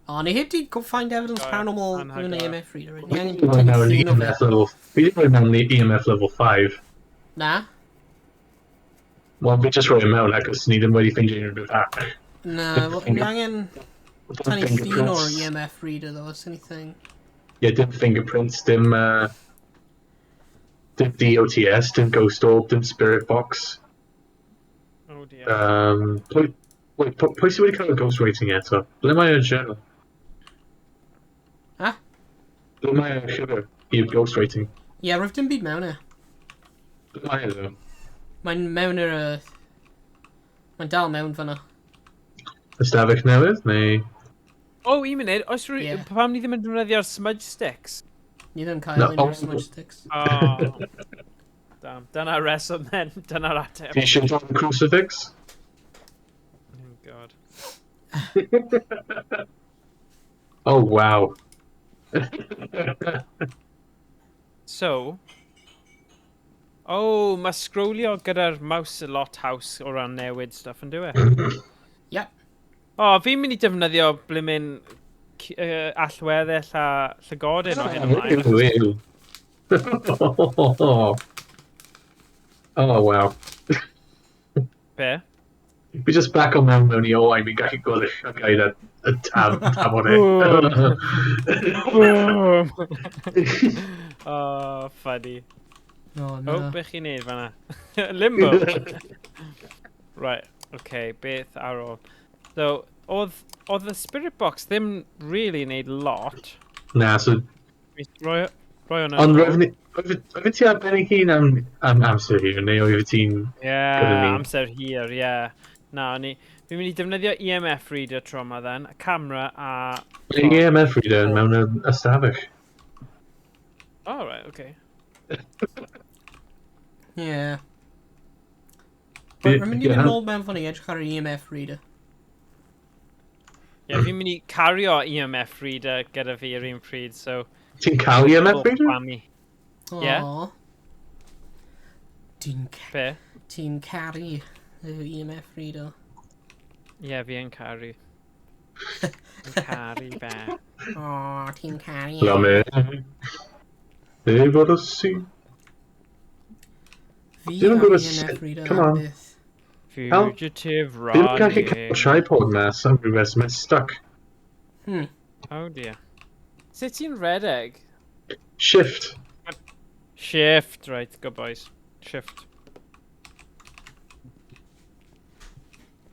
O, ni heb di go find evidence Joio. paranormal Anhygoel. mewn EMF reader. Ni Fi angen wedi rhoi tynnu mewn llun o fe. EMF level... Fi wedi rhoi mewn EMF level 5. Na. Wel, fi just rhoi mewn achos ni ddim wedi ffeindio unrhyw beth arall. Na, wel, ni angen Dim tynnu llun o'r fingerprints. EMF reader, though, os anything. Yeah, dim fingerprints, dim DOTS, dim ghost orb, dim spirit box. Oh dear. Wait, pwy sydd wedi cael y ghost writing eto? Ble mae y journal? Ha? Ble mae y llyfr i'r ghost writing? Ie, yeah, roedd dim byd mewn e. Ble mae e ddo? Mae'n mewn i'r... Mae'n dal mewn fyna. Ystafell newydd, neu... Oh, un munud, oes rwy... Ie. Pam ni ddim yn defnyddio'r smudge sticks? Ni ddim cael No, unrhyw oh. smudge sticks. Oh. Damn, dyna'r reswm then, dyna'r ateb. Ti eisiau dod y crucifix? Oh god. Oh, wow. So... Oh, mae scrollio gyda'r mouse a lot haws o ran newid stuff yn dyw e? Yep. O, oh, fi'n mynd i defnyddio blimmin Allweddell a llygodyn o hyn ymlaen. Ew, ew. Oh, wow. Be? Fi just back on mewn i Owain, fi'n gallu gweld y llygaid a tafod e. Boom! Oh, funny. Oh, Oh, no. beth chi'n neud fan'na? Limbo! Right, okay, beth ar ôl? So, oedd y spirit box ddim really neud lot. Na, so. Roi hwnna. Ond roedd ti ar ben ei hun am amser hir, neu oedd ti'n Yeah, gyda ni? Amser hir, ie. Yeah. Na, o'n i. Fi'n mynd i defnyddio EMF reader tro yma then, a camera a Mae EMF reader mewn y ystafell. Oh, right, okay. Yeah. Ie, Rwy'n mynd i fynd nôl mewn fan i edrych ar yr EMF reader. Ie, yeah, fi'n mynd i cario EMF reader gyda fi yr un pryd, so Ti'n cael EMF reader? Whammy. Ie. Aw. Ti'n Be? Ti'n caru y EMF reader. Ie, yeah, fi yn caru. Fi'n caru fe. O, ti'n caru. La me. Ei fod o si. Fi Ddim yn a'r gwybod EMF reader come am on. byth. Fugitive Ddim yn gallu cael running. tripod na, am ryw reswm, mae'n stuck. Oh dear. Sut ti'n redeg? Shift. Shift, right, good boys. Shift.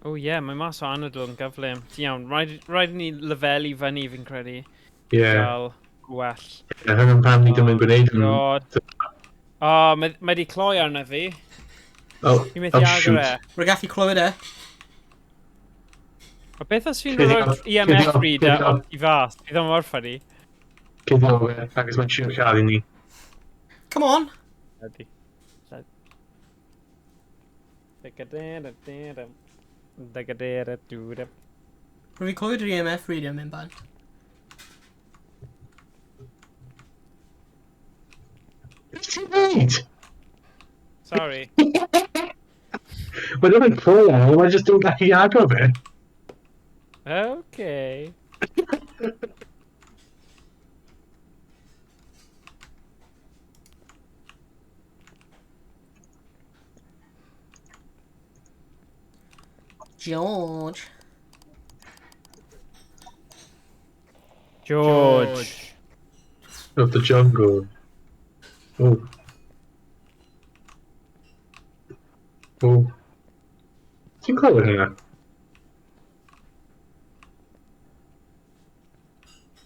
Oh yeah, mae mas o anadl yn gyflym. Ti'n iawn, rhaid i ni lefelu fyny fi'n credu. Yeah. Gael gwell. Yeah, hynny'n pam ni ddim yn gwneud yn. God. Oh, mae di cloi arna fi. Oh, Fi'n methu oh agor shoot. e. Rwy'n gallu clywed e. O beth os fi'n Cuddio, rhoi EMF cuddio, reader cuddio. ond i fas? Bydd o'n mor funny. Cuddio fe, agos mae'n siŵr lladd i ni. Come on! Ydy. Rwy'n fi clywed yr EMF reader yn mynd bant. Beth ti'n neud? Sorry. Mae ddim yn cloi arno, mae jyst ddim yn gallu agor fe. Okay. George. George. Of the jungle. Oh. Oh. Ti'n clywed hynna?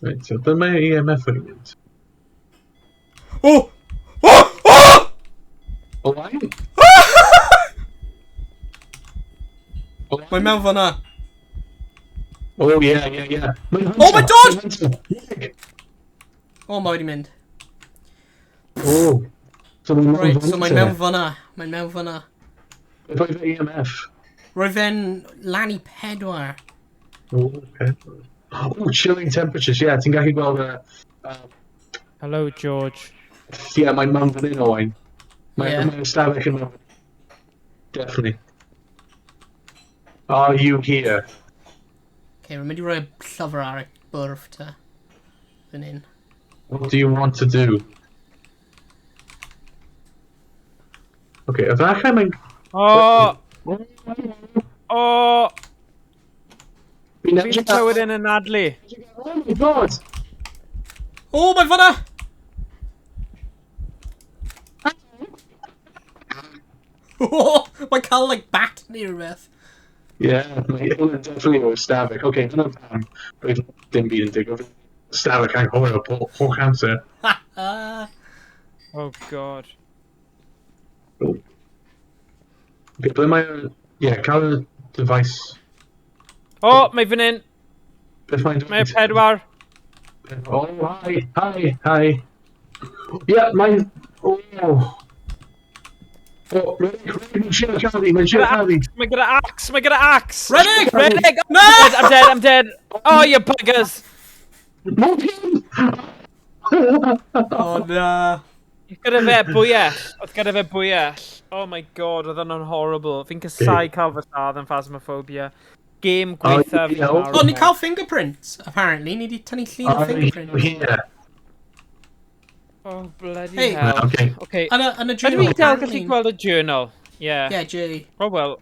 Right, so dyma EMF wedi mynd. Oh! Oh! Oh! Owain? Mae mewn fan'na. Oh, yeah. Mae'n Oh, mae'n dod! Hunter. Oh, mae wedi mynd. Oh. So mae'n mewn Right, so fan'na mae'n te. mewn fan'na. Mae'n mewn fan'na. Beth oedd EMF? Roedd fe'n lan i 4. Oh, okay. Oh, chilling temperatures, yeah, ti'n gallu gweld y Hello, George. Yeah, mae'n mewn fan hyn, Owain. Mae'n mae ystafell yn mewn. Definitely. Are you here? Okay, rwy'n mynd i roi llyfr ar y bwrdd te. Fan hyn. What do you want to do? Okay, efallai mae'n Oh! Oh! Fi'n Fi'n clywed yn anadlu. Oh my God! Oh, mae fan'na! Oh, mae'n cael, like, bat neu rhywbeth. Yeah, mae hwnna'n definitely o'r ystafell. Okay, dyna pam roedd dim byd yn digwydd. Ystafell anghywir o holl amser. Ha ha! Oh, God. Oh. Okay, ble mae'r... Yeah, cael y device. Oh, mae fan hyn. Beth mae'n Mae 4. Oh, hi, hi, hi. Yeah, mae'n... Oh. Oh, Reddick, Reddick, mae'n siarad lladd mae'n siarad lladd. Mae gyda axe, mae gyda axe! Reddick! Reddick! No! I'm dead, I'm dead! Oh, you buggers! Morgan! Oh, na. Gyda fe bwyell. Oedd gyda fe bwyell. Oh my God, oedd hwnna'n horrible. Fi'n casau cael fy lladd yn Phasmophobia. Game gweitha fi Oh, marw Oh, ni mewn. cael fingerprints, apparently. Ni di tynnu llun o Are you fingerprints. here? Oh, bloody Hey. hell. Right, okay. Okay. Yn y, yn y Ydw journal, i'n dal gallu apparently. gweld y journal? Yeah. Yeah, J. Oh, well.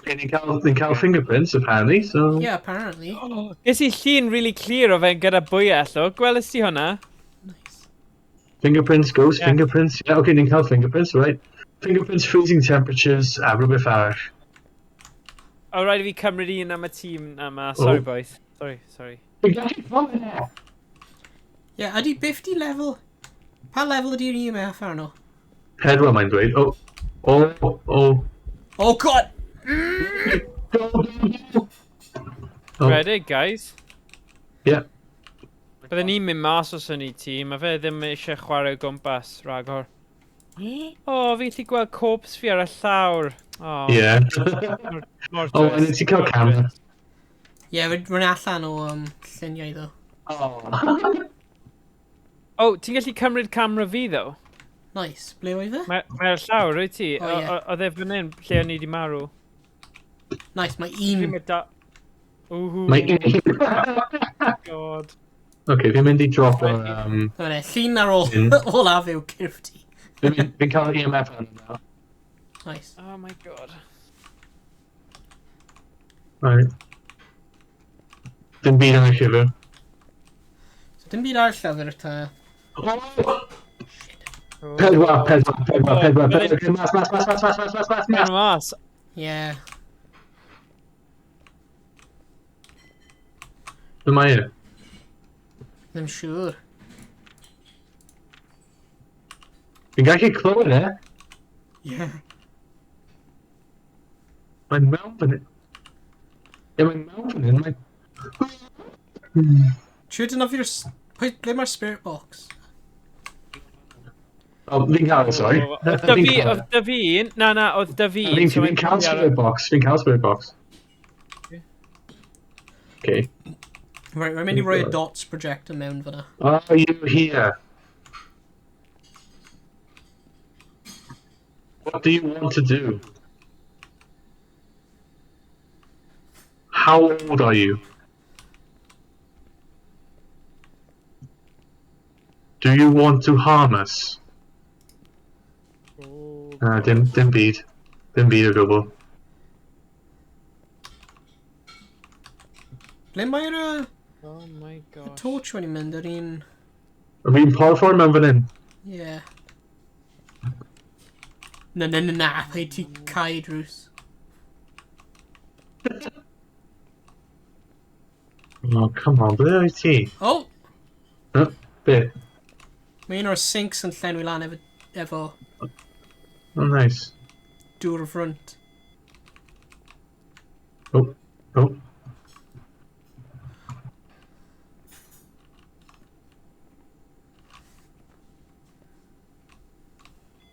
Okay, ni'n cael fingerprints, apparently, so. Yeah, apparently. Oh, ges i llun really clear o fe gyda bwyell o. Gwelais ti hwnna? Nice. Fingerprints, ghost Yeah. fingerprints. Yeah, okay, ni'n cael fingerprints, right. Fingerprints, freezing temperatures, a rhywbeth arall. O, rhaid i fi cymryd un am y tîm yma. Sorry, Oh. boys. Sorry, sorry. Fi'n gallu clywed e! Yeah, ydy beth di level? Pa level ydy'r EMF arno? 4 mae'n dweud. Oh. Oh god! Go, go, go! Oh. Ready, guys? Yeah. Byddwn ni'n mynd mas os o'n i ti. Mae fe ddim eisiau chwarae o gwmpas, ragor. O, oh, fi gallu gweld corpse fi ar y llawr. Oh, Yeah. Mor Oh, drist, and ti cael mor camera. drist. Yeah, we're allan o lluniau ddo. Oh. Oh, ti'n gallu cymryd camera fi, ddo? Nice. Ble oedd e? Mae ar llawr, wyt ti? O, ie. Oedd e fan hyn, lle o'n i wedi marw. Nice, mae Fi'n un. mynd da. Woohoo. Mae un. God. Okay, fi'n mynd i drop o. Dyma fe, llun ar ôl olaf yw cyrff ti. Fi'n cael EMF arno now. Nice. Oh my God. Right. Dim byd yn y llyfr. So dim byd ar y llyfr ta. Oh! Shit. Oh. 4, 4, 4, 4, 4. Okay, mas, mas, mas, mas, mas, mas, mas, mas, mas. Mas mas. Yeah. Ble mae e? Ddim siŵr. Fi'n gallu clywed e. Yeah. Mae'n mewn fan hyn. Ie, mae'n mewn fan hyn. Mae'n. Siŵr dyna fi'r... Pwy, ble mae'r spirit box? Oh, fi'n cael e, sorry. Oedd da fi, oedd da fi un. Na, na, oedd da fi un. Fi'n so fi'n cael mae'n spirit box. Fi'n cael spirit box. Okay. Right, rwy'n mynd i roi y dots projector mewn fyna. Are you here? What do you want to do? How old are you? Do you want to harm us? Oh, Dim byd. Dim byd o gwbl. Ble mae'r Oh my y gosh. torch wedi mynd yr un? Yr un porffor mewn fan hyn. Yeah. Na, na, na, na, paid ti cau drws. Oh, come on, ble wyt ti? Oh! Huh? Be? Mae un o'r sinks yn llenwi lan efo Oh, nice. dŵr front. Oh.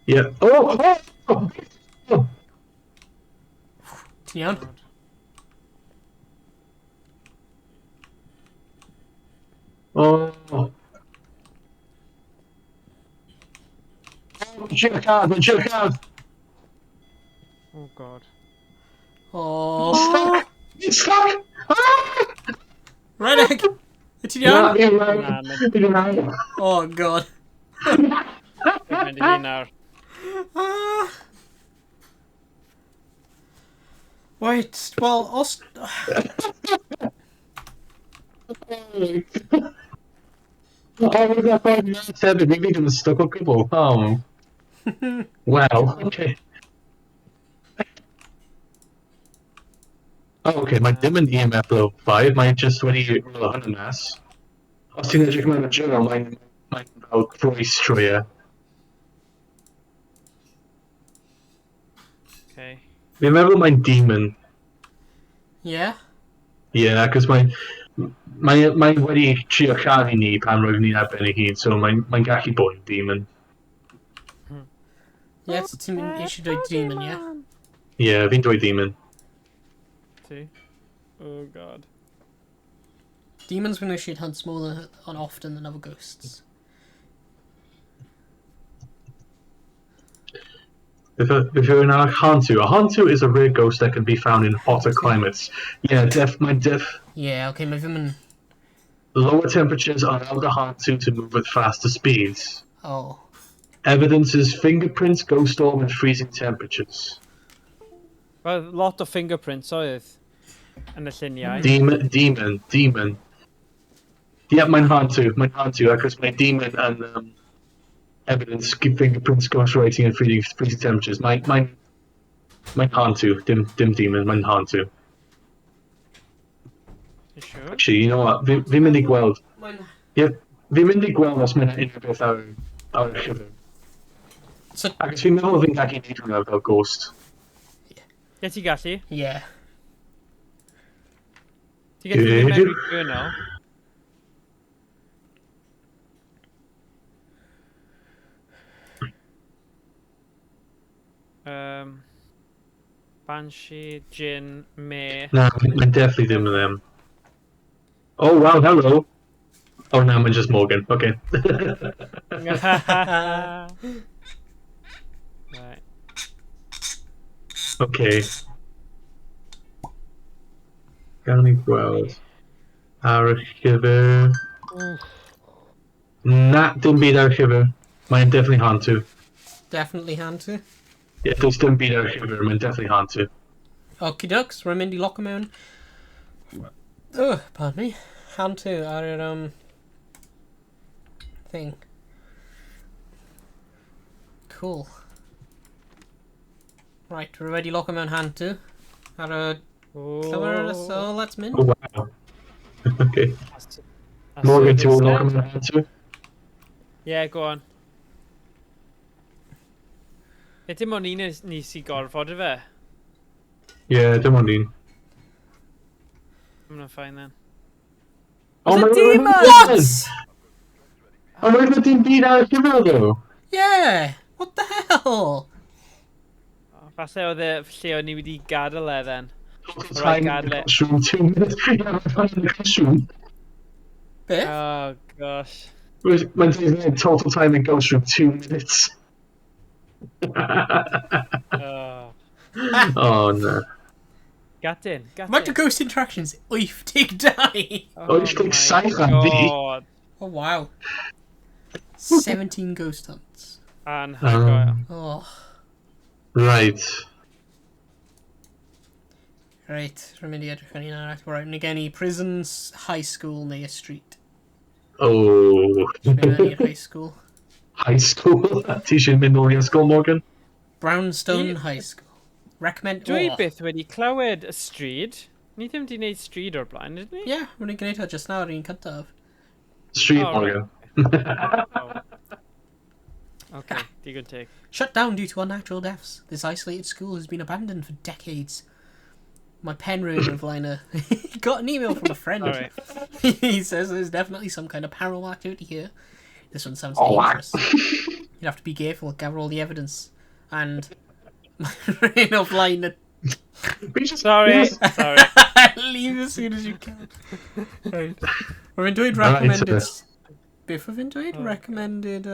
Yeah. Oh! Ti'n iawn? Oh. Oh. Mae'n lladd, mae'n lladd. Oh God. Oh. Stuck! It's stuck! Ah! Redeg! Wyt ti'n Na, iawn? fi'n Na, marw. na. Fi'n marw. Oh god. Dwi'n mynd i fi nawr. Ah. Wait, wel, os. Oh, that 5 minutes hefyd, fi ddim yn stuck o gwbl. Oh. Well, okay. Oh, okay, mae dim yn EMF level 5, mae just wedi roll hwnna mas. Os ti'n edrych mewn y journal, mae'n fel croes trwy e. Okay. Fi'n meddwl mae'n demon. Yeah? Yeah, acos mae wedi trio lladd i ni pan roedd ni'n ar ben ei hun, so mae'n gallu bod yn demon. Yeah, so ti'n mynd eisiau dweud demon, yeah? Yeah, fi'n dweud demon. Ti? Oh God. Demons will initiate hunts more than on often than other ghosts. If you're an Hantu, a Hantu is a rare ghost that can be found in hotter climates. Yeah, def, my def. Yeah, okay, mae ddim yn... Lower temperatures allow the Hantu to move at faster speeds. Oh. Evidence is fingerprints, ghost orb, and freezing temperatures. Well, lot o fingerprints oedd yn y lluniau. Demon, demon, demon. Yeah, mae'n Hantu, mae'n Hantu, achos mae demon yn evidence, fingerprints, ghost writing, and freezing temperatures. Mae'n Hantu, dim demon, mae'n Hantu. You sure? Actually, you know what, fi'n mynd i gweld, Mae'n... yeah, fi'n mynd i gweld os mae'n unrhyw beth ar y llyfr. So, Ac fi'n meddwl fi'n gallu neud hwnna fel ghost. Ie, ti gallu. Yeah. Ti gallu Ie, mynd mewn dwi- i journal. Banshee, Jinn, May. Na, mae'n definitely ddim yn ddim. Oh, wow, hello. Oh, na, mae'n just Morgan. Okay. Right. Okay. Gawn ni gweld. Ar y llyfr. Na, dim byd ar y llyfr. Mae'n definitely Hantu. Definitely Hantu. Yeah, does dim byd ar y llyfr, mae'n definitely Hantu. Okie dokes, rwy'n mynd i lock mewn. Oh, pardon me. Hantu ar yr thing. Cool. Right, we're ready lock mewn Hantu. Ar y llyfr, so let's mynd. Oh, wow. Okay. That's Morgan, do you want to service lock mewn Hantu? Yeah, go on. E, dim ond un ni sy'n gorfod y fe. Yeah, dim ond un. I'm not fine then. Oh, Was my it demon? What? Oh, mae'n dim byd ar y llyfr, though. Yeah! What the hell? Oh, falle oedd e lle o'n i wedi gadael e then. Total Right, time in the gadael e. classroom, 2 minutes. Yeah, mae'n in the classroom. Beth? Oh, gosh. Mae'n dweud total time in ghost room, 2 minutes. Oh. Oh, no. Gatyn, gatyn. Faint o ghost interactions? 82. Oh 87 my am fi. God. Oh, wow. 17 ghost hunts. Anhygoel. Oh, Right. right. Rwy'n mynd i edrych ar un arall. Right, ni gen i prisons, high school neu a street. Oh. Dwi'n mynd i'r high school. High school. Ti eisiau mynd nôl i ysgol, Morgan? Brownstone High School. Recommend... Dwi oh. byth wedi clywed y stryd. Ni ddim wedi gwneud stryd o'r blaen, ydyn ni? Yeah, rwy'n i'n gwneud hwn just nawr, un cyntaf. Street, Oh, right. Morgan. Oh. Okay, digon teg. Shut down due to unnatural deaths. This isolated school has been abandoned for decades. My penrhyn of liner got an email from a friend. Alright. He says there's definitely some kind of paranormal activity here. This one sounds Oh, wow. dangerous. You'd have to be careful, gather all the evidence. And my rain of liner. We just, Sorry, we just- sorry. Leave as soon as you can. Right. We're dweud Right, recommended... Beth oedd yn dweud? Oh. Recommended,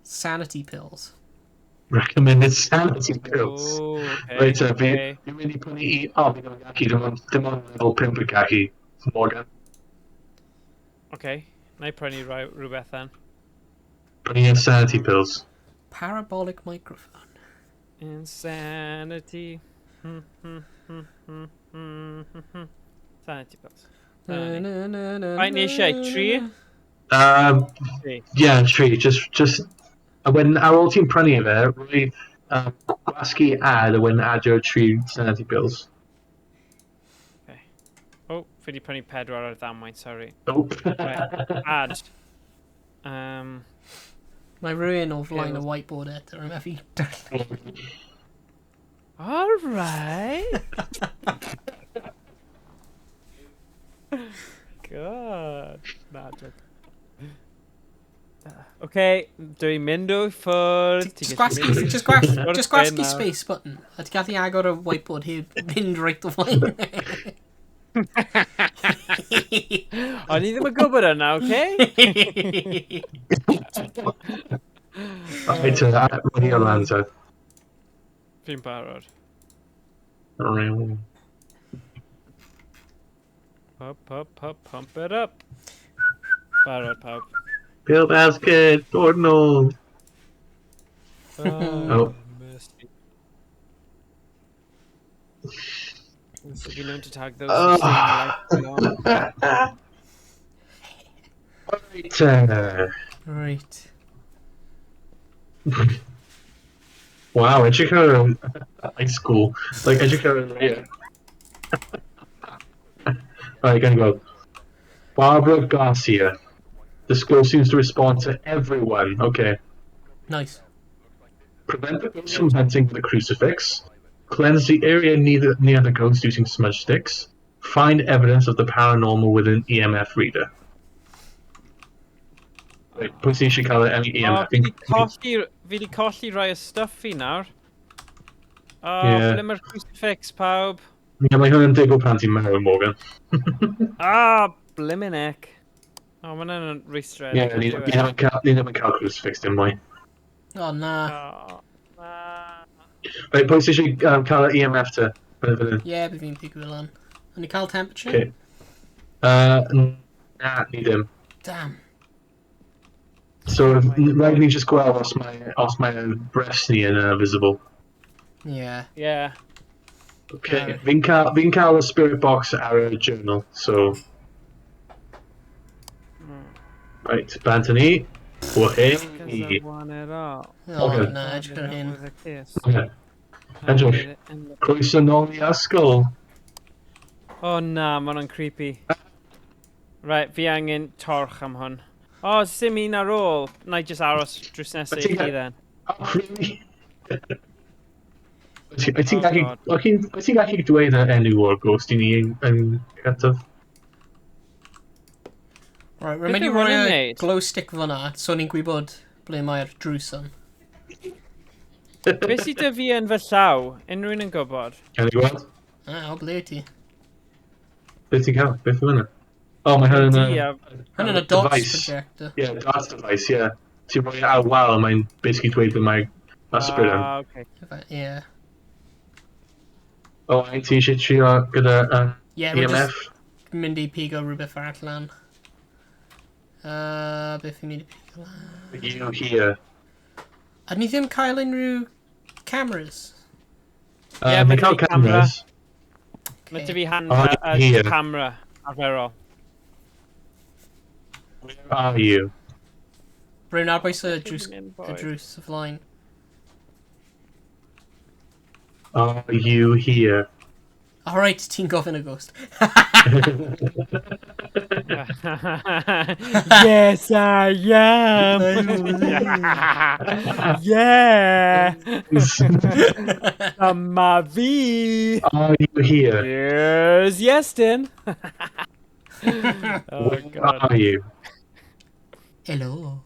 sanity pills. Recommended sanity pills. Oh, okay. Reit, fi, okay. fi'n mynd i prynu i... O, fi ddim yn gallu, dim ond level 5 yn gallu. Morgan. Okay, na i prynu rhywbeth then. Prynu insanity pills. Parabolic microphone. Insanity. Sanity pills. Dyna ni. Na, na, na, Right, ni eisiau tri. Tri. Yeah, tri. Just... A wedyn, ar ôl ti'n prynu fe, rhoi gwasgu add a wedyn adio tri sanity pills. Oh, fi wedi prynu pedwar ar ddamwain, sorry. Oh. Right, add. Mae rhywun o flaen y Pills. whiteboard eto, rwy'n methu darllen. All right. God. Na, joke. Okay, dwi'n mynd o ffwrdd. Ti'n Just gallu gwasgu, mynd just gwasgu, ffwrdd just gwasgu nawr. space button. A ti'n gallu agor y whiteboard heb mynd reit o flaen. O'n i ddim yn gwybod yna, okay? Right, ready o lan, te. Fi'n barod. Pump, pump, pump, pump it up. Barod, pawb. Bill basket, dod nôl. Oh, Oh. mercy. So be known to tag those who stay in the light too long. Right, Right. Wow, edrych ar high school. Like, edrych ar y. Right, gonna go. Barbara Garcia. This ghost seems to respond to everyone. Okay. Nice. Prevent the ghost from hunting with a crucifix. Cleanse the area near the ghost using smudge sticks. Find evidence of the paranormal with an EMF reader. Wait, pwy sy'n eisiau cael any O, EMF? fi di colli rai o stuff fi nawr. O, Ie. ble mae'r crucifix, pawb? Ie, mae hwn yn digwydd pan ti'n marw, Morgan. Ah, blimmin' heck. O, mae hwnna'n rwystredig. Ie, ni ddim yn cael crucifix dim mwy. O, na. O, na. Reit, pwy sy'n eisiau cael y EMF te? Fan hyn. Ie, yeah, bydd fi'n pigo lan. O'n i cael temperature? Okay. Na, ni ddim. Damn. So, rhaid ni just gweld os mae breast ni yn visible. Yeah. Yeah. Okay. Alright. Fi'n cael y spirit box ar y journal, so. Right, bant â ni. Wahey! Because I want it all. O, Okay. na, edrych ar hyn. With a kiss. Okay. Edrych. Croeso nôl i ysgol. Oh na, mae hwnna'n creepy. Right, fi angen torch am hwn. O, oh, sim un ar ôl. Na i just aros drws nesaf i chi then. Oh, really? Wyt ti'n Oh, gallu God. wyt ti'n gallu dweud y enw o'r ghost i ni yn gyntaf? Right, rwy'n Beth mynd i yw roi hwn yn y neud? glow stick fyna, so ni'n gwybod ble mae'r drws yn. Be sydd 'da fi yn fy llaw? Unrhyw un yn gwybod? Can i gweld? Ah, o ble ti? Beth ti'n cael? Beth yw hwnna? Oh, mae hwnna'n Di a Hwn yn y dots device. projector. Yeah, dots device, yeah. Ti'n rhoi ar wal, mae'n basically dweud bod mae ysbryd yn. Ah, okay. Yeah. Oh, a ti eisiau trio gyda Yeah, we're EMF? just mynd i pigo rhywbeth arall lan. Beth fi'n mynd i pigo lan? You here. A ni ddim cael unrhyw cameras? Ie, Ni'n ma' cael 'da fi camera. cameras. Mae 'da fi hand Oh, here. camera arferol. Where are you? Rwy'n ar bwys y drws, Mynd, y boi. drws y flaen. Are you here? Alright, ti'n gofyn y ghost. Yes, I am. Yeah. Dyma fi. Are you here? Here's Iestyn. Oh, Where God. are you? Hello.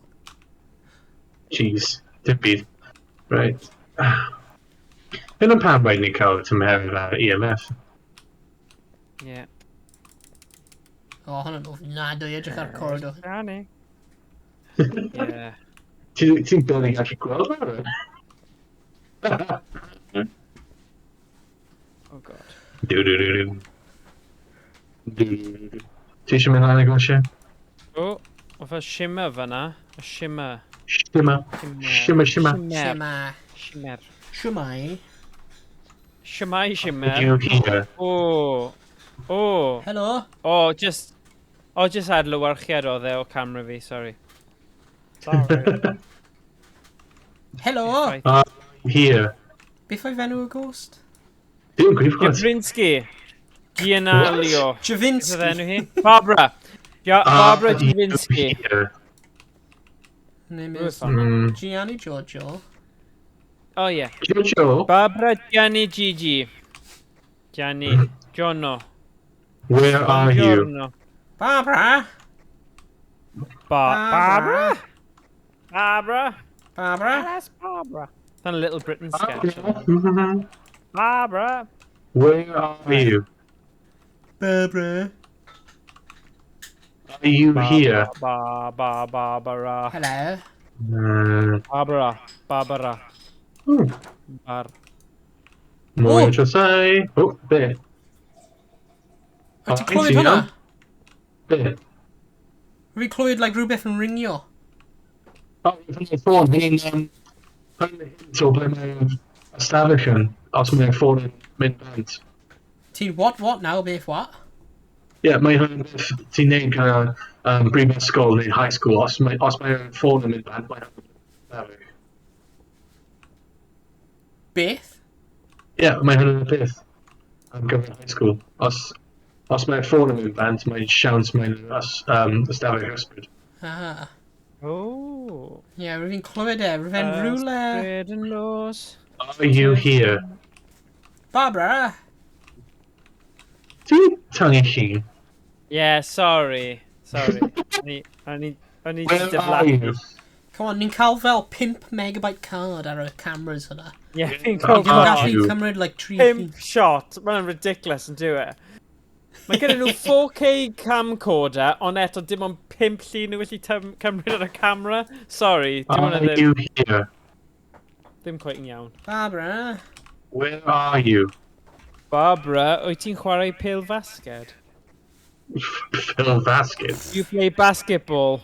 Jeez, dim byd. Right. Hyn yn pam rhaid ni cael tymheredd ar EMF. Yeah. O, oh, hwnna'n ofnadwy edrych ar corridor. Danny. Yeah. Ti'n barely gallu gweld ar Oh, God. Du du du du. Du du du du. Ti eisiau mynd lan i grisiau? Oh, oedd y shimmer fyna. Y shimmer. Shimmer. Shimmer, shimmer. Shimmer. Shima. Shimmer. Shwmai. Shimai shimmer. You here. Oh. Oh. Hello. Oh, just. Oh, just adlewyrchiad oedd e o camera fi, sorry. Sorry. Hello. Effaith. Are you here? Beth oedd enw y ghost? Dim gwybod. Gabrinski. Gianalio. Beth oedd Javinsky. enw hi? Barbara. Ja, Barbara Are you Javinsky. here? Name is Rhywbeth fel 'na. Gianni Giorgio. Oh, yeah. Jojo, Barbara Gianni Gigi. Gianni. Giorno. Where are you? Giorno. Barbara. Barbara? Barbara? Barbara. That's Barbara. That's a Little Britain sketch. Barbara. Barbara. Where are you? Barbara. Are you here? Ba ba Barbara. Hello. Barbara. Barbara. Bar. Mwy O! o drysau. O, be? O, ti'n O, clywed ti'n hwnna? iawn? Be? Fi'n clywed, like, rhywbeth yn ringio. O, hwnna'n ffôn, hynny'n... Hynny'n hint o ble mae'r ystafell yn, os mae'r ffôn yn mynd bant. Ti'n what now, beth what? Ie, yeah, mae hynny'n beth ti'n neud gyda brifysgol neu high school. Os mae'r ffôn yn mynd bant, mae hynny'n ystafell. Beth? Ie, yeah, mae hynny'n y peth am gyfer high school. Os mae'r ffôn yn mynd bant, mae'n siawns mae'n ystafell ysbryd. Ah. Oh. Ie, yeah, rwy'n clywed e. Rwy'n rhywle. Ysbryd yn nos. Are you here? Barbara! Ti'n tynnu llun? Yeah, sorry. Sorry. O'n i Where just are you? Come on, ni'n cael fel 5 megabyte card ar y cameras yna. Yeah, fi'n Are cael Ni'n gallu you? cymryd, like, 3 pimp shot. Mae'n ridiculous yn dyw e. Mae gyda nhw 4K camcorder, ond eto dim ond 5 llun nhw wedi cymryd ar y camera. Sorry, dim Are hwnna ddim, you here? ddim quite yn iawn. Barbara! Where are you? Barbara, wyt ti'n chwarae pêl fasged? Phil Basket. You play basketball.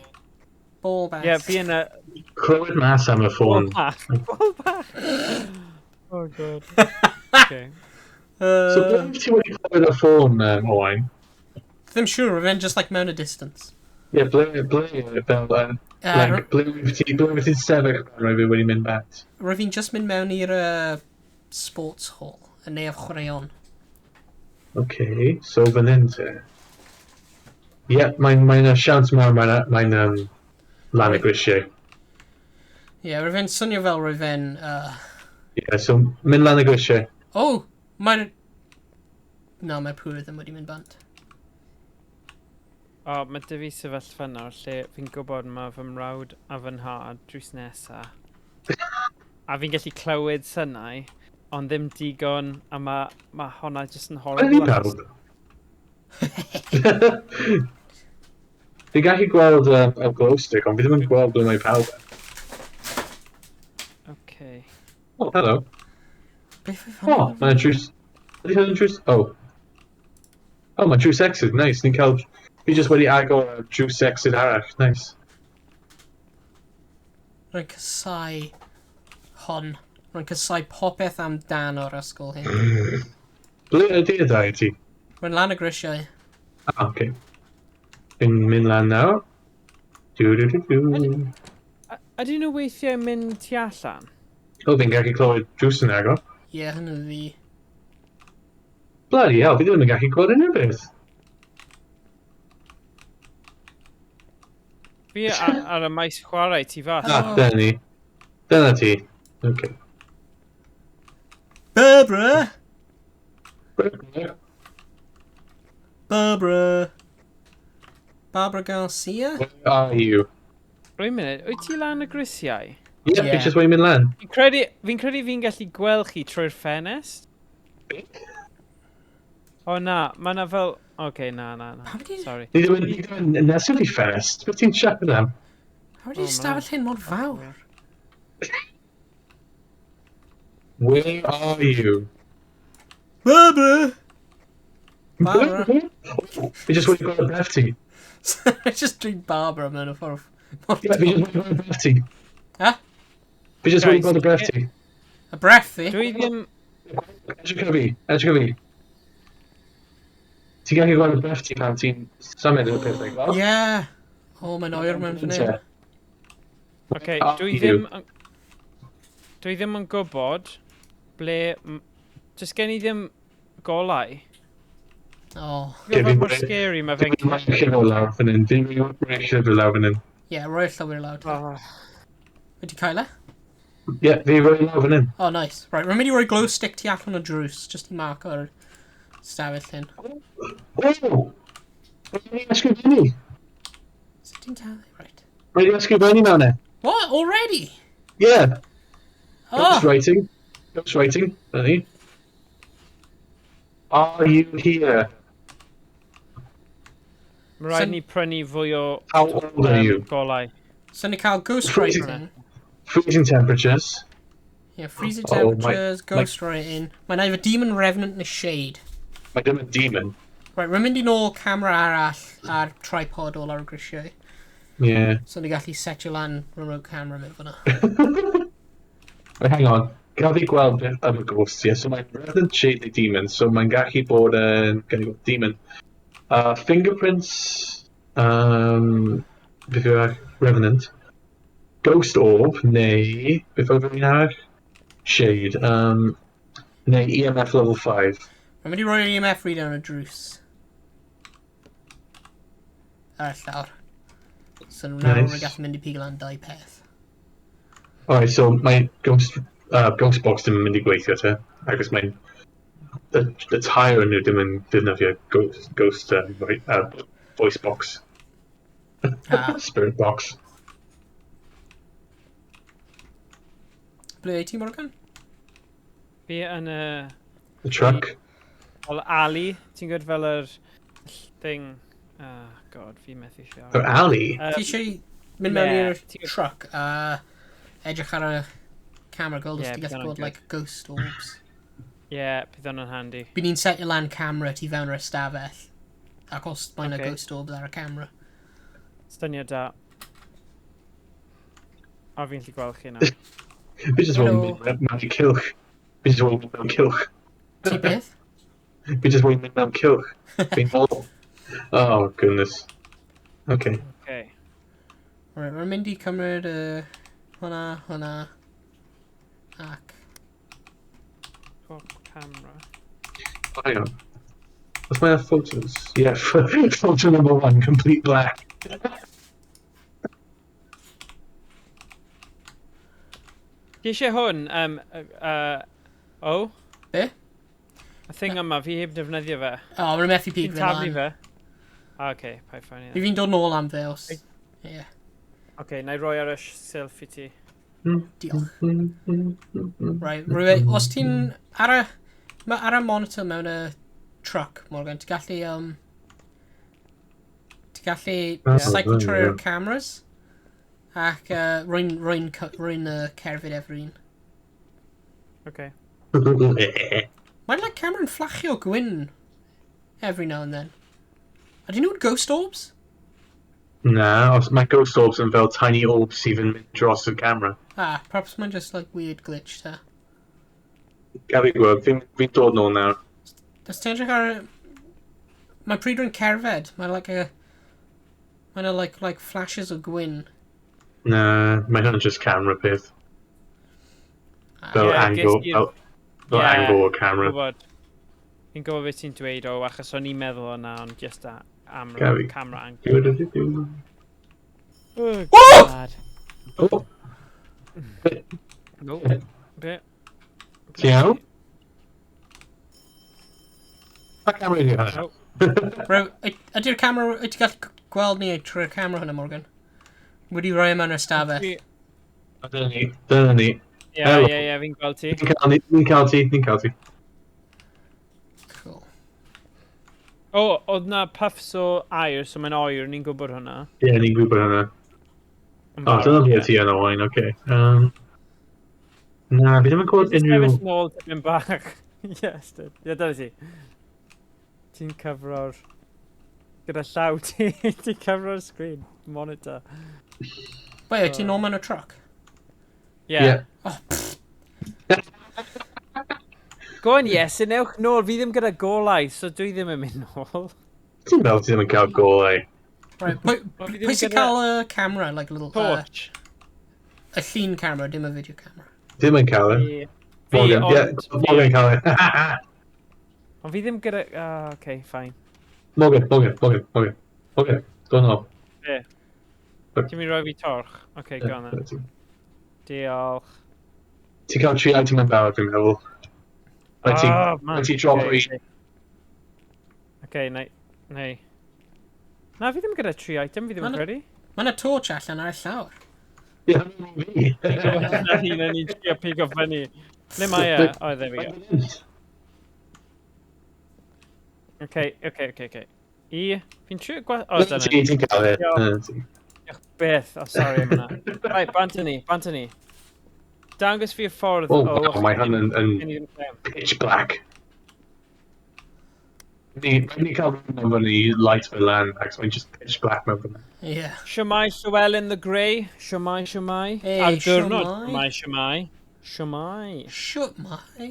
Ball basket. Yeah, fi yn y. Clywed mas am y Ball ffôn. bach. Ball bach. Oh god. Okay. So, ble ti wedi clywed y ffôn, Owain? Ddim siŵr, rwy'n just, like, mewn a distance. Ie, yeah, ble, fel, like, ble wyt ti'n sefyll pan roi fi wedi mynd bant? Rwy'n fi'n just mynd mewn i'r sports hall, y neuadd chwaraeon. Okay, so fan hyn te. Ie, yeah, mae'n siawns mawr mae'n lan y grisiau. Ie, yeah, rwy'n swnio fel rwy'n. Ie, yeah, so mynd lan y grisiau. Oh, mae'r. No, mae'r pŵer ddim wedi mynd bant. O, mae 'da fi sefyllfa nawr lle fi'n gwybod mae fy mrawd a fy nhad drws nesa. A fi'n gallu clywed synau, ond ddim digon, a mae honna jyst yn Ydy horrible. pawb? Fi'n gallu gweld y glow stick, ond fi ddim yn gweld ble mae pawb. Okay. Oh, hello. Beth yw Oh, mae'n drws. Ydy hwn yn drws? Oh. Oh, mae drws exit, nice. Ni'n cael. Fi just wedi agor y drws exit arall, nice. Rwy'n casáu hon. Rwy'n casáu popeth amdan o'r ysgol hyn. Ble ydy y dau ti? Rwy'n lan y grisiau. Ah, okay. Fi'n mynd lan nawr. Du, du, du, du. Ydyn nhw weithiau mynd tu allan? Oh, fi'n gallu clywed drws yn agor. Ie, yeah, hynny fi. Bloody hell, fi ddim yn gallu gweld unrhyw beth. Fi ar y maes chwarae tu fas. Ah, dyna ni. Dyna ti. Okay. Barbara! Barbara! Barbara Garcia? Where are you? Rwy'n munud, wyt ti lan y grisiau? Yeah, Yeah. fi just wedi mynd lan. Fi'n credu fi'n gallu gweld chi trwy'r ffenest. O na, mae na fel. Okay, na. Pam di- Sorry. Ni ddim yn nesaf i ffenest. Beth ti'n siarad am? How wedi Oh, stafell hyn mor fawr? Where are you? Barbara! Barbara. Fi just wedi gweld bref ti. I just dweud Barbara mewn y ffordd. Mor Yeah, fi just wedi gweld bref ti. Ha? Fi just wedi Guys, gweld y bref ti. Y brethu? Dwi ddim. Edrych ar fi, edrych ar fi. Ti'n gallu gweld y bref ti pan ti'n symud y pethau, gweld? Yeah. O, mae'n oer mewn fan hyn. Okay, Are dwi you? ddim. Dwi ddim yn gwybod ble. Does gen i ddim golau. O. Ti'n Ie, gwybod fi'n mor gweud scary mae fe'n Fi'n rhoi llyfr lawr fan hyn. Fi'n rhoi llyfr lawr fan hyn. Ie, roi'r llyfr lawr. Oh. Wedi cael e? Ie, fi rhoi lawr fan hyn. Oh, nice. Right, rwy'n mynd i roi glow stick tu allan o drws, just i mark o'r stafell hyn. O! Mae wedi ysgrifennu. Sut ti'n talu? Right. Mae wedi ysgrifennu mewn e. What? Already? Yeah. Oh! Ghost writing. Ghost writing. Dyna ni. Are you here? Mae rhaid So ni prynu fwy o How old are you? golau. So ni cael ghost Freezing. writing. Freezing temperatures. Yeah, freezing Oh, temperatures, ghost writing. Mae'n either Demon, Revenant neu Shade. Mae ddim yn demon. Right, rwy'n mynd i nôl camera arall ar tripod o lawr y grisiau. Yeah. So ni gallu setio lan remote camera mewn fyna. Wait, hang on. Gael fi gweld beth am y ghosts, yeah. So mae'n Revenant, Shade neu Demon. So mae'n gallu bod yn... Gallu bod Demon. Fingerprints... Beth yw e? Revenant. Ghost Orb, neu... Beth oedd un arall? Shade. Neu EMF level 5. Rwy'n mynd i roi EMF reader yn y drws. Ar y llawr. So nawr Nice. rwy'n gallu mynd i pigo lan dau peth. Alright, so mae Ghost Box ddim yn mynd i gweithio te. Achos mae'n... Y tair yn nhw ddim yn defnyddio ghost voice box. Ah. Spirit box. Ble ti, Morgan? Fi yn y... The truck. Fel alley, ti'n gwybod fel yr thing. Oh, God, fi methu siarad. Yr alley. Ti eisiau mynd mewn Ie, i'r truck a edrych ar y camera gweld os Ie, ti'n bydd gallu hwnna'n gweld good. like ghost orbs. Ie, bydd hwnna'n handy. Bydd ni'n setio lan camera tu fewn yr ystafell. Ac os mae yna ghost orbs ar y camera. Syniad da. O, fi'n gallu gweld chi nawr. Fi jyst Helo. wedi mynd mewn i cylch. Fi jyst wedi mynd mewn cylch. Ti beth? Fi jyst wedi mynd mewn cylch. Fi'n ôl. Oh, goodness. Okay. Okay. Right, rwy'n mynd i cymryd hwnna, hwnna, ac Swap camera. Hang on. What's my photos? Yeah, photo number one, complete black. Ti eisiau hwn? Oh? Be? Y thing yma, fi heb defnyddio fe. O, oh, rwy'n methu Ti'n pigo fe taflu lan. fe? Ah, okay, paid phoeni. Fi fi'n dod nôl am fe os... Ie, yeah, Okay, na i roi ar y silff i ti. Diolch. Right, rwy, os ti'n ar y monitor mewn y truck, Morgan, ti'n gallu cycle trwy'r cameras ac rwy'n cerfyd efo'r un. Okay. Mae'n like camera'n fflachio gwyn every now and then. Ydyn nhw'n ghost orbs? Na, os mae ghost orbs yn fel tiny orbs sydd yn mynd dros y camera. Ah, perhaps mae'n just like weird glitch ta. Gael fi gweld, fi dod nôl nawr. Os ti'n edrych ar... Mae pryd rwy'n cerdded, mae like a... Mae'n like flashes o gwyn. Na, mae hwnna'n just camera peth. Ah, Fel Ie, angle, ges i'r- fel Ie, angle o camera. Gwybod. Fi'n gwybod beth ti'n dweud o, achos o'n i'n meddwl o'na, ond just a am Gafi. camera angle. Oh! Oh, God. Oh, No. Be? Ti iawn? Pa camera ydi hwnna? Oh. Bro, ydy'r camera... Ydy gallu gweld ni trwy'r camera hwnna, Morgan? Wedi rhoi e mewn yr ystafell. Dyna ni, dyna ni. Ie, Helo. ie, fi'n gweld ti. Ni'n cael ni, ni'n cael ti, ni'n cael ti. Cool. O, oedd na puffs o air, so mae'n oer, ni'n gwybod hwnna. Ie, ni'n gwybod hwnna. Yn O, barod, dyna ie. lle ti yn Owain, oce. Na, fi ddim yn gwybod Jyst unrhyw... sefyll nôl tipyn bach. Yes, dyd. Ie, dyna ti. Ti'n cyfro'r... Gyda llaw ti, ti'n cyfro'r screen, monitor. Wait, ti'n nôl mewn y truck? Ie. Ie. Oh, pff, Go on, yes, yn ewch nôl. Fi ddim gyda golau, so dwi ddim yn mynd nôl. Ti'n meddwl ti ddim yn cael golau? Right, pwy, Wel, fi ddim pwy sy'n gyda- cael y camera, like little... Torch. Y llun camera, dim y video camera. Ddim yn cael e. Fi, fi, Morgan, ie, ond, Morgan cael e. ond fi ddim gyda... Oh, okay, fine. Morgan, Morgan, Morgan, Morgan. Morgan, dod nôl. Be? Ti'n mynd i roi fi torch? Okay, go on then. Diolch. Ti'n cael tri item yn barod, fi'n meddwl. Mae ti, Oh, man. mae ti drop Okay, un. Okay, neu... Neu. Na, fi ddim gyda tri item, fi ddim yn credu. Mae yna torch allan ar y llawr. Ie, hwnna'n fi. Na un o'n i'n trio pigo fyny. Le mae e? Oh, there we go. Okay. I... Fi'n trio O, dyna Ti, ni. ti'n cael e. Diolch. Dyna ti. Diolch beth. Oh, sorry am hwnna. Right, bant ni, bant ni. Dangos fi'r ffordd. Oh, wow, mae hwn yn Gen i ddim clem. Pitch black. Ni cael rhywun yn fyny light fel lan, ac mae'n just pitch black mewn fyny. Ie. Shwmae Llywelyn the Grey. Shwmae, shwmae. Hey, Ar diwrnod. shwmae. Shwmae, shwmae. Shwmae. Shwmae.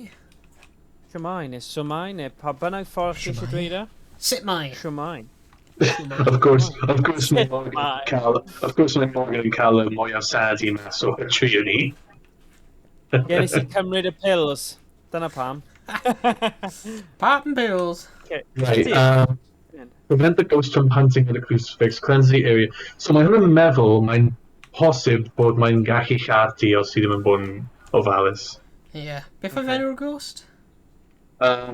Shwmae, neu shwmae, neu pa bynnag ffordd chi eisiau Shwmae. dweud e. Sut mae? Shwmae. Of course mae Morgan Mae. yn cael, of course mae Morgan yn cael y mwyaf sanity mas o'r tri o ni. Ie, nes i cymryd y pills. Dyna pam. Popping pills. Okay. Right, prevent the ghost from hunting at the crucifix, cleanse the area. So mae hwn yn meddwl, mae'n posib bod mae'n gallu lladd ti os ti ddim yn bod yn ofalus. Ie. Beth oedd enw'r ghost?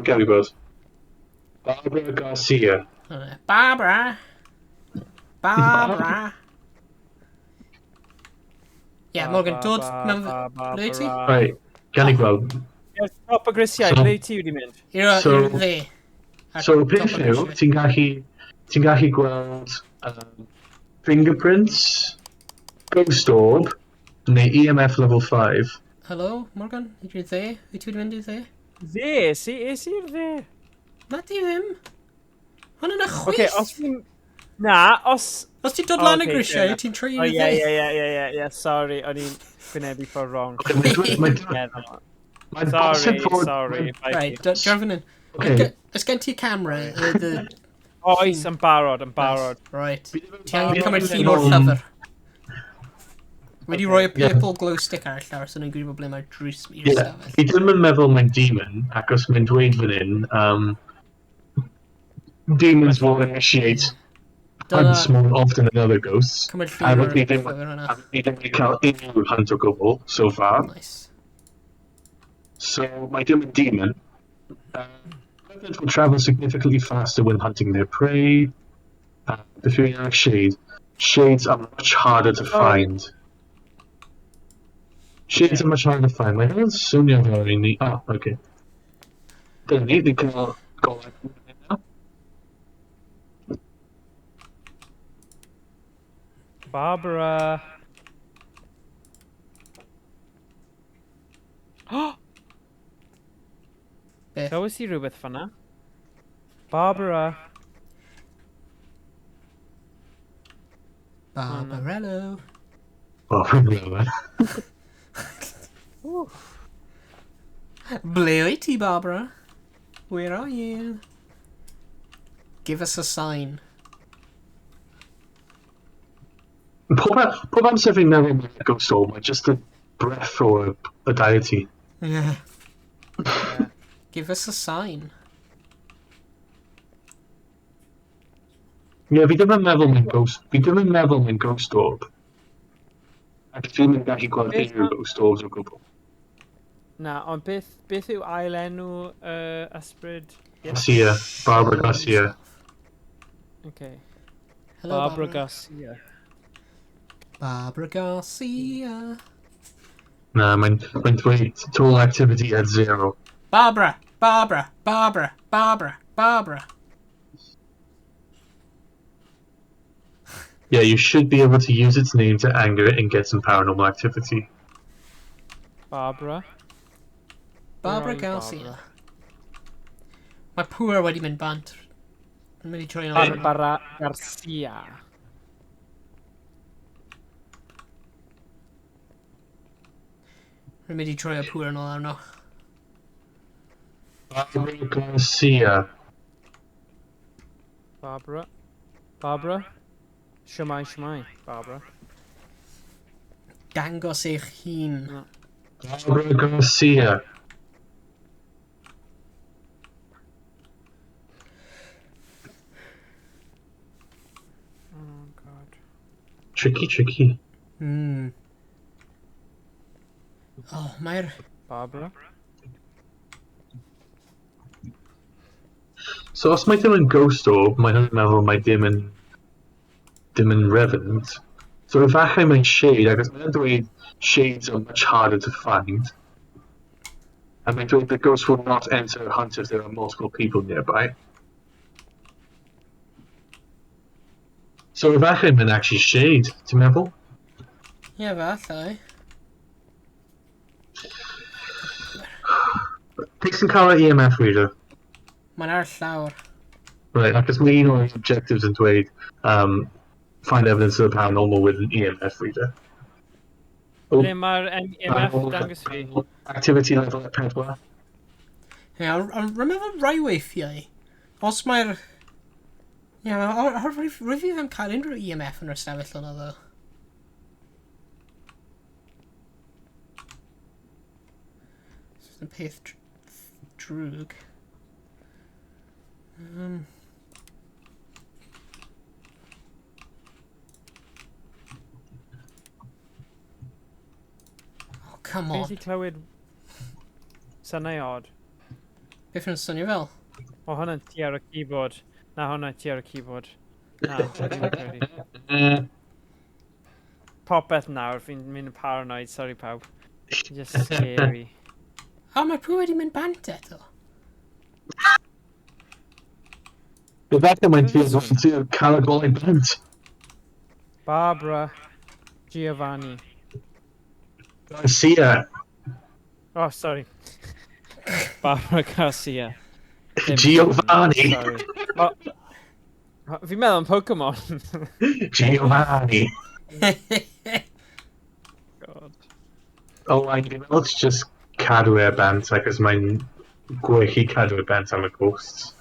Gary Bros. Barbara Garcia. O, ne. Barbara. Barbara. Ie, Morgan, dod mewn. Ble ti? Right, gan i gweld. Ie, top y grisiau, ble ti wedi mynd? I'r i'r dde. Ar So, top peth y yw, grisiau. ti'n gallu gweld fingerprints, ghost orb, neu EMF level 5. Helo, Morgan? I'r dde? Wyt ti wedi mynd i'r dde? Dde? Si, es i'r dde. Na ti ddim. Hwn yn y chwith. Oce, os fi'n... Na, os... Os ti'n dod O, lan y ocê, grisiau, fair. ti'n troi O, i'r ie, dde. ie, sorry, o'n i'n gwynebu ffordd wrong. Okay, Ie, na. mae'n Sorry, bosib fod sorry. Bai Right, fi. draw fan hyn. Okay. Oes gen ti camera? Oes, yn barod, yn barod. Right. Fi ddim yn Ti angen fi ddim cymryd yn llun o'r meddwl- llyfr. Wedi rhoi y Ie. purple glow stick ar y llawr, so ni'n gwybod ble mae'r drws i'r Ie, stafell. fi ddim yn meddwl mae'n demon, achos mae'n dweud fan hyn, demons will initiate hunts more often than other ghosts. Cymryd A llun o'r rydyn ni ddim, llyfr hwnna. a rydyn ni ddim wedi cael unrhyw hunt o gwbl so far. Nice. So mae dim yn demon. Revenants will travel significantly faster when hunting their prey. The Fury Shade. Shades are much harder to find. Shades are much harder to find. Mae hwnna'n swnio fel un ni. Oh, okay. Dyna ni, ni'n cael golau yna. Barbara. Oh! Beth? Glywes i rhywbeth fanna? Barbara. Barbarello. Barbarella. Ble wyt ti, Barbara? Where are you? Give us a sign. Pob amser fi'n meddwl mae'n ghost orb, mae just a breath o y deity. Yeah. Give us a sign. Ie, yeah, fi ddim yn meddwl mae'n ghost... Fi ddim yn meddwl mae'n ghost orb. Ac fi ddim yn gallu gweld Beth unrhyw ghost orbs o gwbl. Na, ond beth yw ail enw ysbryd? Garcia, Barbara Garcia. Okay. Hello, Barbara Barbara. Garcia. Barbara Garcia. Na, mae'n dweud total activity at zero. Barbara! Barbara! Barbara! Barbara! Barbara! Yeah, you should be able to use its name to anger it and get some paranormal activity. Barbara. Barbara Where are you, Garcia. Barbara? Mae pŵer wedi mynd bant. Yn mynd i troi yn ôl. Barbara Garcia. Rwy'n mynd i troi y pŵer yn ôl arno. Barbara Garcia. Barbara. Barbara. Shwmae, shwmae. Barbara. Dangos eich hun. Barbara Garcia. Oh, God. Tricky, tricky. Oh, mae'r... Barbara. So os mae ddim yn ghost orb, mae hynny'n meddwl mae ddim yn revenant. So efallai mae'n shade, ac mae'n dweud shades are much harder to find. A mae'n dweud the ghost will not enter a hunt if there are multiple people nearby. So efallai mae'n actually shade, ti'n meddwl? Ie, yeah, falle. Pwy sy'n cael y EMF reader? Mae'n ar y llawr. Right, achos mae un o'r objectives yn dweud find evidence of the paranormal with an EMF reader. Oh, Ble mae'r EMF dangos fi? Activity level at 4. Ie, ond rwy'n meddwl rai weithiau, os mae'r... Ie, rwy fi ddim cael unrhyw EMF yn yr ystafell yna, ddo. It's yn peth drwg. Oh, come on. Fi 'di clywed synau od. Beth yn swnio fel? O, hwnna'n ti ar y keyboard. Na, hwnna'n ti ar y keyboard. Na, dwi'n credu. Popeth nawr, fi'n mynd yn paranoid, sorry pawb. Just scary. O, mae pwy wedi mynd bant eto? Efallai mae'n trio cael y golau bant. Barbara Giovanni. Garcia. Oh, sorry. Barbara Garcia. Ddim Giovanni. Sorry. Oh, fi'n meddwl am Pokemon. Giovanni. God. Oh, fi'n meddwl it's just cadw e bant, achos mae'n gwell i cadw e bant am y ghosts.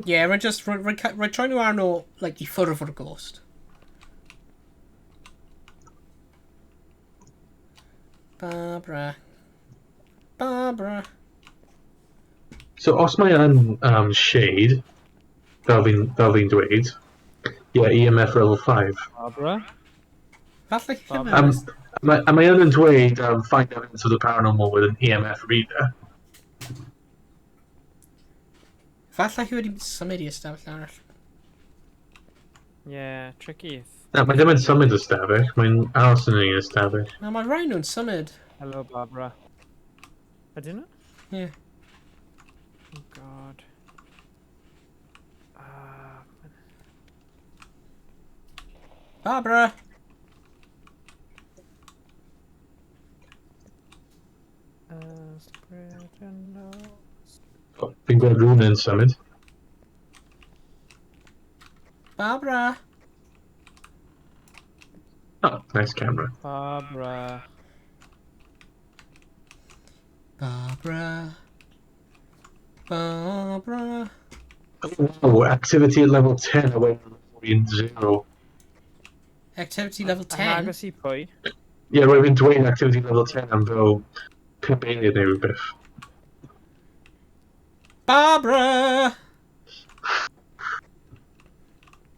Yeah, rwy'n just, rwy'n troi nhw arno, like, i ffwrdd o'r ghost. Barbara. Barbara. So os mae yn shade, fel fi'n dweud, yeah, EMF level 5. Barbara? Falle chi ddim A mae yn dweud find evidence of the paranormal with an EMF reader. Falle hi wedi symud i ystafell arall. Yeah, tricky. Na, mae ddim yn symud ystafell, mae'n aros yn un ystafell. Na, mae rai nhw'n symud. Hello, Barbara. Ydyn nhw? Yeah. Oh, God. Barbara! Fi'n gweld rhywun yn symud. Barbara! Oh, nice camera. Barbara. Barbara. Barbara. Oh, activity at level 10 away from 0. Activity level 10? Agos i pwy? Ie, roedd fi'n dweud activity level 10 am fel 5 eiliad neu rhywbeth. Barbara!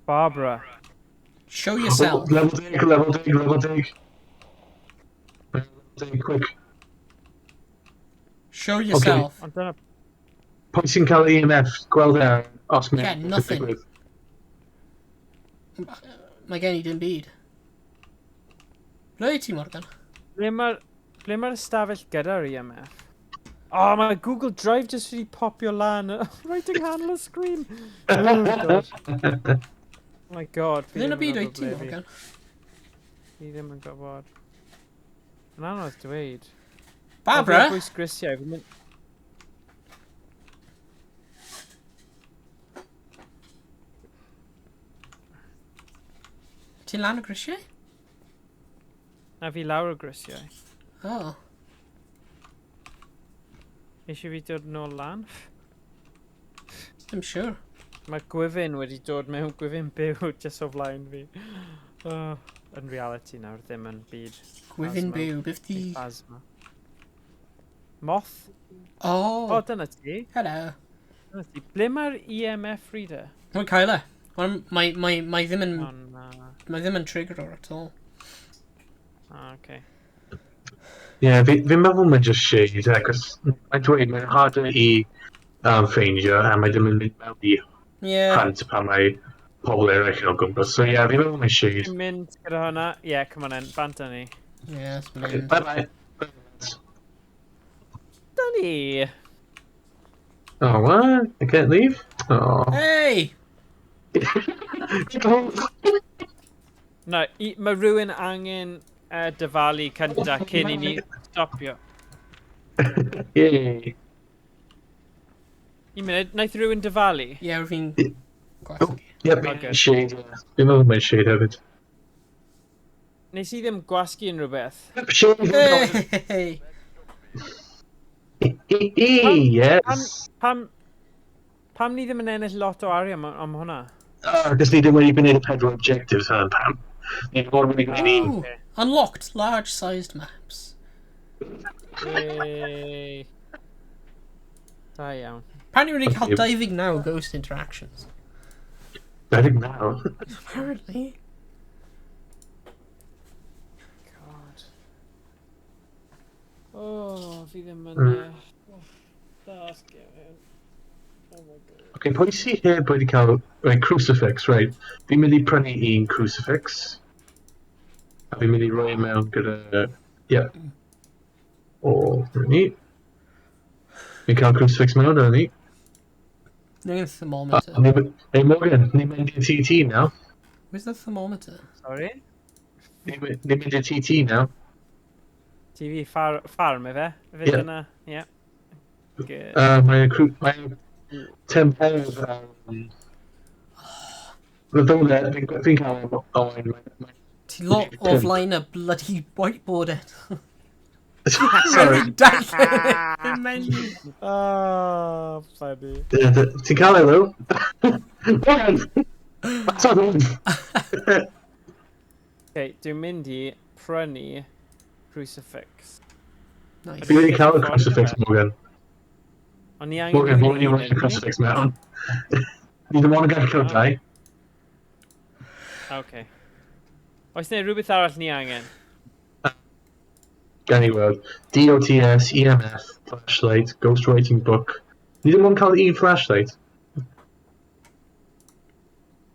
Barbara. Show yourself. Oh, level 10, level 10, level 10. Level 10, quick. Show yourself. Ond dyna... Pwy sy'n cael EMF? Gweld e os mae'n... Yeah, nothing. Mae gen i dim byd. Ble wyt ti, Morgan? Ble mae'r ystafell gyda'r EMF? Oh, mae Google Drive just wedi popio lan right yng nghanol y sgrin. Oh, God. Oh my God. Ble yn y byd wyt ti, Morgan? Fi ddim yn gwybod. Mae'n anodd dweud. Barbara? Pwys grisiau. Ti'n lan o grisiau? Na, fi lawr o grisiau. Oh. Eisiau fi dod nôl lan? I'm sure. Mae gwyfyn wedi dod mewn gwyfyn byw just o flaen fi. Oh, yn reality nawr, ddim yn byd. Gwyfyn byw, beth di... Phasma. Moth? Oh. Oh, dyna ti. Hello. Dyna ti. Ble mae'r EMF reader? Mae'n cael e. Mae ddim yn... Oh, na. Mae ddim yn trigger at all. Ah, okay. Ie, fi'n meddwl mae'n just shade, achos mae'n dweud mae'n harder i ffeindio, a mae ddim yn mynd mewn i hunt pan mae pobl eraill o gwmpas. So ie, fi'n meddwl mae'n shade. Fi'n mynd gyda hwnna. Ie, yeah, come on in, bant â ni. Ie, it's mynd. Bye-bye. Da ni! Oh, what? I can't leave? Oh. Hey! Na, mae rhywun angen dyfalu cynta cyn i ni stopio. Yay. Un munud, wnaeth rhywun dyfalu? Ie, yeah, fi'n Oh, gwasgu. yep, Okay. Shade. Fi'n meddwl mae'n shade hefyd. Nes i ddim gwasgu unrhyw beth. Yep, shade. Hey! Yes. Pam ni ddim yn ennill lot o arian am hwnna? Ah, cos ni ddim wedi gwneud y pedwar objectives hyn, pam. Ni ddim ond wedi gwneud un. Ooh, unlocked large-sized maps. Yay. Da iawn. Apparently we cael Okay. 29 ghost interactions. 29. Apparently. God. Oh, fi ddim yn... Oh, that's good. Oh my God. Okay, pwy sy heb wedi cael... Right, crucifix, right. Fi'n mynd i prynu un crucifix. A fi'n mynd i roi e mewn gyda... Yeah. O, dyna ni. Fi'n cael crucifix mewn, dyna ni. Angen Ah, thermometer. Hey Morgan, ni'n mynd i'r TT now. Where's the thermometer? Sorry? Ni'n mynd i'r TT now. TV farm efe? Efe Ie. dyna? Ie. Good. Mae'n tymheredd. Mae fi'n cael oen. Ti lot o flaen y bloody whiteboard eto. Sorry. Darllen y menu. Oh, funny. Ti'n cael e, though? Morgan! That's not one. Okay, dwi'n mynd i prynu crucifix. Nice. Fi wedi cael y crucifix, Morgan. O'n i angen Morgan, prynu fi wedi un, rhoi y ydyn ni? crucifix mewn. Ni ddim ond yn gallu cael dau. Okay. Oes neu rhywbeth arall ni angen? Gan i weld. DOTS, EMF, flashlight, ghost writing book. Ni ddim ond cael un flashlight.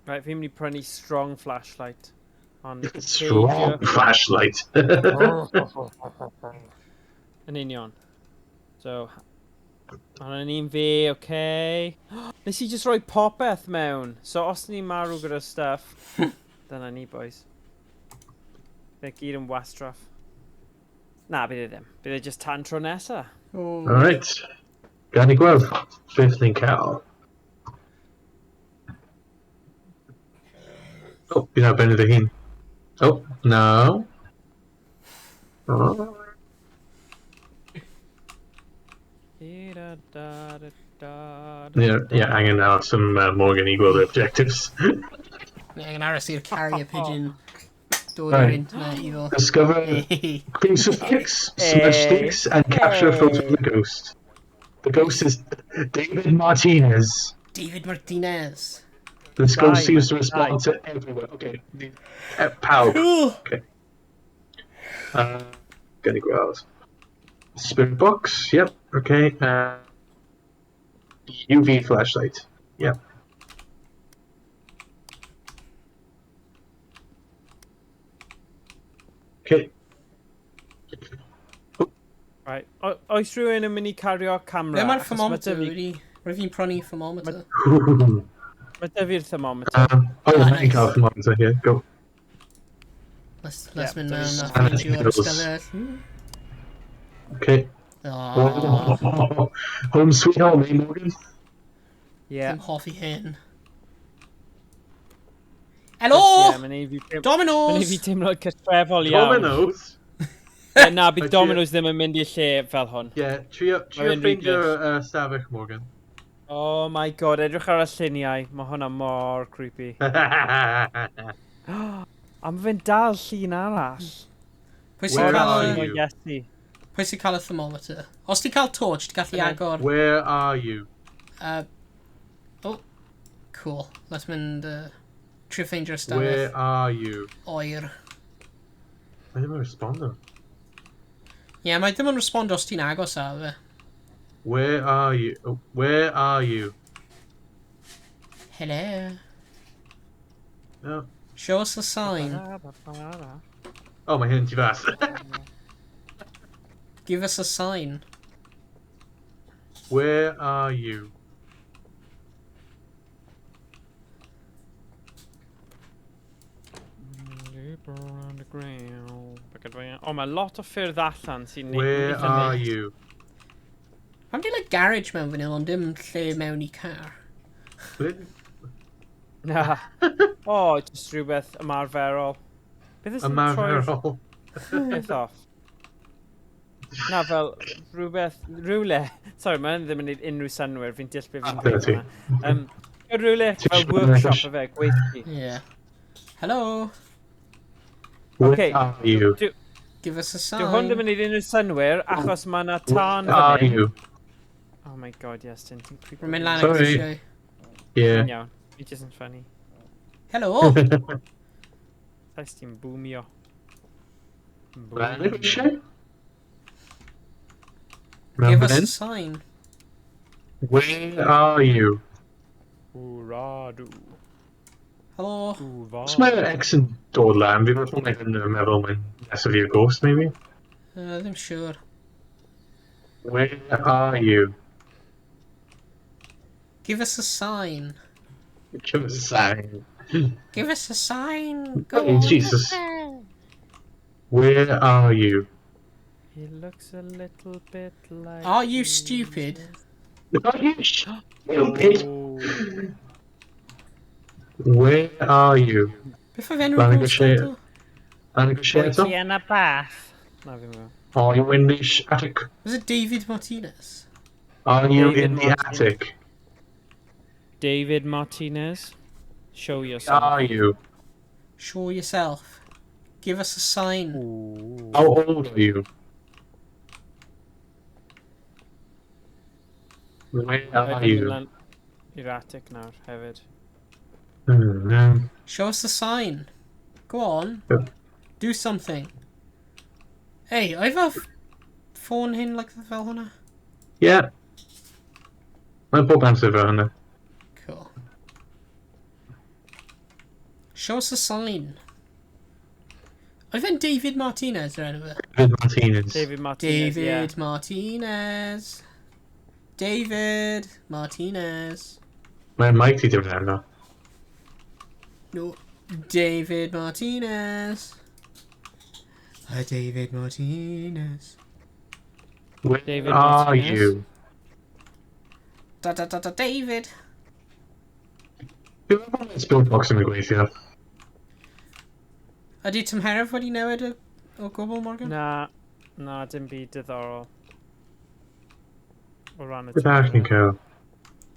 Right, fi'n mynd i prynu strong flashlight. Ond Strong flashlight. Yn union. So, hwnna'n un fi, okay. Nes i just rhoi popeth mewn. So, os ni'n marw gyda stuff, dyna ni, boys. Fe gyd yn wastraff. Na, bydd e ddim. Bydd e just tan tro nesa. Oh. Alright. Gan i gweld beth ni'n cael. Oh, fi'n ar ben iddo hun. Oh, no. Oh. Yeah, angen aros am Morgan i gweld y objectives. Ni angen aros i'r carrier pigeon dod i'r Right. internet i ddod. Discover crucifix, smudge sticks, and capture a photo of the ghost. The ghost is David Martinez. David Martinez. This ghost Die, seems to man, respond to everywhere. Okay, pawb. Ooh. Okay. Gonna go out. Spirit box. Yep. Okay. UV flashlight. Yep. Okay. Right. Oes rhywun yn mynd i cario camera? Ble mae'r Achos ma' thermometer 'da fi- wedi? Rwy'n fi'n prynu thermometer. Ma' 'da fi'r thermometer. Oh, yeah, Ah, I nice. can cael thermometer here. Go. Let's Yeah, mynd mewn a Sanity ffeindio'r pills. ystafell. Okay. Oh, Home sweet home, eh, Morgan? Yeah. Ddim hoffi hyn. Helo! Yeah, mae'n neud fi Dominoes! Mae'n neud fi teimlo cartrefol iawn. Dominoes. Yeah, na, bydd Ydy- Domino's ddim yn mynd i'r lle fel hwn. Yeah, trio Mae'n ffeindio ridiculous. stafell, Morgan. Oh my God, edrych ar y lluniau. Mae hwnna mor creepy. A mae fe'n dal llun arall. Pwy sy'n Where cael are y- Oh, you? Iesu. pwy sy'n cael y thermometer? Os ti'n cael torch, ti'n gallu Yna. agor. Where are you? Oh, cool. Let's mynd... Trio ffeindio'r stafell. Where are you? Oer. Mae ddim yn respondo. Ie, yeah, mae ddim yn respondo os ti'n agos ar fe. Where are you? Oh, where are you? Hello. No. Show us a sign. Oh, mae hyn ti fas. Give us a sign. Where are you? O, mae lot o ffyrdd allan sy'n neud. Where eitha are neis. you? Pam di like garage mewn fan hyn, ond dim lle mewn i car? Na. O, just rhywbeth ymarferol. Beth ys yn troi'r Ymarferol. peth off? Na, fel rhywbeth, rhywle. Sorry, mae'n ddim yn gwneud unrhyw synwyr, fi'n deall beth fi'n Dyna dweud ti. hwnna. Rhywle Ti fel isio workshop mynd y fe, gweithdy. Yeah. Hello. Where Okay. are you? Give us a sign. Dyw hwn ddim yn gwneud unrhyw synwyr, achos mae yna tân Where are fan hyn. you? Oh my god, yes, ti'n creepy. Rwy'n mynd lan Sorry. ac eisiau. Yeah. Iawn, it isn't funny. Hello. Llais ti'n boomio. Lan y grisiau? Give Mewn us fan a hyn? sign. Where are you? Wradu. Hello. Os mae'r X yn dod lan, fi'n meddwl mae hyn yn meddwl mae'n nesaf i'r ghost, maybe? Ddim siŵr. Where are you? Give us a sign. Give us a sign. Give us a sign. Go Oh, on. Jesus. Where are you? He looks a little bit like... Are you stupid? Are you stupid? Oh. Where are you? Beth oedd enw'r Lan y ghost grisiau. eto? Lan y grisiau Wyt eto? ti yn y bath? Na, fi'n meddwl. Are you in the attic? Was it David Martinez? Are you David in the Martinez. attic? David Martinez, show yourself. Are you? Show yourself. Give us a sign. Ooh. How old are you? Where are Dwi'n you? lan i'r attic nawr hefyd. No. Show us a sign. Go on. Yeah. Do something. Hey, I've a ffôn hyn like fel hwnna. Yeah. Mae'n pob amser fel hynny. Cool. Show us a sign. Oedd e'n David Martinez o'r enw fe? David Martinez. David Martinez, David yeah. Martinez. David Martinez. Mae'n mic ti ddim yn arno. No. David Martinez. David Martinez. Where David are Martinez. you? Da da da da David. Dwi'n meddwl bod Spirit Box yn gweithio. Ydy tymheredd wedi newid o gwbl, Morgan? Na, na, dim byd diddorol. O ran y Beth arall ni'n tymheredd.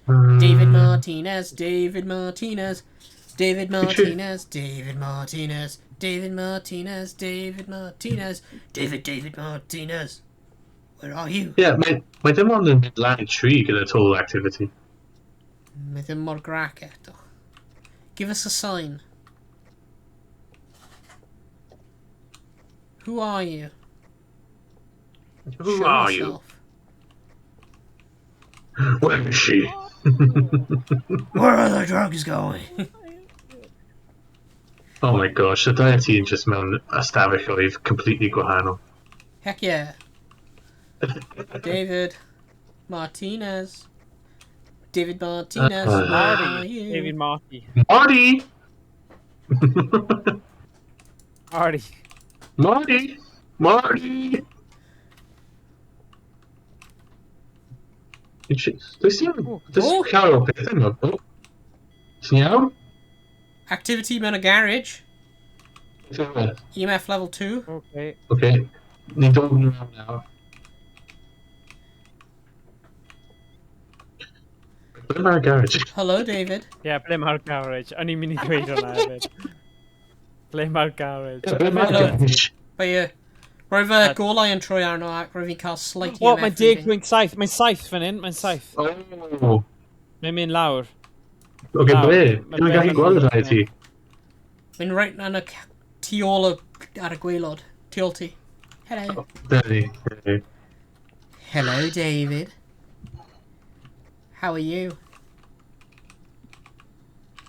cael? David Martinez, David Martinez, David Did you- Martinez, David Martinez, David Martinez, David Martinez, David, David Martinez. Where are you? Ie, mae, mae dim ond yn mynd lan i 3 gyda total activity. Mae ddim mor grac eto. Give us a sign. Who are you? Who Show are you? yourself. Where is she? Where are the drugs going? Oh my gosh, y dau ti yn just mewn ystafell oedd completely gwahanol. Heck yeah. David Martinez. David Martinez, where are Marty. you? David Marty. Marty! Marty. Marty! Marty! Does dim... Does Oh. dim llawer o pethau yma. O. Ti'n iawn? Activity mewn y garage. EMF level 2. Okay. Oce. Ni'n dod yn mewn nawr. Ble mae'r garage? Hello, David. Ie, yeah, ble mae'r garage? O'n i'n mynd i ddweud hwnna hefyd. Ble mae'r garage? Ble mae'r Hello. garage? But yeah. Roedd fy golau yn troi arno ac roedd fi'n cael slight O, EMF mae'n reading. 10.7. Mae'n 7 fan hyn. Mae'n 7. Oh. Mae'n mynd lawr. Oce, Nawr, ble? ma' Dwi'n gallu Ben yn gweld y rhai ti. Mae'n right yn y tu ôl ar y gwaelod. Tu ôl ti. Hello. Dyna ni. Dyna ni. Hello, David. How are you?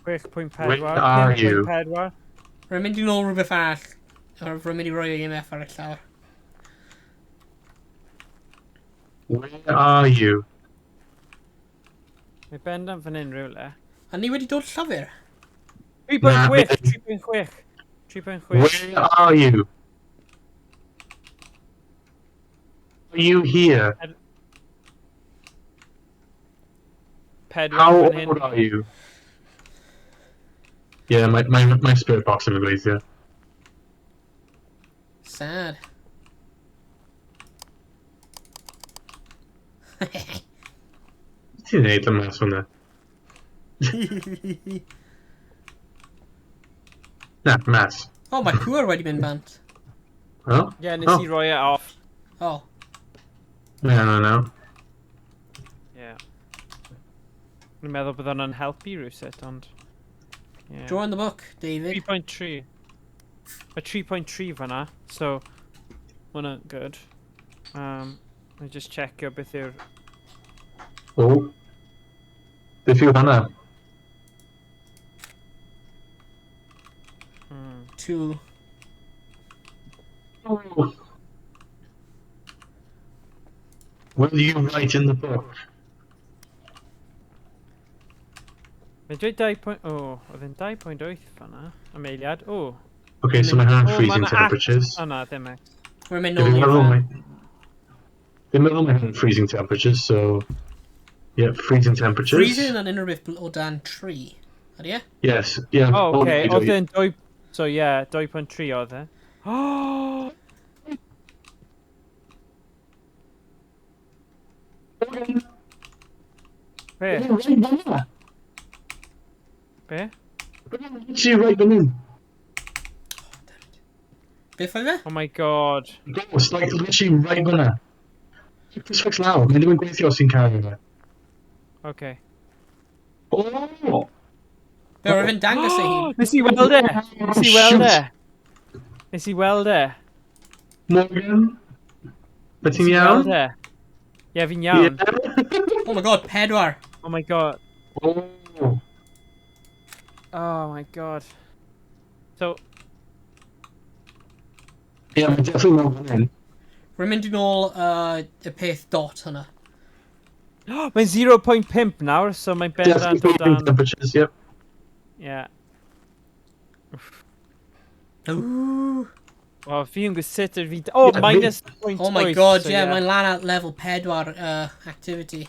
6.4. Where are you? 5.4. Rwy'n mynd i nôl rhywbeth arall. Rwy'n mynd i roi EMF ar y llawr. Where are you? Mae bendant fan hyn rhywle. A ni wedi dod llyfr. 3.6! 3.6! 3.6. Where are you? Are you here? 4 How fan hyn. old are you? Yeah, my spirit box yn gweithio. Sad. Ti'n neud y mas hwnna? Na, mas. Oh, mae pŵer wedi mynd bant. Oh? Ie, nes Oh. i roi e off. Oh. No, no, no. Ie. Dwi'n meddwl bydd hwnna'n helpu rhywsut, ond... Yeah. Draw in the book, David. 3.3. Mae 3.3 fanna, so... Ma hwnna'n good. Na i just checio beth yw'r... Oh. Beth yw hwnna? 2. Oh. Will you write in the book? Mae'n dweud 2 point... O, oedd e'n 2.8 fanna. Am eiliad. O. Okay, so mae hwnna'n O, freezing ma' 'na temperatures. O na, ddim X. Rwy'n mynd Fi'n nôl i'r meddwl fan. Fi'n meddwl mae hwnna'n freezing temperatures, so... Yeah, freezing temperatures. Freezing yn unrhyw beth o dan 3. Ydy e? Yes, yeah. O, oce. Oh, Oedd e'n 2... So ie, yeah, 2.3 oedd e. Oh! Be? Be? Literally right fan hyn. Beth oedd e? Oh my God. Ghost, like, literally right fyna. Crucifix lawr, mae ddim yn gweithio os ti'n cario fe. Okay. Oh! Be, roedd fe'n dangos ei hun. Nes i weld e! Nes i weld e! Nes i weld e! Morgan? Be Nes ti'n i iawn? weld e. Ie, fi'n iawn. Yeah. Oh my God, 4. Oh my God. Oh. Oh my God. So, Yeah, mae definitely mewn fan hyn. Rwy'n mynd yn ôl y peth dot hwnna. Mae'n 0.5 nawr, so mae'n bendant Definitely o freezing dan... temperatures, yep. Ie. Ooh. O, fi yn gwybod sut ydw fi... Oh, Yeah, minus 0.8. Oh my God, so yeah, mae'n lan at level 4 activity.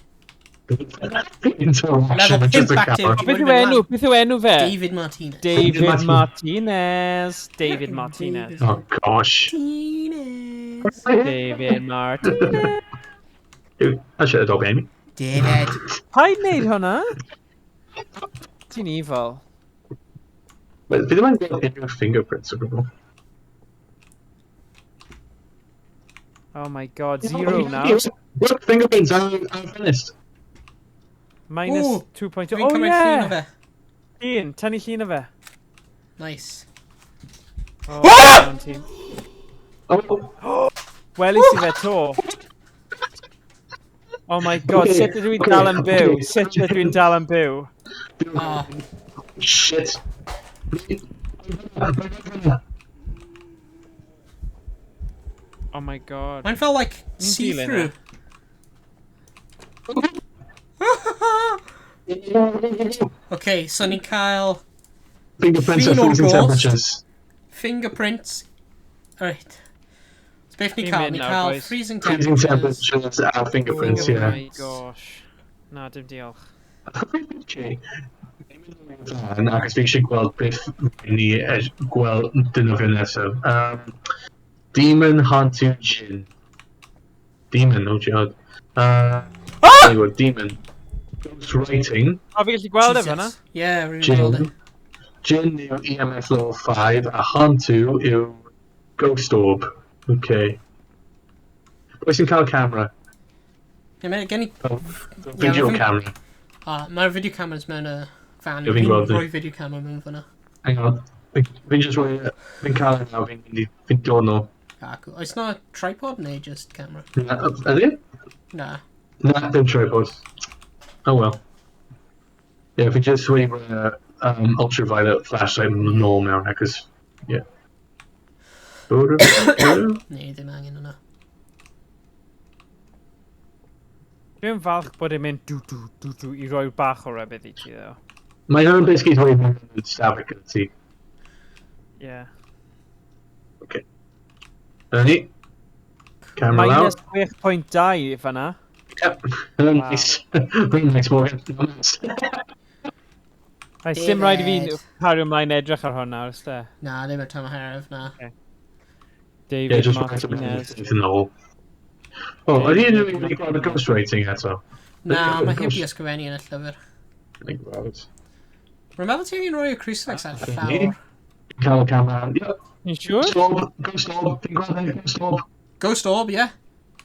Interaction Level with just pimp a camera. activity. Beth yw enw? Beth yw enw fe? David Martinez. David Martinez. David Martinez. Oh gosh. Martinez. David Martinez. Dude, that should have dog Amy. David. Paid wneud hwnna? Ti'n evil. But fi ddim yn gweld unrhyw fingerprints o gwbl. Oh my God, zero now. Look, fingerprints are finished. Minus Ooh, 2.2. Fi'n Oh cymryd llun o yeah! fe. Un, tynnu llun o fe. Nice. Oh, Ah! iawn ti. Oh, Welis i fe to. Oh my God, Okay, sut ydw i'n okay, dal yn byw? okay. Sut ydw i'n dal yn byw? Ah. Shit. Oh my God. Mae'n fel, like, Ni'n dilyn see-through. Okay, so ni'n cael Fingerprints are Llun o'r freezing ghost. temperatures. Fingerprints. Alright. So beth ni'n Fi'n cael? mynd Ni'n nawr, cael boys. freezing Freezing temperatures. temperatures are fingerprints, Oh yeah. my gosh. Na, dim diolch. Okay. Ac fi eisiau gweld beth ni gweld defnyddio nesaf. Demon Hantu Jinn. Demon, oh god. Ah! Anyway, Demon. Ghost writing. O, fi gallu gweld e fanna? Jesus. Yeah, rwy'n gweld e. Jinn. Jinn yw EMF level 5 a Hantu yw Ghost Orb. Okay. Pwy sy'n cael camera? Ie, mae gen i... Oh, video fi'n- camera. Ah, mae'r video cameras mewn y fan. Ie, fi'n Fi'n gweld e. rhoi video camera mewn fyna. Hang on. Fi'n just rhoi... Fi'n cael e nawr, fi'n mynd i... Fi'n dod nôl. Ah, cool. Oes na tripod neu just camera? Na, ydy? Na. Na, dim tripod. Oh well. Yeah, fi just wedi rhoi ultraviolet flashlight yn nôl mewn, achos... Yeah. Bwrw, bwrw. Neu ddim angen yna. Dwi'n falch bod e'n mynd dw dw dw dw i roi bach o rybudd i ti, ddo. Mae hwn basically rhoi mewn stafell gyda ti. Yeah. Dyna ni. Camera lawr. Minus 6.2 fanna. Yep. Nice. Nice, Morgan. Nice. Right, dim rhaid i fi David. cario ymlaen edrych ar hwn nawr, ysde? Na, ddim ar tam herf, na. David Yeah, just Martinez. Martinez yn ôl. Oh, ydy unrhyw un wedi gweld y ghost writing eto? Na, mae heb Ghost- di ysgrifennu yn y llyfr. Dwi'n gweld. Rwy'n meddwl ti angen rhoi y crucifix ar Ni. llawr. Cael y camera. Yep. Ti'n siŵr? Ghost orb, ghost orb, fi'n gweld e, ghost orb. Ghost orb, yeah.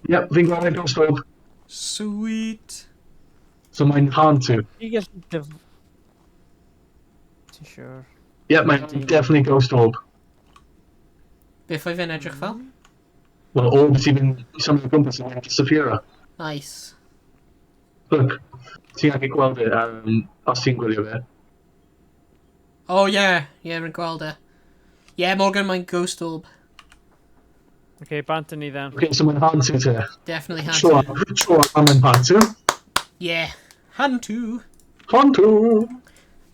Yep, fi'n gweld e, ghost orb. Sweet. So mae'n Hantu. Ti'n gallu dyf... Ti'n siŵr? Yep, mae'n definitely ghost orb. Beth oedd fe'n edrych fel? Well, orb sy'n mynd symud o gwmpas yn disappear. Nice. Look, ti'n gallu gweld e, os ti'n gwylio fe. Oh, yeah. Yeah, rwy'n gweld e. Yeah, Morgan, mae'n ghost orb. Okay, bant yn ni then. Okay, so mae'n Hantu te. Definitely Hantu. Sure, sure, mae'n Hantu. Yeah. Hantu. Hantu!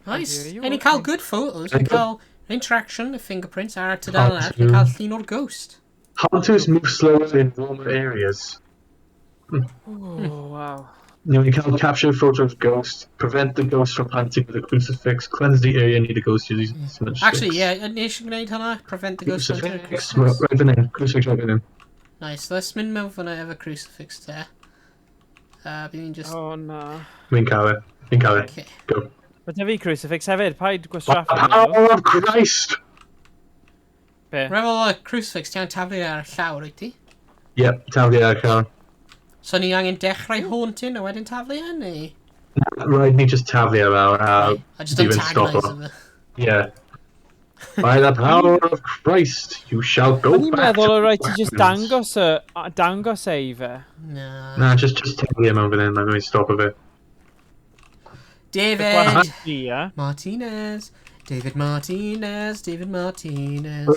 Nice. Here you A ni are. cael good photos. Ni Thank you. cael interaction, y fingerprints ar y tudalen arall. Ni Hantu. cael llun o'r ghost. Hantus move slower in warmer areas. Oh, wow. You know, you can capture photo of ghost, prevent the ghost from hunting with a crucifix, cleanse the area near the ghost using smudge Actually, sticks. yeah, ni eisiau gwneud hwnna. Prevent the ghost from hunting a Crucifix, crucifix. right fan hyn, crucifix right fan hyn. Nice. Let's mynd mewn fyna efo crucifix te. Bydd ni'n just... Oh, na. Fi'n cael e, fi'n cael e. Okay. Go. Mae 'da fi crucifix hefyd, paid gwastraffu nhw. Power of Christ! Be? Refel y crucifix, ti angen taflu ar y llawr, wyt ti? Yep, taflu ar y llawr. So ni angen dechrau haunting a wedyn taflu e, neu? Rhaid ni just taflu ar lawr a A just even antagonise stop fe. Yeah. By the power of Christ, you shall go O'n i'n back meddwl to o rhaid ti just weapons. dangos y, dangos e i fe. Na. Na, just taflu e mewn fan hyn, mae'n mynd i stop o fe. David Gwahanol ie. Martinez. David Martinez. David Martinez.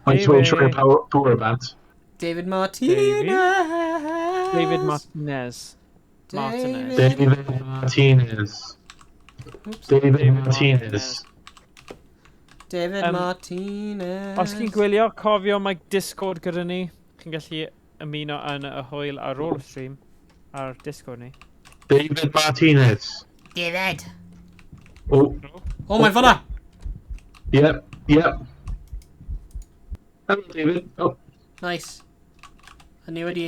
Mae'n David. troi power, power bant. David Martinez. David Martinez. Martinez. David Martinez. Oops. David David Martinez. David Martinez. Os chi'n gwylio, cofio mae Discord gyda ni. Chi'n gallu ymuno yn y hwyl ar ôl y stream ar Discord ni. David Martinez. David. Oh, Oh, mae fyna. yep. Hello, David. Oh, Nice. A ni wedi...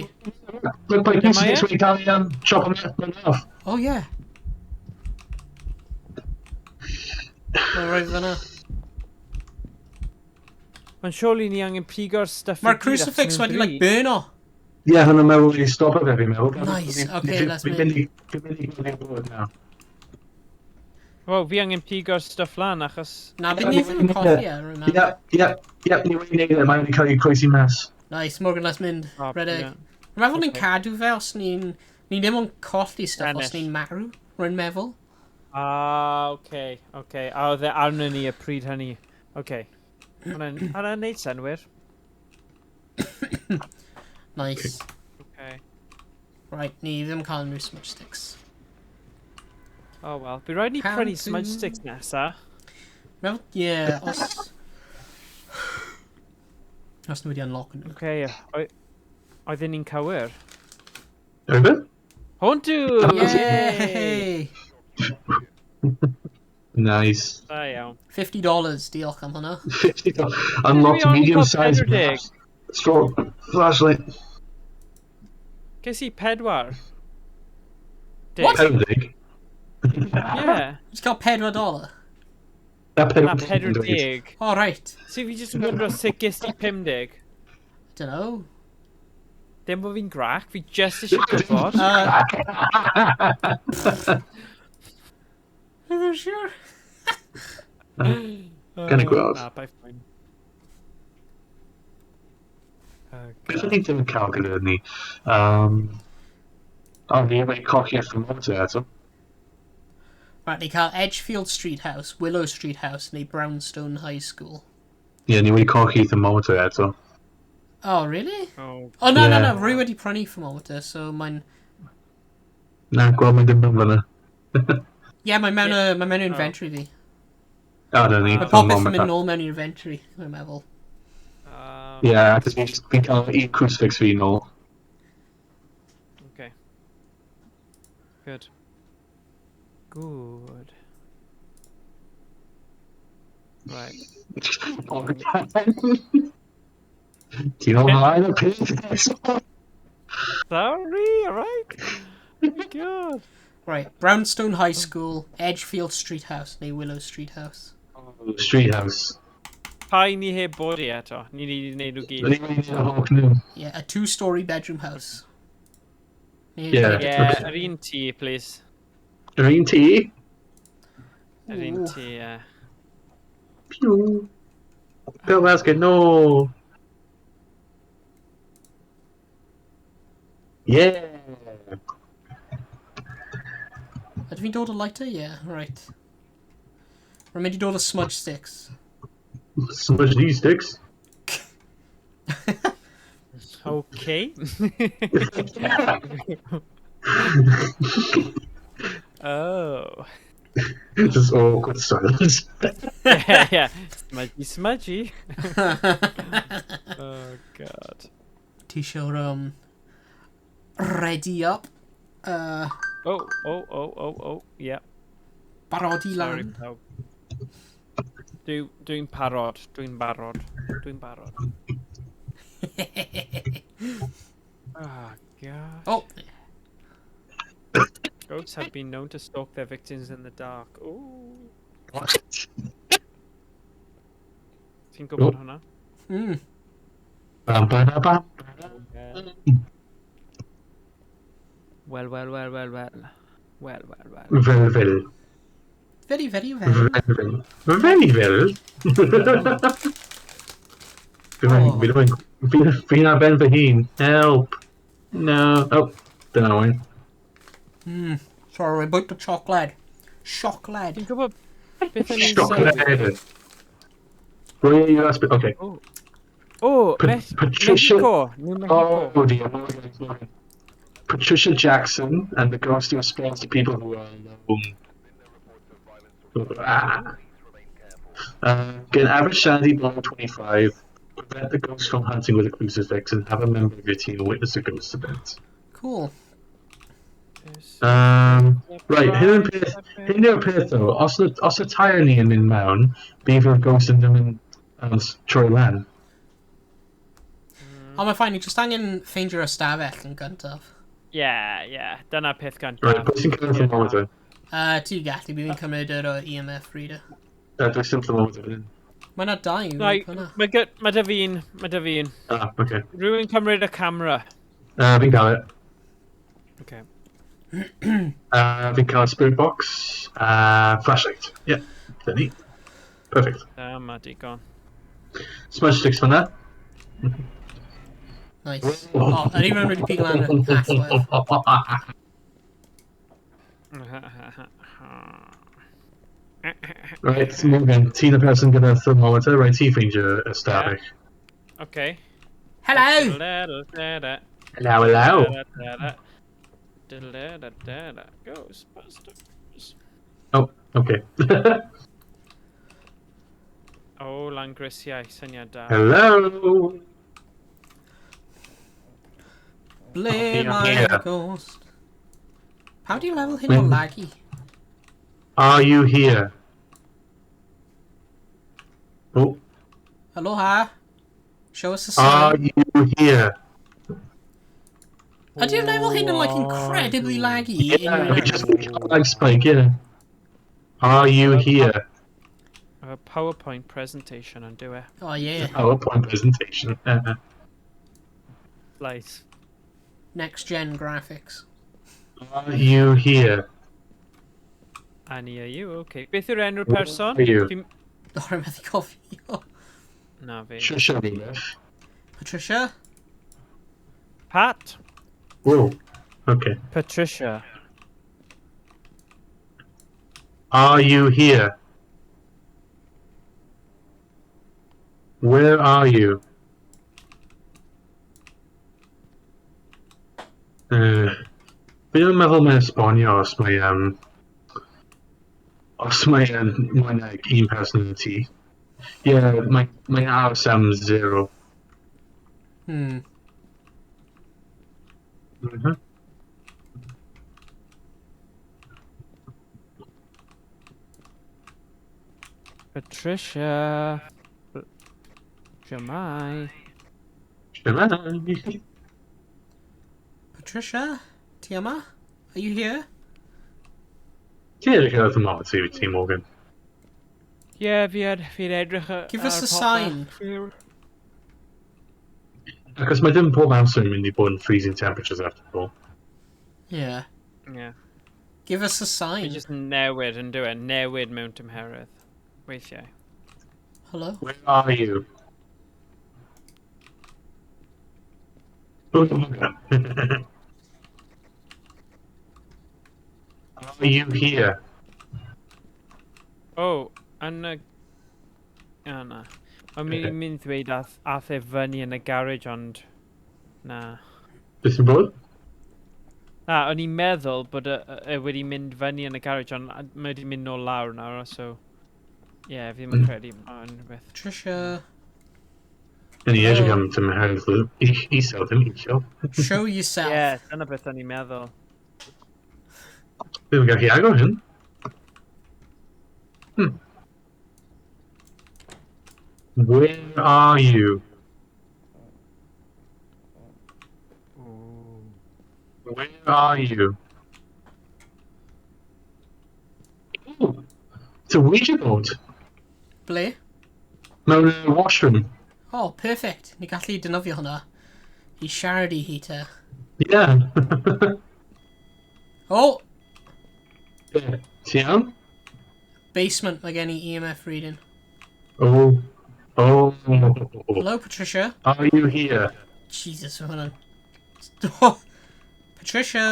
look, mae Lle mae crucifix e? wedi cael ei chop yn off. Oh, yeah. Mae'n rhoi fyna. Mae'n surely ni angen pigo'r stuff i Mae'r gyd crucifix achos wedi, nhw'n like, ddrud. burn o. Ie, yeah, hwnna'n meddwl wedi stop o fe, fi'n meddwl. Nice, okay, let's Fi'n mynd i fi'n mynd i gweld bod now. Wel, fi angen pigo'r stuff lan achos... Na, bydd ni ddim yn colli e, rwy'n meddwl. Yep, ni wedi gwneud e, mae wedi cael ei croesi mas. Nice, Morgan, let's mynd. Oh, Redeg. ie. Rwy'n meddwl ni'n Okay. cadw fe os ni'n... Ni ddim ond colli stuff os Ennill. ni'n marw, rwy'n meddwl. Ah, oce, oce. A oedd e arno ni y pryd hynny. Oce. Hwnna'n hwnna'n neud senwyr. Nice. Okay. Right, ni ddim cael unrhyw smudge sticks. Oh well. By rhaid ni prynu Hantu. smudge sticks nesa. Meddwl, ie, yeah, os... Os nhw wedi unlock nhw. Oce, oedden ni'n cywir. Rhywbeth? Hwn dw! Yay! Nice. Da iawn. $50, diolch am hwnna. $50. Unlocked only medium-sized got 40. maps. Strong flashlight. Ges i pedwar. Dig. What? 40. Yeah. Just cael $4. Na Na 40. 40. Oh, right. So fi jyst yn gwybod sut ges ti 50? Don't know. Dim bod fi'n grac, fi just eisiau gwybod. Ddim siŵr. Gan i gweld. Na, bai fine. Oh, Beth God. o'n i ddim yn cael gyda ni? O, ni wedi colli thermometer eto. Right, ni cael Edgefield Street House, Willow Street House, neu Brownstone High School. Ie, yeah, ni wedi colli thermometer eto. Oh, really? Oh, Oh, no, no, Yeah. no, rwy wedi prynu thermometer, so mae'n... Na, gweld mae'n dim yn fyna. Yeah, mae'n mewn, yeah. Mae mewn Oh. inventory fi. O, na ni, Mae popeth yn mynd thermometer. nôl mewn inventory, dwi'n meddwl. Ah, Ie, yeah, achos fi'n cael un crucifix fi nôl. Okay. Good. Good. Right. Ti'n ymlaen y peth? Sorry, alright? Oh my God. Right, Brownstone High School, Edgefield Street House, neu Willow Street House. Street House. Pa un ni heb bod i eto? Ni wedi gwneud nhw gyd. Ni wedi gwneud holl nhw. Yeah, a two-story bedroom house. Neu- Yeah. Yeah, Okay. yr un tŷ, please. Yr un tŷ? Yr un Ooh. tŷ, ie. Pew. Bill Basket, no. Yeah. Ydw fi'n dod o lighter? Yeah, right. Rwy'n mynd i dod o smudge sticks. Smudge these sticks. Okay. Oh. Just awkward silence. Yeah. Smudgy, smudgy. Oh, God. Ti eisiau'r ready up? Oh. Yeah. Barodi Sorry, lan. pawb. Dwi'n parod. Dwi'n barod. Dwi'n barod. Oh, God. Oh, Ghosts have been known to stalk their victims in the dark. Ooh. What? Ti'n gwybod hwnna? mm. Bam, ba, da, bam. Wel, wel, wel, wel, wel. Wel, wel, wel. Fel, fel. Very, very well. Fel, fel. Very fel. Fi'n ar ben fy hun. Help. No. Oh, dyna Owain. Sorry, about the chocolate. Chocolate. Ti'n gwybod beth o'n i'n sylwi? Chocolate. Rwy i USB. Okay. Oh, Patricia- Mexico! New Mexico. Oh dear. Morgan, Morgan. Patricia Jackson and the ghostly response to people who are alone. Ah. Get an average sanity below 25. Prevent the ghost from hunting with a crucifix and have a member of your team witness a ghost event. Cool. Right, hyn yw'r peth though, os y tair ni yn mynd mewn, bydd yw'r ghost yn ddim yn troi lan. Ond mae fine, ni just angen ffeindio'r ystafell yn gyntaf. Yeah. Dyna peth gyntaf. Right, pwy sy'n cymryd thermometer? Ti gallu, bydd fi'n cymryd yr EMF reader. Does dim thermometer fan hyn. Mae yna dau Right, fyna. mae dy fi'n, mae dy fi'n. Ah, okay. Rhywun cymryd y camera. Fi'n cael e. Okay. Fi'n cael spirit box, flashlight. Yeah, dyna ni. Perfect. Da, mae digon. Smudge sticks fyna. Nice. O, yr un wedi pigo lan y allwedd. Right, Morgan, ti'n y person gyda thermometer, right, ti ffeindio ystafell. Okay. Hello! Hello, hello. Ghostbusters. Oh, okay. O, lan grisiau, syniad da. Hello. Ble Yeah. mae'r ghost? Pam di'n lefel hyn o laggy? Are you here? Oh, Aloha! Show us the are sign. you here? Ydy'r lefel hyn yn like incredibly laggy? Yeah, we just lag spike, yeah. Are you here? A PowerPoint presentation yn dyw e. Oh yeah. PowerPoint presentation. Light. Next gen graphics. Are you here? Annie, are you? Okay. Beth yw'r enw'r Where person? are you? Sorry, methu cofio. Na fi. Trisha rhywbeth. Patricia? Pat? Whoa. Okay. Patricia. Are you here? Where are you? Fi ddim yn meddwl mae'n esbonio os mae os mae mwy nag un person yn y tŷ. Ie, yeah, mae'n aros am zero. Patricia. Shwmae. Shwmae. Patricia? Ti yma? Are you here? Ti'n edrych ar thermometer i ti, Morgan? Ie, yeah, fi'n edrych Give us ar a sign. popeth. Achos mae dim pob amser yn mynd i bod yn freezing temperatures after all. Yeah. Yeah. Give us a Fi sign. jyst newid yn dweud, newid mewn tymheredd. Weithiau. Hello? Where are you? Are you here? Oh, yn y... O, na. O'n i'n Ocê. mynd ddweud ath e fyny yn y garage, ond... Na. Beth sy'n bod? Na, o'n i'n meddwl bod e wedi mynd fyny yn y garage, ond mae wedi mynd nôl lawr nawr, so... Ie, yeah, fi ddim yn credu mae'n rhywbeth. Patricia. Yn i edrych am tymheredd isel, ddim uchel. Show yourself. Ie, yeah, dyna beth o'n i'n meddwl. Ddim yn gallu agor hyn. Where are you? Ooh. Where are you? Oh, it's a Ouija board. Ble? Mewn y washroom. Oh, perfect. Ni gallu defnyddio hwnna i siarad i hi te. Yeah. Oh! Ti iawn? Basement, mae gen i EMF reading. Oh. Oh. Hello, Patricia. Are you here? Jesus, mae hwnna'n... Oh, Patricia!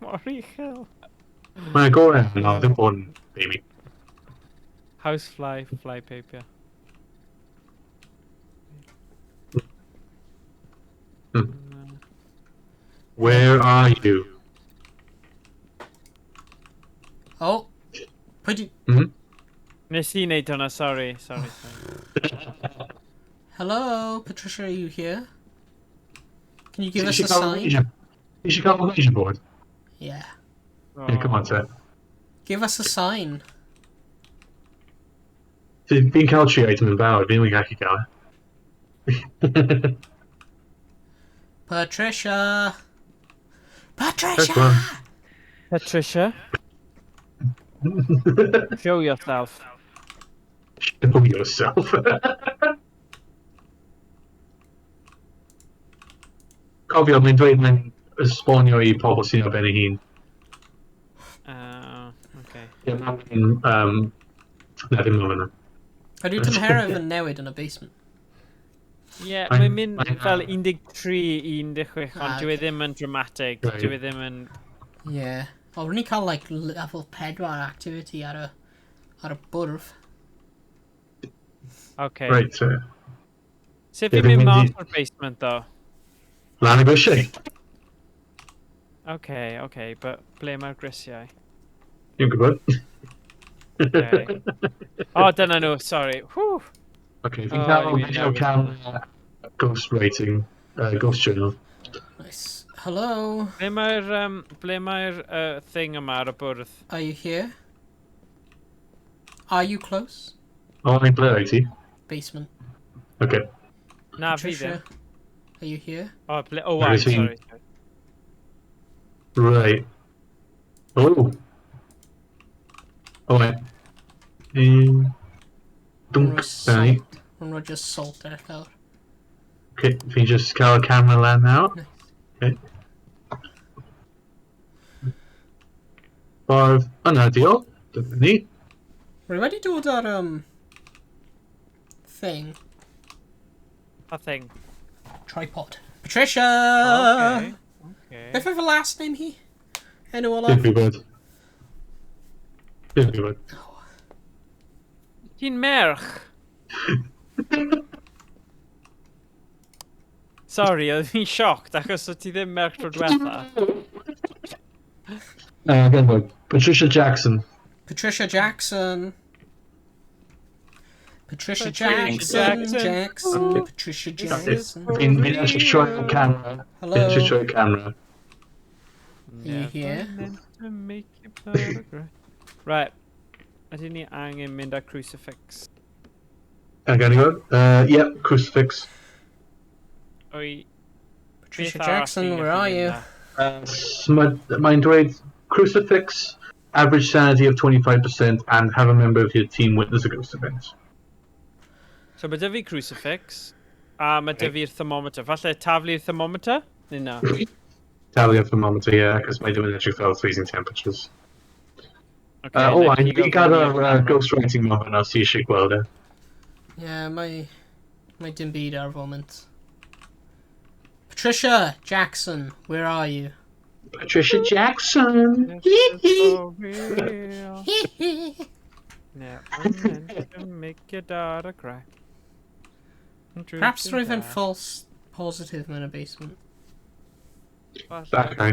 Mor uchel. Mae'n agor na, ddim bod yn baby. Housefly, fly paper. Where are you? Oh! Pwy di... Nes i wneud hwnna, sorry, sorry, sorry. Hello, Patricia, are you here? Can you give Ti us a eisiau cael sign? Ti eisiau cael Ouija board? Yeah. Yeah, come on, te. Give us a sign. Fi'n cael tri item yn barod, fi'n gallu cael e. Patricia! That's Patricia! one. Patricia, show yourself. Show yourself. Cofio, mae'n dweud mae'n esbonio i pobl sy'n ar ben ei hun. Okay. Ie, mae'n... Na, ddim yn fyna. Ydyw tymheredd yn newid yn y basement? Ie, yeah, mae'n mynd fel 13, 16, ond Ah, dyw e ocê. ddim yn dramatic. Right. Dyw e ddim yn... Yeah. O, rydyn ni cael, like, level 4 activity ar y bwrdd. Okay. Right, so... Sut Ie, fi'n fi'n mynd mynd mas o'r basement, though? Lan y grisiau. Okay, but ble mae'r grisiau? Dwi'n gwybod. Okay. Oh, dyna nhw, sorry. Whew. Okay, fi'n Oh, cael fi'n video nervous. camera ghost writing, ghost journal. Nice. Hello? Ble mae'r thing yma ar y bwrdd? Are you here? Are you close? O, oh, ble wyt ti? Basement. Okay. Na, fi Patricia? ddim. Are you here? Oh, ble, oh, Where right, is he? sorry. Sorry. Right. Oh. Oh, wait. Dunk. Rwy'n rhoi salt. Rwy'n rhoi just salt ar y llawr. Okay, fi'n just cael y camera lan nawr. Nice. Okay. Ffordd yna, diolch. Dyna ni. Rwy wedi dod ar, thing. Pa thing? Tripod. Patricia! Okay. Okay. Beth oedd y last name hi? Enw olaf? Dim gwybod. Dim gwybod. Ti'n merch? Sorry, oedd fi'n shocked achos oedd ti ddim merch tro diwetha. Again, boy. Patricia Jackson. Patricia Jackson. Patricia Patricia Jackson, Jackson. Jackson, Patricia This Jackson. is Fi'n eisiau sioi'r camera. Fi'n Hello. eisiau sioi'r camera. You here? Meant to make you progress. Right. Ydyn ni angen mynd â crucifix? A gan i gweld? Yep, crucifix. Oi, Patricia beth arall Jackson, ni'n where gallu are mynd you? â? Mae'n dweud crucifix, average sanity of 25%, and have a member of your team witness a ghost event. So mae 'da fi crucifix, a mae 'da fi'r thermometer. Falle taflu'r thermometer? Neu na? Taflu y thermometer, yeah, because mae ddim yn edrych fel freezing temperatures. Okay, Oh, na I pigo fi gael fyny yr y camera. ghost writing ma fyna os ti eisiau gweld e. Yeah, mae dim byd ar y foment. Patricia Jackson, where are you? Patricia Jackson! This is for real. Never meant to make your daughter cry. Perhaps roedd e'n false positive mewn y basement. That guy.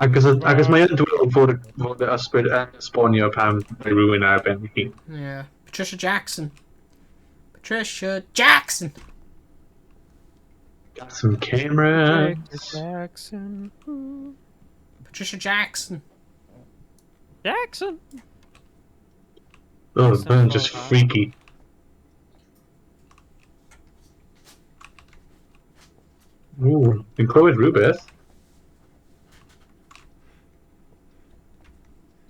Ac os mae yn dweud fod y ysbryd yn esbonio pam mae rhywun ar ben hi. Yeah. Patricia Jackson. Patricia Jackson! Got some cameras. Jackson. Ooh. Patricia Jackson. Jackson. Oh, man, just freaky. Ooh, fi'n clywed rhywbeth.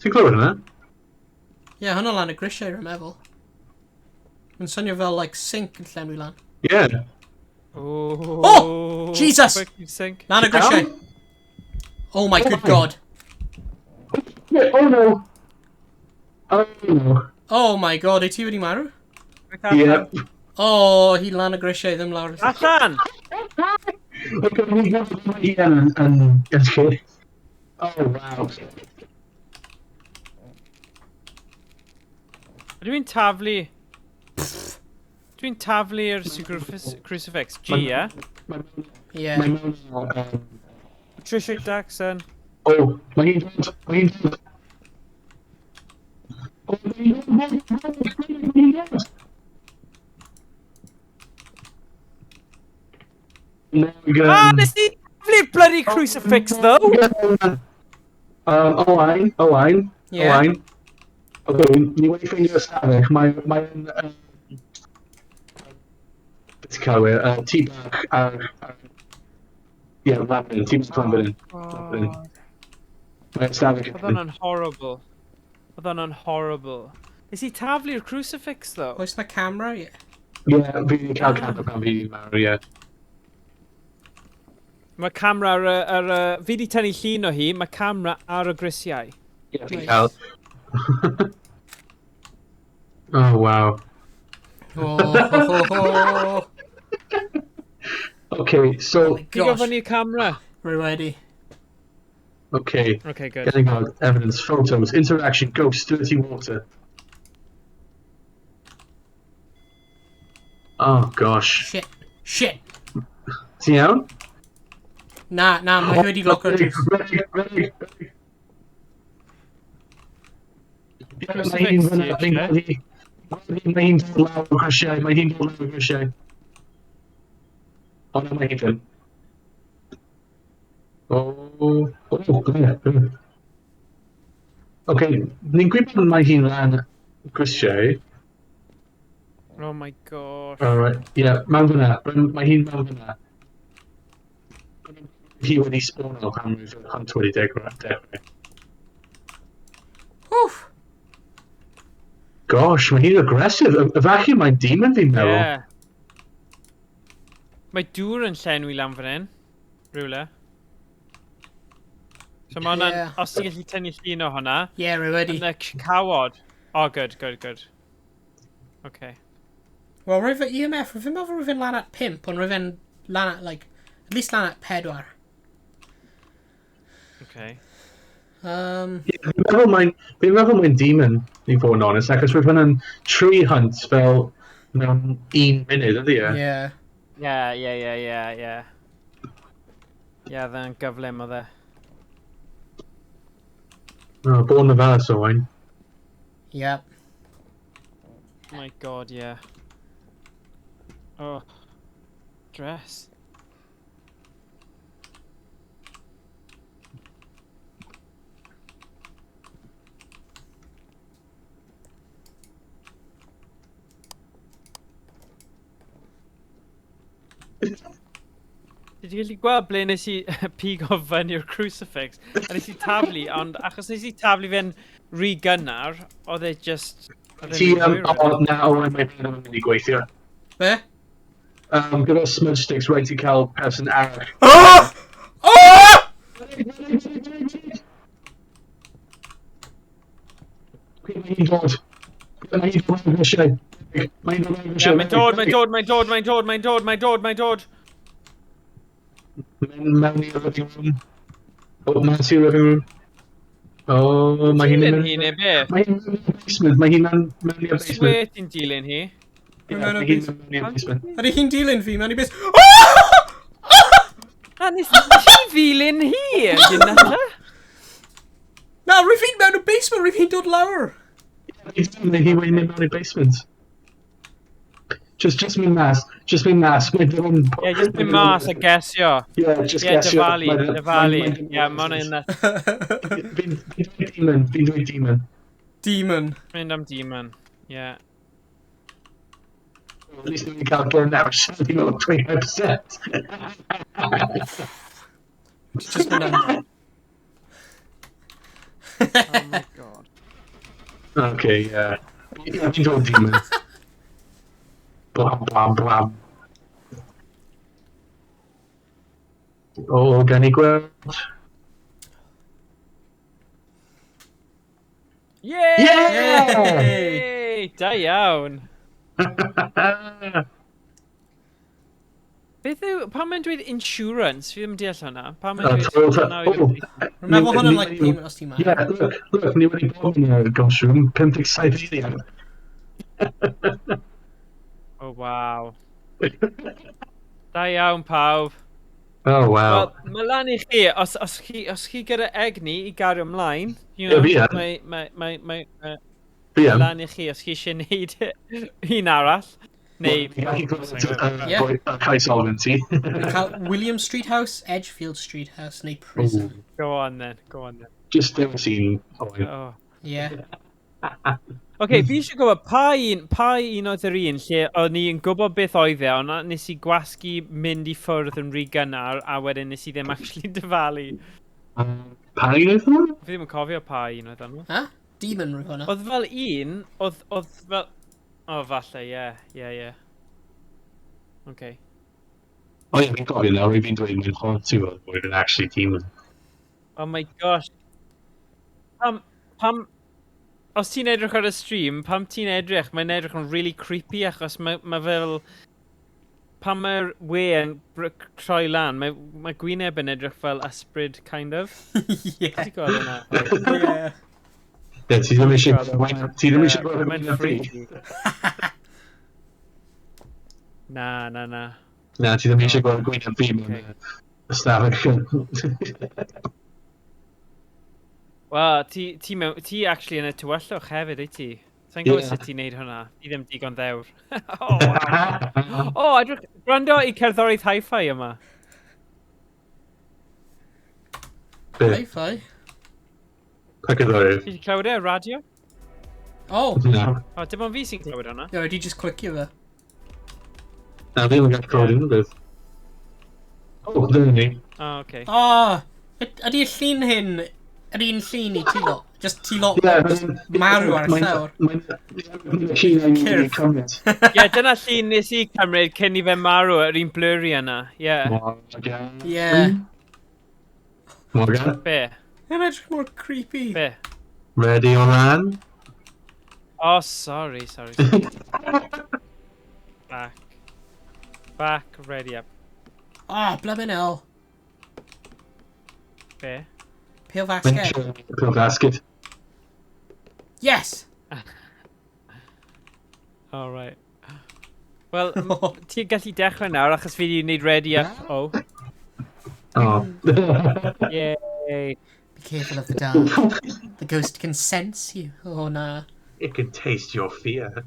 Ti'n clywed hwnna? Yeah, hwnna lan y grisiau, rwy'n meddwl. Mae'n swnio fel, like, sink yn llenwi lan. Yeah. Oh, Oh! Jesus! Quick, you sink. Lan y grisiau! Oh my good God. Yeah, oh no! Oh no. Oh my God, wyt ti wedi marw? Yeah. Oh, hi lan y grisiau, ddim lawr. Allan! Look at me, and oh wow. Dwi'n taflu... Dwi'n taflu'r crucifix. G, ie? Yeah. Mae mewn, Patricia Jackson. Oh, mae hi'n dod, mae hi'n dod. Oh, mae hi'n dod, mae hi'n dod, mae hi'n dod. Morgan. Ah, nes i taflu'r bloody crucifix, though! Owain, Owain, Yeah. Owain. Okay, ni wedi ffeindio ystafell. Mae'n beth ti'n cael e, tŷ bach ar. Ie, lan fan hyn, tŷ bach lan fan hyn. Oh, Mae'n ystafell. Oedd hwnna'n horrible. Oedd hwnna'n horrible. Nes i taflu'r crucifix, though? Oes na camera? Yeah. Ie, fi wedi cael camera pan fi wedi marw, ie. Mae camera ar y. Fi di tynnu llun o hi, mae camera ar y grisiau. Ie, fi'n cael. Oh, wow. Oh, ho, ho, ho. Okay, so, Oh my Pigo gosh. fyny'r camera. Rwy wedi. Okay. Okay, good. Getting out evidence, photos, interaction, ghosts, dirty water. Oh, gosh. Shit. Shit. Ti'n iawn? Na, mae wedi loco Ready, drws. ready, ready, ready. Mae hi'n fyna, fi'n gweld hi. Mae hi'n dod lawr o grisiau, mae hi'n dod lawr o grisiau. O na, mae hi'n ddim. O, oh, Oce, ni'n gwybod mae hi'n lan grisiau. Oh my gosh. Alright, yeah, mewn fyna. Mae hi'n mewn fyna. Hi wedi spawno pan roedd y hunt wedi dechrau. Wff. Gosh, mae hi'n aggressive. Efallai mae'n demon fi'n meddwl. Yeah. Mae dŵr yn llenwi lan fan hyn. Rhywle. So mae hwnna'n... Yeah. Os ti'n gallu tynnu llun o hwnna. Yeah, rwy wedi. Yn y cawod. Oh, good, good, good. Okay. Wel, rwy fe EMF, rwy fe'n meddwl rwy fe'n lan at 5, ond rwy fe'n lan at, like, at least lan at 4. Okay. Fi'n meddwl mae'n demon, i fod yn honest, achos roedd hwnna'n tri hunt fel mewn un munud, ydy e? Yeah. Yeah. Yeah, dda'n gyflym oedd e. Oh, born the Vallis, Owain. Yep. My God, yeah. Oh. Dress. Ti 'di gallu gweld ble nes i pigo fyny'r crucifix a nes i taflu, ond achos nes i taflu fe'n rhy gynnar, oedd e just... Oedd e'n Ti, rhy hwyr. o, na, Owen, mae hyn yn mynd i gweithio. Be? Gyda smudge sticks, rhaid ti cael person arall. Ah! Ah! Mae hi'n dod. Mae hi'n dod lawr grisiau. Mae hi'n dod lawr Ie, grisiau. mae'n dod, mae'n dod, mae'n dod, mae'n dod, mae'n dod, mae'n dod, mae'n dod. Mewn mewn i'r living room. O, mas i'r living room. O, mae hi'n Dilyn mynd... hi neu beth? Mae hi'n mewn i'r basement. Mae hi'n mewn mewn i'r basement. Swear ti'n dilyn hi. Ie, Mewn i'r Mae hi'n basement. mewn i'r basement. Ydy hi'n dilyn fi mewn i beth? Ah! Na, nes i ddilyn hi, you nutter. Na, rwyf fi'n mewn y basement, rwyf hi'n dod lawr. Mae hi wedi mynd mewn i'r basement. Just mynd mas. Just mynd mas. Mae ddim yn... Ie, just mynd mas a gesio. Yeah, just Ie, gesio. dyfalu, dyfalu. Ie, ma' hwnna'n nuts. Fi'n dweud demon. Fi'n dweud demon. Demon. Mynd am demon. Ie. At least ni'n cael burn out. Fi'n meddwl 25%. Just mynd am... Oh my God. Okay, yeah. Fi'n dweud demon. Blam, blam, blam. O, gan i gweld. Yay! Yeah! Yay! Da iawn. Beth yw, pan mae'n dweud insurance, fi ddim yn deall hwnna. Pan mae'n dweud hwnna Oh, Rwy'n meddwl hwnna'n like payment os ti'n marw. Yeah, look, look, ni wedi bod yn y ghost room 57 eiliad. Oh, wow. Da iawn, pawb. Oh, wow. Wel, mae lan i chi, os chi gyda egni i gario ymlaen, you Ie, know, fi yn. mae Fi yn. lan i chi, os chi eisiau gwneud un arall, neu... Fi'n gallu gweld Yeah. Kai Solvent ti. Cael William Street House, Edgefield Street House, neu Prison. Go on then, go on then. Just dewis un. Owen. Oh. Yeah. Oce, okay, fi eisiau gwybod pa un oedd yr un lle o'n i'n gwybod beth oedd e, ond nes i gwasgu mynd i ffwrdd yn rhy gynnar, a wedyn nes i ddim actually dyfalu. Pa un oedd hwnna? Fi ddim yn cofio pa un oedd hwnnw. Ha? Demon rwyf hwnna. Oedd fel un, oedd fel... O, falle, ie. Okay. O ie, fi'n cofio nawr, fi'n dweud mae'n haunted oedd bod yn actually demon. Oh my gosh. Pam, os ti'n edrych ar y stream, pam ti'n edrych, mae'n edrych yn really creepy achos mae fel... Pan mae'r we yn troi lan, mae gwyneb yn edrych fel ysbryd, kind of. Ti'n gweld hwnna? Yeah. Ie, ti ddim eisiau... Ti ddim eisiau gweld Mae'n gwyneb fi? freaky. Na, na, na. Na, ti ddim eisiau gweld gwyneb fi mewn ystafell. Wel, ti actually yn y tywyllwch hefyd, wyt ti? Sa'n gwybod Ie. sut ti'n neud hwnna. Ti ddim digon ddewr. Oh, wow. Oh, edrych, gwrando i cerddoriaeth hi-fi yma. Be? Hi-fi. Pa gerddoriaeth? Ti wedi clywed e, radio? Oh, Na. O, dim ond fi sy'n clywed hwnna. no, wedi just clicio fe. Na, ddim yn gallu clywed unrhyw beth. O, dyna ni. O, okay. Ah, ydy'r llun hyn, yr un llun i ti lot? Just ti lot, Ie, just marw ar y llawr. Mae'n llun i'n Cyrff. cymryd. Ie, dyna llun nes i cymryd cyn i fe marw, yr un blurry yna. Ie. Morgan. Yeah. Morgan. Be? Mae'n edrych mor creepy. Be? Ready o lan? Oh, sorry, sorry, sorry. Back. Back, ready up. Ah, blymin hell. Be? Pale basket. Pale basket. Yes! All right. Wel, ti'n gallu dechrau nawr achos fi wedi gwneud ready up. Oh. Oh. Yay. Be careful of the dark. The ghost can sense you. Oh, na. It can taste your fear.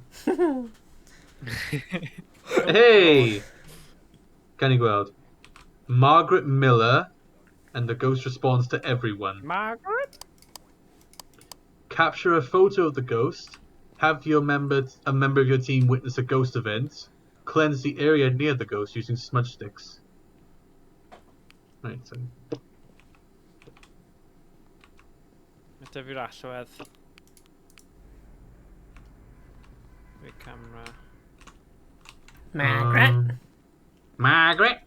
Hey! Gan i gweld. Margaret Miller and the ghost responds to everyone. Margaret? Capture a photo of the ghost. Have your member, a member of your team witness a ghost event. Cleanse the area near the ghost using smudge sticks. Right, so Mae 'da fi'r allwedd. Fi camera. Margaret. Margaret.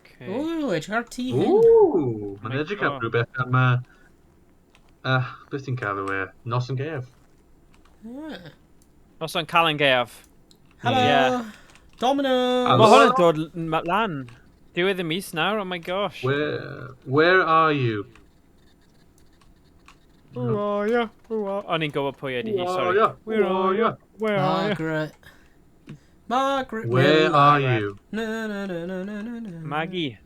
Okay. Ooh, edrych ar tŷ hyn. Ooh, My mae'n edrych am God. rhywbeth am... Beth ti'n cael e? Noson Gaeaf. Yeah. Noson Calan Gaeaf. Hello. Yeah. Domino. Hello. Mae hwn yn dod lan. Diwedd y mis nawr, oh my gosh. Where are you? Who are you? Who are... O'n i'n gwybod pwy ydi hi, Who are sorry. you? Where Who are are you? you? Where are you? Margaret. Margaret. Where Miller. are you? Na, na, na, na, na, na, na. Maggie.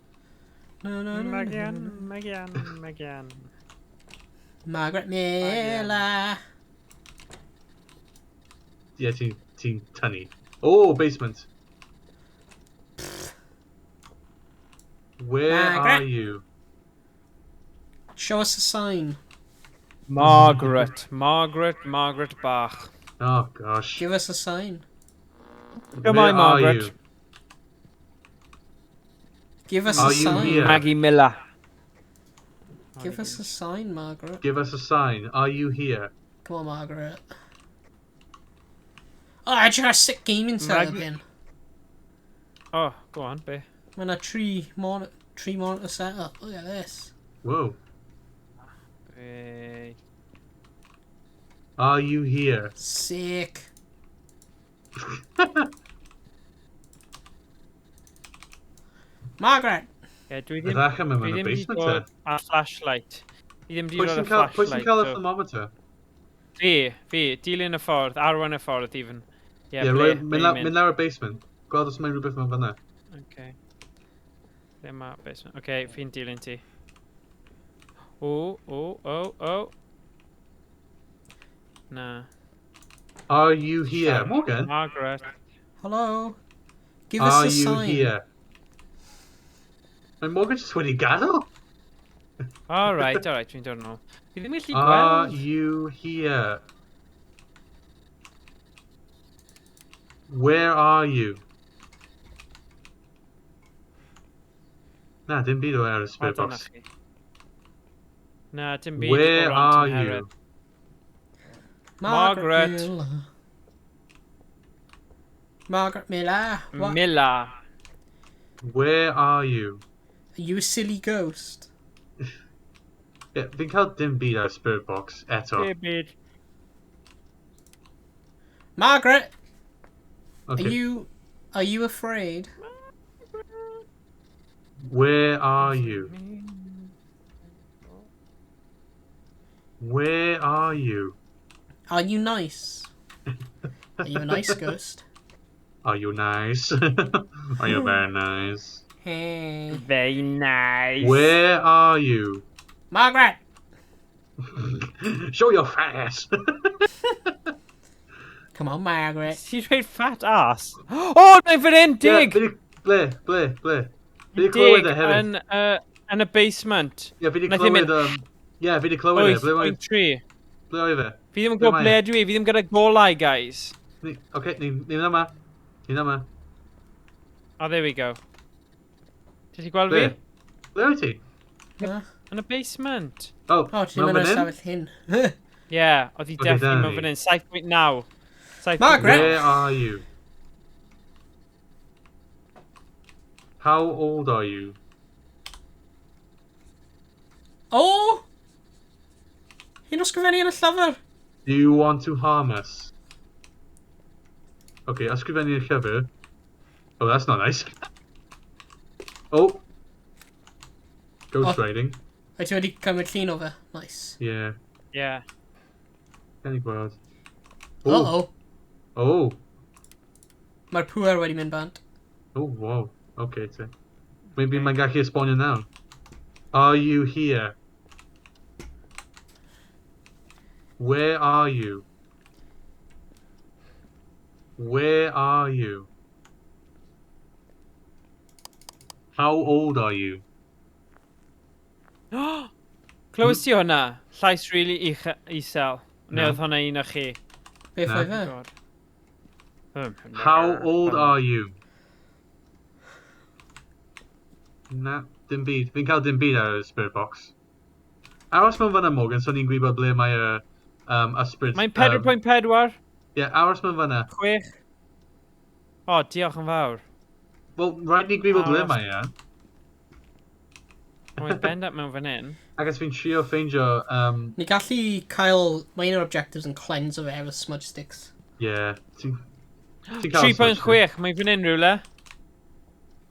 Na, na, na, na, Maggie na, Ann, na. Maggie Ann, Maggie Ann. Margaret Miller. Yeah, ti'n ti tynnu. Oh, basement. Where Margaret. are you? Show us a sign. Margaret, Margaret, Margaret Bach. Oh gosh. Give us a sign. Come Where on, are Margaret. you? Give us Are a you sign. here? Maggie Miller. Give us a sign, Margaret. Give us a sign. Are you here? Come on, Margaret. Oh, edrych ar sick gaming setup Maggie- hyn. Oh, go on, be. Mae yna tri monitor setup. Look at this. Whoa. Be. Are you here? Sick. Margaret! Ie, dwi ddim, Ydych chi'n mynd dwi yn y ddim wedi basement dod te? a flashlight. Fi ddim wedi Pwy dod sy'n â cael, pwy sy'n flashlight. cael y So. thermometer? Fi, dilyn y ffordd, arwain y ffordd even. Ie, Ie, ble, roi- ble mynd i mynd lawr y basement. Gweld os mae rhywbeth mewn fan'na. Okay. Ble ma basement? Okay, fi'n dilyn ti. O, o, o, o. Na. Are you here? Morgan? Margaret. Hello? Give us Are a you sign. here? Mae Morgan just wedi gadael? Alright, alright, fi'n dod yn ôl. Fi ddim yn gallu Are gweld. you here? Where are you? Na, dim byd o ar y O, spirit dyna box. chi. Na, dim byd Where o ran are tymheredd. you? Margaret. Miller. Margaret Miller. What? Miller. Where are you? Are you a silly ghost? Yeah, fi'n cael dim byd ar y spirit box eto. Dim byd. Margaret! Okay. Are you afraid? Where are you? Where are you? Are you nice? Are you a nice ghost? Are you nice? Are you very nice? Hey. Very nice. Where are you? Margaret! Show your face. Come on, Margaret. Ti'n dweud fat ass? Oh, mae'n fan hyn, dig! Yeah, fi 'di- ble, ble, ble? Fi 'di clywed Dig e hefyd. yn y basement. Ie, fi 'di Naeth e clywed... mynd- Ie, fi 'di clywed e. Ble oedd 8.3. ble oedd e? Fi ddim yn Ble gwybod mae ble e? dwi, fi ddim gyda golau, guys. Oce, ni'n yma. Ni'n yma. Oh, there we go. Ti gweld Ble? fi? Ble wyt ti? Na? Yn y basement. Oh, O, ti'n mewn mynd fan o'r hyn? stafell hyn. Yeah, oedd hi Ocê, definitely dyna mewn ni. fan hyn. 7.9. 7.9. Margaret! Where are you? How old are you? O! Hyn o sgrifennu yn y llyfr. Do you want to harm us? Okay, ysgrifennu'r llyfr. Oh, that's not nice. Oh. Ghost Oh. writing. Wyt ti wedi cymryd llun o fe? Nice. Yeah. Yeah. Gen i gweld. Uh-oh. Oh. Mae'r pŵer wedi mynd bant. Oh, wow. Okay, te. Maybe mae'n gallu esbonio nawr. Are you here? Where are you? Where are you? How old are you? Clywes ti hwnna? Llais really isel. Neu Na. oedd hwnna un o chi? Beth Na. oedd e? God. How old are you? Na, dim byd. Fi'n cael dim byd ar y spirit box. Aros mewn fanna, Morgan, so ni'n gwybod ble mae y ysbryd. Mae'n 4.4. Ie, aros mewn fanna. 6. O, diolch yn fawr. Wel, rhaid ni gwybod ble Aros. mae e. Mae'n bendant mewn fan hyn. Ac os fi'n trio ffeindio. Ni gallu cael... Mae un o'r objectives yn cleanse o fe efo smudge sticks. Yeah. Ti'n cael smudge 3.6, mae'n fan hyn rhywle.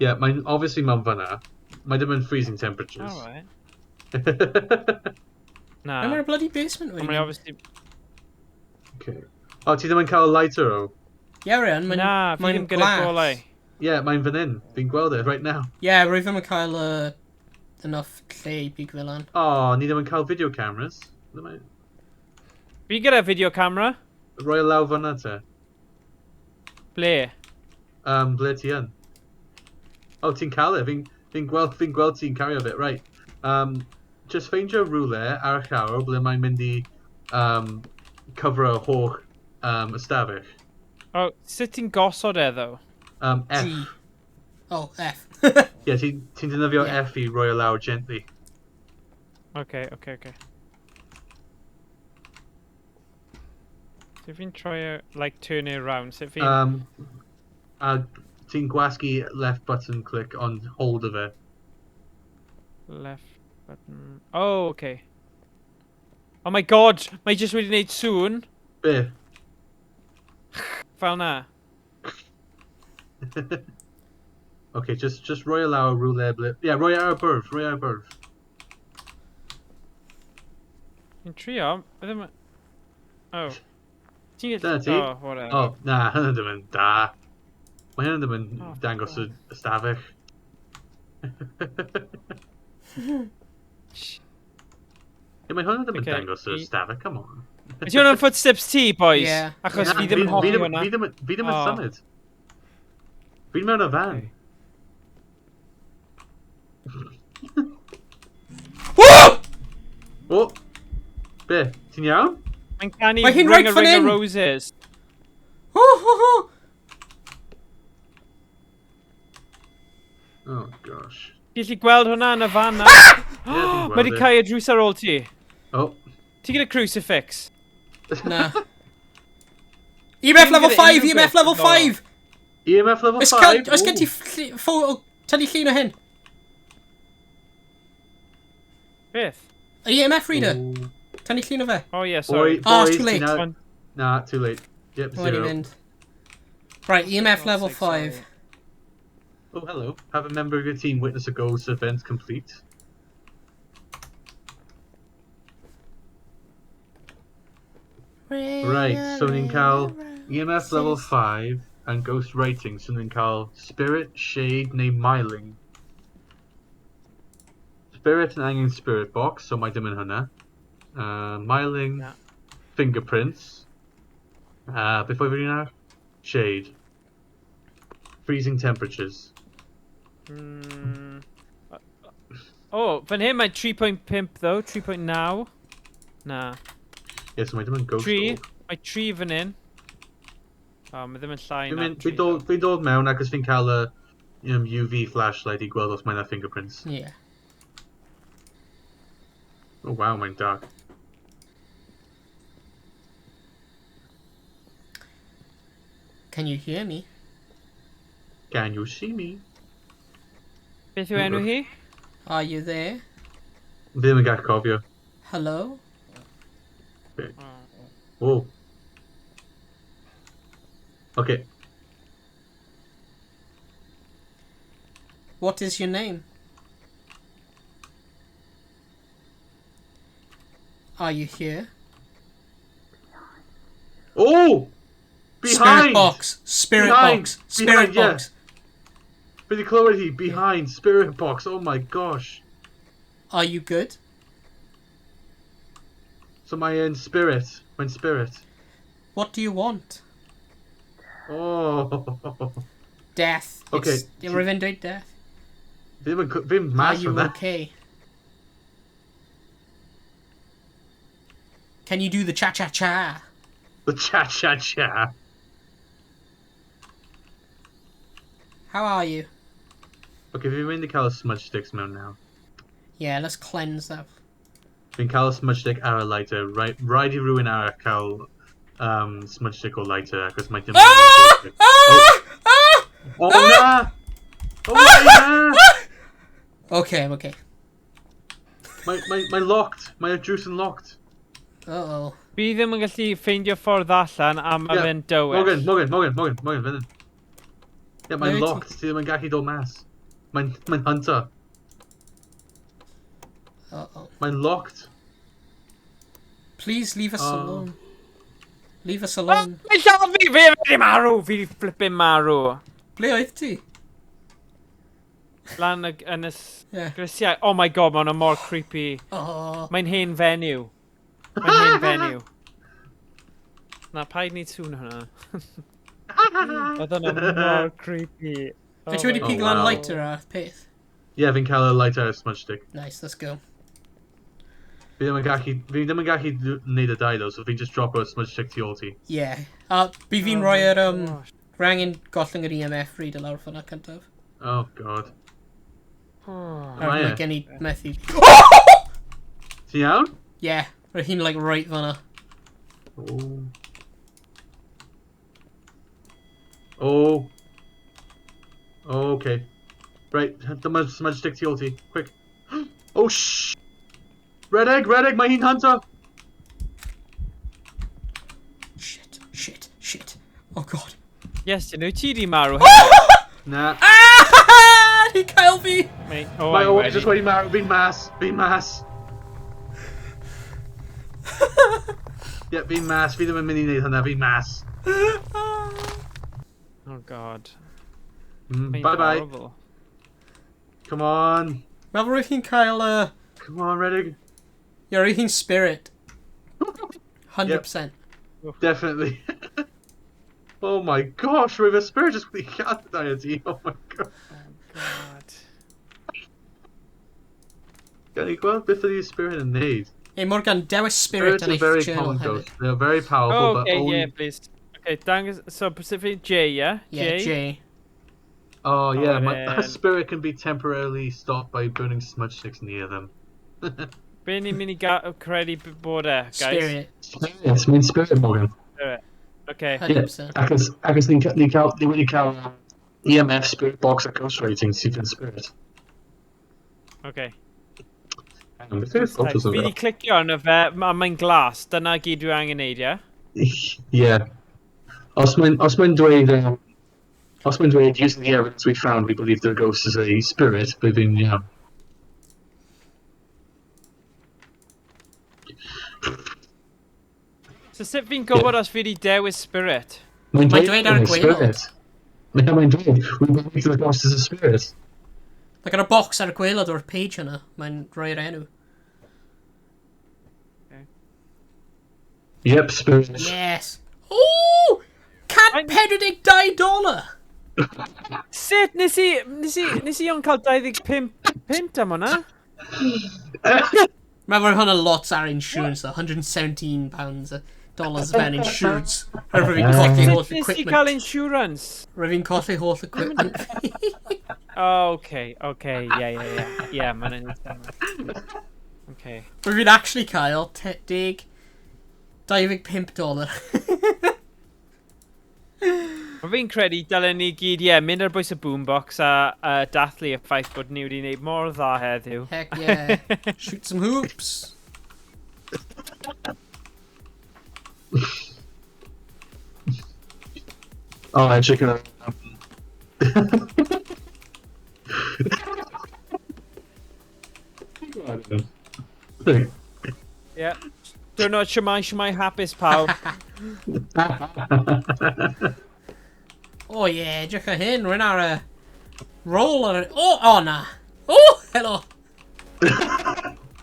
Yeah, mae'n obviously mewn fanna. Mae ddim yn freezing temperatures. Alright. Na. Mae mae'r bloody basement Ond wedi mae'n mynd. obviously. Okay. O, ti ddim yn cael lighter o? Ie, Ryan, mae'n Na, fi mae'n ddim gyda glas. golau. Yeah, mae'n fan hyn. Fi'n gweld e right now. Ie, yeah, rwy ddim yn cael enough lle i big fel lan. O, ni ddim yn cael video cameras. Ddim yn. Fi gyda video camera. Roi e lawr fanna te. Ble? Ble ti yn? O, ti'n cael e. Fi'n gweld ti'n cario fe. Right. Just ffeindio rhywle ar y llawr ble mae'n mynd i cyfro holl ystafell. O, sut ti'n gosod e, ddo? F. G. Oh, F. Yeah, ti defnyddio Yeah. F i roi e lawr gently. Okay. So fi'n troi e, like, turn it round. Sut fi'n A ti'n gwasgu left button click on hold of fe. Left button. Oh, okay. Oh my God! Mae jyst wedi gwneud sŵn. Be? Fel na. Okay, just roi e lawr rhywle ble. Yeah, roi e ar y bwrdd, roi e ar y bwrdd. Fi'n trio. Mae ddim. Oh. Ti'n Dyna ti. Oh, whatever. Oh, na, hynny ddim yn da. Mae hynny ddim yn Oh, dangos y ystafell. Ie, mae hwnna ddim yn dangos y ystafell, come on. Ydy hwnna'n footsteps ti, boys? Yeah. Achos Na, fi ddim yn hoffi hwnna. Fi ddim yn Oh. symud. Fi'n mewn y fan. Woo! O! Be? Ti'n iawn? Mae'n canu Mae hi'n Ring right a fan Ring hyn! of Roses. Ho, ho, ho! Oh, gosh. Ti'n gallu gweld hwnna yn y fan na? Ie, fi'n Mae wedi gweld e. cau y drws ar ôl ti. Oh. Ti gyda crucifix? Na. EMF level Gyda 5! unrhyw EMF beth level diddorol. 5! EMF level Oes 5? cael, oes gen ti tynnu llun o hyn? Beth? Y EMF reader? Tynnu llun o fe? Oh yeah, Boy, sorry. Oh, it's boys, too late. ti'n One. Na, too late. Yep, Wedi zero. mynd. Right, EMF God's level sake, 5. sorry. Oh, hello. Have a member of your team witness a ghost event complete. Right, so ni'n cael EMF level 5 and ghost writing, so ni'n cael spirit, shade neu myling. Spirit yn angen spirit box, so mae dim yn hynna. Myling, Na. fingerprints. Beth oedd yr un arall? Shade. Freezing temperatures. Oh, fan hyn mae 3.5 though, 3.9. Na. Yes, so mae dim yn ghost 3. orb. Mae 3 fan hyn. Oh, mae ddim yn llai Fi'n na mynd, 3. fi'n dod mewn ac os fi'n cael y UV flashlight i gweld os mae 'na fingerprints. Yeah. Oh wow, mae'n dark. Can you hear me? Can you see me? Beth yw enw hi? Are you there? Fi ddim yn gallu cofio. Hello? Oh. Oh. Okay. What is your name? Are you here? Oh! Behind! Spirit box! Spirit Behind! box! Spirit Behind, yeah. box! Fi 'di clywed hi, behind, spirit box, oh my gosh. Are you good? So mae e'n spirit. Mae'n spirit. What do you want? Oh. Death. Okay. Rwy'n fe'n dweud death. Fi ddim yn... Fi'n mas Are you hwnna. okay? Can you do the cha-cha-cha? The cha-cha-cha. How are you? Okay, fi'n mynd i cael y smudge sticks mewn nawr. Yeah, let's cleanse that. Fi'n cael y smudge stick ar y lighter. Rhaid i rhywun arall cael smudge stick o lighter, achos mae dim... Ah! Ah! Ah! Oh, na! Oh, na! Okay, I'm okay. Mae locked. Mae'r drws yn locked. Uh-oh. Fi ddim yn gallu ffeindio ffordd allan a mae Ie. fe'n dywyll. Morgan, Morgan, Morgan, Morgan, Morgan, fan hyn. Ie, mae'n Wyt ti? locked. Ti ddim yn gallu dod mas. Mae'n hunter. Uh-oh. Mae'n locked. Please leave us Oh. alone. Leave us alone. Mae'n lladd fi! Fi wedi marw! Fi wedi flipping marw. Ble oedd ti? Lan yn y Yeah. grisiau. Oh my god, mae hwnna mor creepy. Oh. Mae'n hen fenyw. Mae'n hen fenyw. Na, paid ni sŵn hwnna. Oedd hwnna mor creepy. Oh Wyt ti wedi my pigo Oh, lan wow. lighter a peth? Ie, fi'n cael y lighter a'r smudge stick. Nice, let's go. Fi ddim yn gallu wneud y dau, though, so fi'n just drop o'r smudge stick tu ôl ti. Yeah. A bi fi'n Oh rhoi my yr gosh. rhangen gollwng yr EMF reader lawr fyna cyntaf. Oh, god. Oh. A Mae e? mae gen i methu. Ti'n iawn? Yeah, roedd hi'n like right fyna. Oh. Oh. Oh, okay. Right, dyma smudge stick tu ôl ti. Quick. Oh, shh! Red egg, red egg, mae hi'n hunter! Shit, shit, shit. Oh god. Yes, dyn nhw, ti di marw hefyd. Na. Ah! Ni cael fi! Mate, oh, Mae I'm o ready. just wedi marw, fi'n mas, fi'n mas. Ie, yeah, fi'n mas, fi ddim yn mynd i wneud hynna, fi'n mas. Oh god. Mm, Mae'n bye bye. horrible. Come on. Wel, roedd hi'n cael... Come on, Reddig. Ie, roedd hi'n spirit. 100%. Definitely. Oh my gosh, roedd y spirit just wedi lladd ti. Oh my god. God. Gan i gweld beth ydy'r spirit yn neud? Hey, Morgan, dewis spirit Spirits yn are eich very journal common hefyd. ghosts. They are very powerful, Oh, but okay, only... yeah, please. Okay, dangos, so specifically J, yeah? Yeah, J. Oh, yeah, Oh, my then. spirit can be temporarily stopped by burning smudge sticks near them. Be ni'n mynd i credu bod e, guys? Spirit. Yes, mae'n spirit, Morgan. Spirit. Okay. 100%. Achos ni wedi cael EMF spirit box a ghost rating sydd yn spirit. Okay. Beth yw'r photos Fi o wedi clicio arno fe, mae'n glas. Dyna gyd dwi angen neud, ie? Yeah. Os mae'n dweud, os mae'n dweud, using the evidence we found, we believe the ghost is a spirit, bydd fi'n iawn. So sut fi'n gwybod os fi wedi dewis spirit? Mae'n Mae'n dweud ar y gwaelod. spirit. Mae'n dweud, we believe the ghost is a spirit. Mae gan y box ar y gwaelod o'r page yna. Mae'n rhoi'r enw. Yep, spirit. Yes. Ooh! $142! Sut nes i ond cael 25 punt am hwnna? Mae fod hwnna lot ar insurance, though. £117 dollars mewn insurance. Rwy'n fi'n colli holl Sut nes i cael equipment. insurance? Rwy'n fi'n colli holl equipment. Oh, okay, okay, yeah, yeah, yeah. Yeah, mae'n yn... Okay. Rwy'n fi'n actually cael $25. Mae fi'n credu dylen ni gyd, ie, yeah, mynd ar bwys y boombox a dathlu y ffaith bod ni wedi gwneud mor dda heddiw. Heck yeah. Shoot some hoops. Oh, edrych yn... Yeah. Diwrnod siwmai, siwmai hapus pawb. Oh yeah, edrych ar hyn. Rwy'n ar y roll ar y... Oh, oh na. Oh, helo.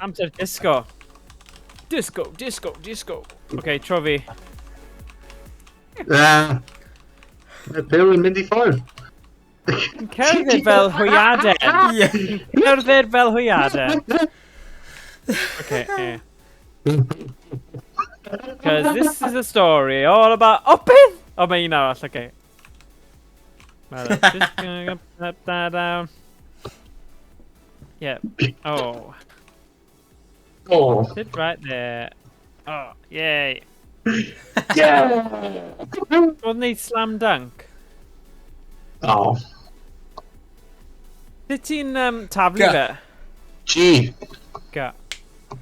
Amser disco. Disco, disco, disco. Okay, tro fi. Mae Bill yn mynd i ffordd. Cerdded fel hwyaden. Yeah. Cerdded fel hwyaden. Okay, yeah. Because this is a story all about... Oh, beth! Oh, mae un arall, okay. Well, just gonna put that down. Yeah. Oh. Oh. Sit right there. Oh, yay. Yeah! Oedd wneud slam dunk? Oh. Sut ti'n taflu Ga. fe? G. Ga.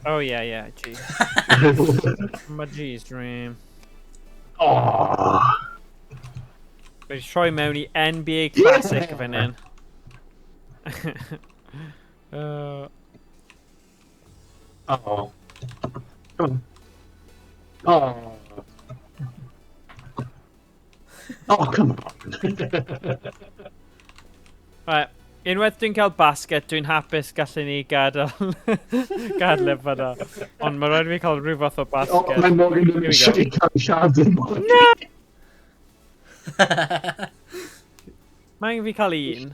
Oh, yeah, yeah, G. My G's dream. Oh. Wedi troi mewn i NBA Classic fan hyn. Oh. Come on. Oh. Oh, come on. Right, unwaith dwi'n cael basket, dwi'n hapus gallwn ni gadael gadael e fan'na. Ond mae rhaid i fi cael rhyw fath o Oh, basket. mae Morgan Here yn we go. eisiau cael siarad yn No! Mae angen fi cael un.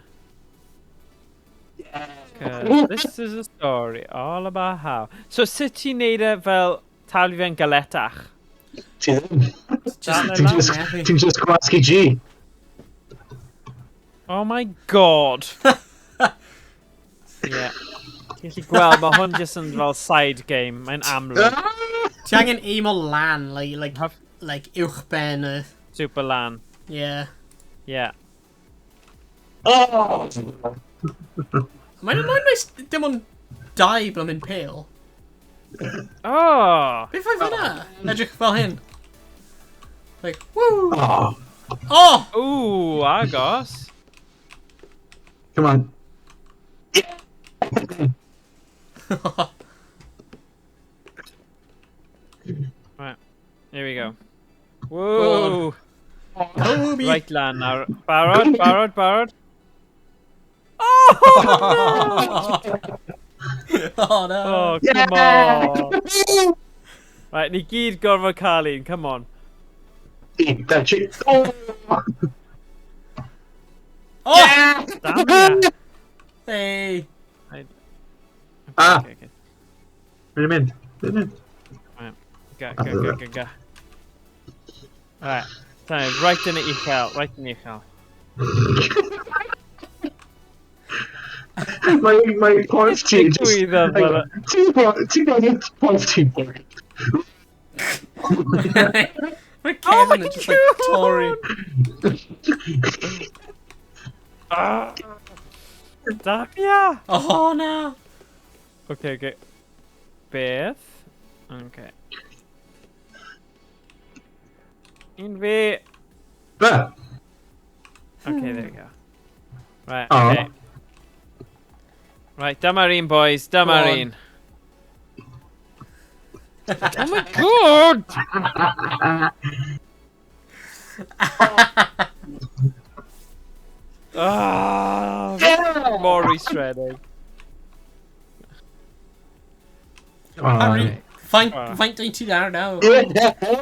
'Cause this is a story all about how. So sut ti'n neud e fel taflu fe'n galetach? Ti ddim. Just Ti'n just, ti'n just gwasgu G. Oh my God! Yeah. Ti'n gallu gweld, mae hwn jyst yn fel side game. Mae'n amlwg. Ti angen aim o lan, like uwchben y... Super lan. Yeah. Yeah. Oh! Mae'n annoying nice, dim ond dau blymyn pale. Oh! Beth oedd hwnna? Edrych fel hyn. Like, woo! Oh. Oh! Ooh, agos. Come on. Right. Here we go. Whoa! Kobe! Right lan nawr. Barod, barod, barod. Oh! Oh no! Oh, come on. Right, ni gyd gorfod cael un, come on. Un, dau, tri. Oh! Oh! Damn yeah. Hey! Okay, Ah. okay. Mae'n mynd. Mae'n mynd. Go, go, go, go, go. Right. Sorry, right yn y uchel, right yn y uchel. Mae corff ti just... Digwyddodd fel y- Ti'n gweld corff ti'n bwyd? Mae Kevin yn just like torri. Ah! Damn yeah! Oh no! Okay. Beth? Okay. Un fi. Be? Okay, there we go. Right, Oh. okay. Right, dyma'r un, boys. Dyma'r Go on. un. Oh my God! Ah, mor rwystredig. Oh. Faint, Ah. faint wyt ti ar nawr?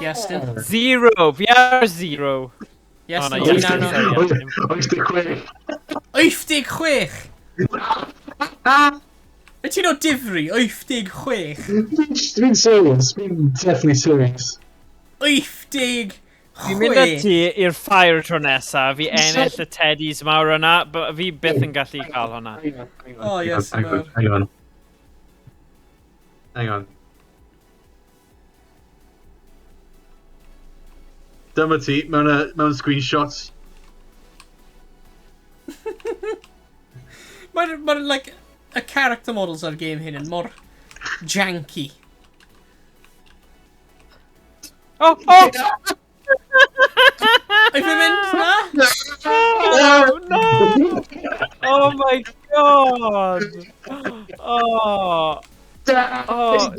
Iestyn. Zero! Fi ar zero! Iestyn, Oh, na, ti'n ar nawr. 86. 86! Wyt ti'n o difri? 86! Fi'n serious. Fi'n definitely serious. 86! Fi'n mynd â ti i'r ffair tro nesa, fi ennill y teddies mawr yna, but fi byth yn gallu cael hwnna. Oh, yes, Hang on, mawr. hang on. Hang on. Dyma ti, mewn screenshots. Mae'r, ma like, y character models ar game hyn yn mor janky. Oh, oh! Ai fi'n mynd na? Oh, no! Oh my God! Oh! Oh,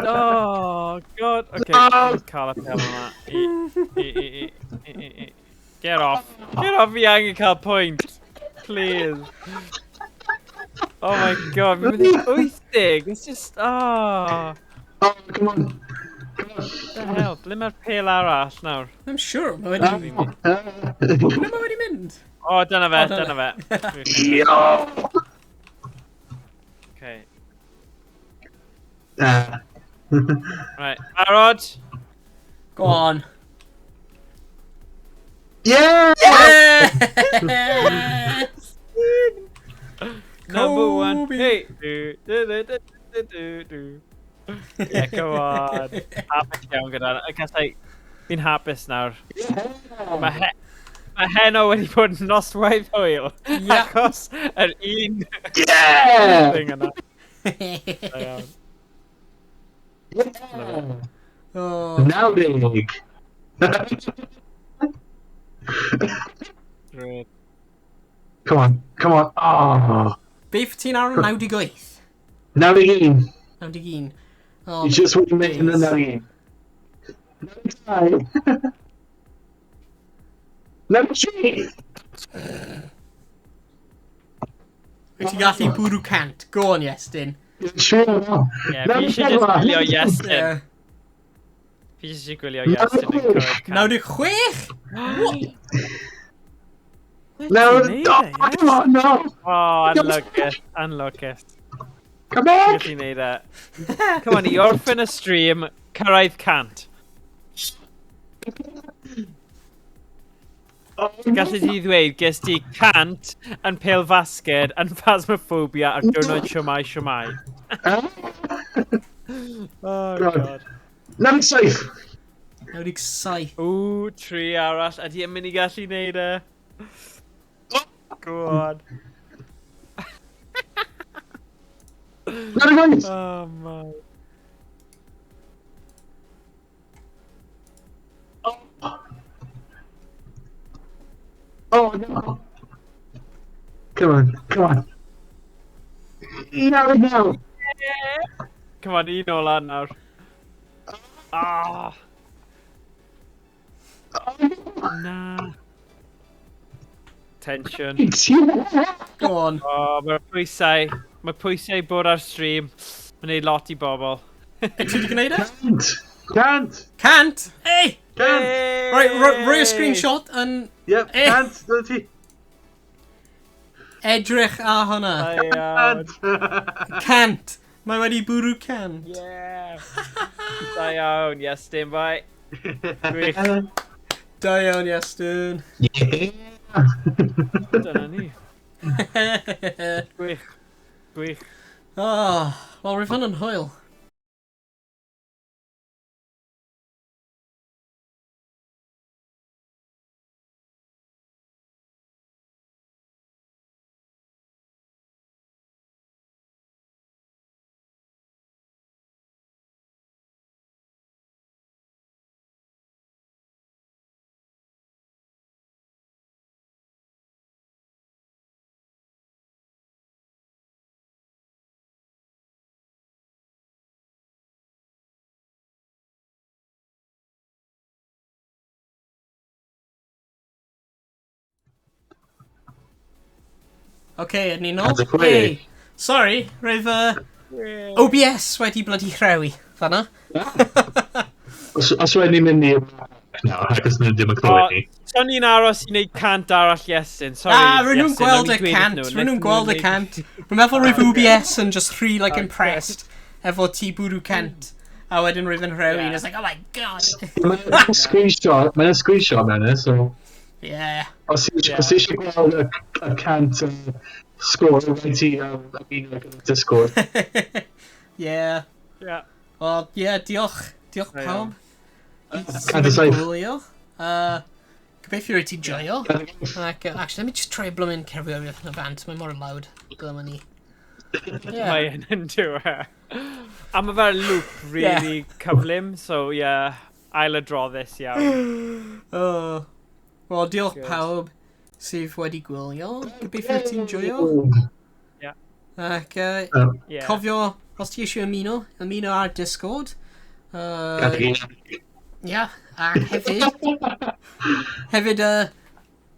oh God. Okay, cael y pel yma. I, i, i, i, i, i. Get off. Get off, fi angen cael pwynt. Please. Oh my God, fi'n mynd i 80. It's just, oh. Oh, come on. Come on. The hell, ble mae'r pêl arall nawr? I'm sure, mae wedi... Ble mae wedi mynd? O, oh, dyna fe, O, dyna dyna fe. Yo! Okay. Uh, Right, barod? Go on. Yeah! Yes! Number one. Kobe. Hey. Do, do, do, do, do, do, do. Yeah, come on. Hapus iawn gyda. Gallai... Fi'n hapus nawr. Mae heno wedi bod yn noswaith hwyl. Ie. Achos yr un Yeah! thing yna. Da iawn. Yeah! Oh, 90. Great. Come on, come on. Oh. Beth ti'n ar 98? 91. 91. Oh, You just wouldn't make the days. 91. 95. 93. Wyt ti'n gallu bwrw 100? Go on, Iestyn. Sure. No. Yeah, fi eisiau just gwylio Iestyn. Yeah. Fi jyst eisiau gwylio Iestyn yn cyrraedd 100. 96? No, oh, come on, no. Oh, anlwcus, anlwcus. Come back. Gallu neud e. Come on, i orffen y stream, cyrraedd 100. Oh, Gallu ti ddweud, ges ti 100 yn pêl fasged, yn Phasmophobia ar diwrnod siwmai siwmai. Oh, God. God. 97. 97. Ww, tri arall. Ydy e'n mynd i gallu neud e? Go on. 98. Oh, my. Oh no. Come on, come on. No, no. Come on, un ola nawr. Ah, na. Tension. Go on. Oh, mae'r pwysau. Mae pwysau bod ar stream. Mae'n neud lot i bobl. Ti wedi gwneud e? Can't. Can't. 100! Hey! Can't. Right, roi y screenshot yn Yep, Eh. can't. Dyna ti. edrych ar hwnna. Da iawn. Can't. 100! Mae wedi bwrw 100. Yeah. Da iawn, yes, dim bai. Gwych. Da iawn, Iestyn. Yeah. Dyna ni. Gwych. Gwych. Oh, wel, roedd hwn yn hwyl. Oce, okay, ydyn ni nôl. That's a quick. Hey, sorry, roedd OBS wedi bloody rhewi fanna. Os rhaid ni'n mynd i nawr, ac os nhw ddim yn clywed ni. So ni'n aros i wneud 100 arall, Iestyn. Sorry, Ah, rydyn nhw'n Iestyn, gweld o'n y i'n dweud 100. wrth nhw, Rydyn nhw'n wnaethon gweld y nhw 100. Rwy'n meddwl roedd OBS yn just rhy, like, impressed efo ti bwrw 100. A wedyn roedd yn rhewi, and it's like, oh my God. Mae'n screenshot, mae'n screenshot mewn e, so Yeah. os ti os ti eisiau gweld y 100 sgôr, rhaid ti ymuno gyda Discord. Yeah. Yeah. Wel, yeah, diolch. Diolch Da iawn. pawb. 107. Gwylio. Gobeithio rwyt ti'n joio. Ac, actually, let me just try bloomin' cerddoriaeth yn y band. Mae mor loud. Dyma ni. Yeah. Mae yn yn dyw e. A mae fe'r loop really cyflym, so yeah, ailadroddus iawn. Oh. Wel, diolch Good. pawb sydd wedi gwylio. Gobeithio ti'n joio. Yeah. Ac Yeah. cofio, os ti eisiau ymuno, ymuno ar Discord. Yeah, ac hefyd,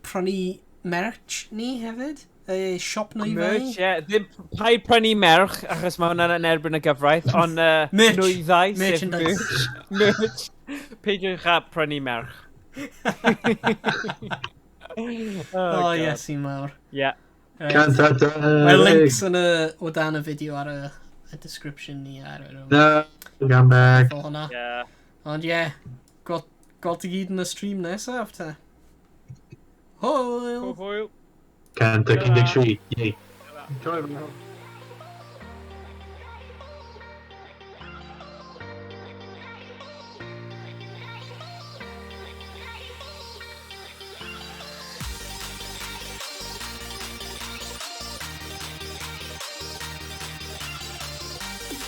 prynu merch ni hefyd. Siop nwyddau. Merch, ie. Ddim, paid prynu merch, achos mae hwnna'n yn erbyn y gyfraith, ond Merch. Nwyddau, sef Merchandise. merch. Merch. Peidiwch â prynu merch. Oh, Oh, God. yes, i mawr. Yeah. Right. 180. Mae'r links yn y, o dan y fideo ar y description ni ar yr No, come back. fel hwnna. Yeah. Ond ie, yeah, gweld ti gyd yn y stream nesaf te. Hwyl! Hwyl. 113. Yay. Joy.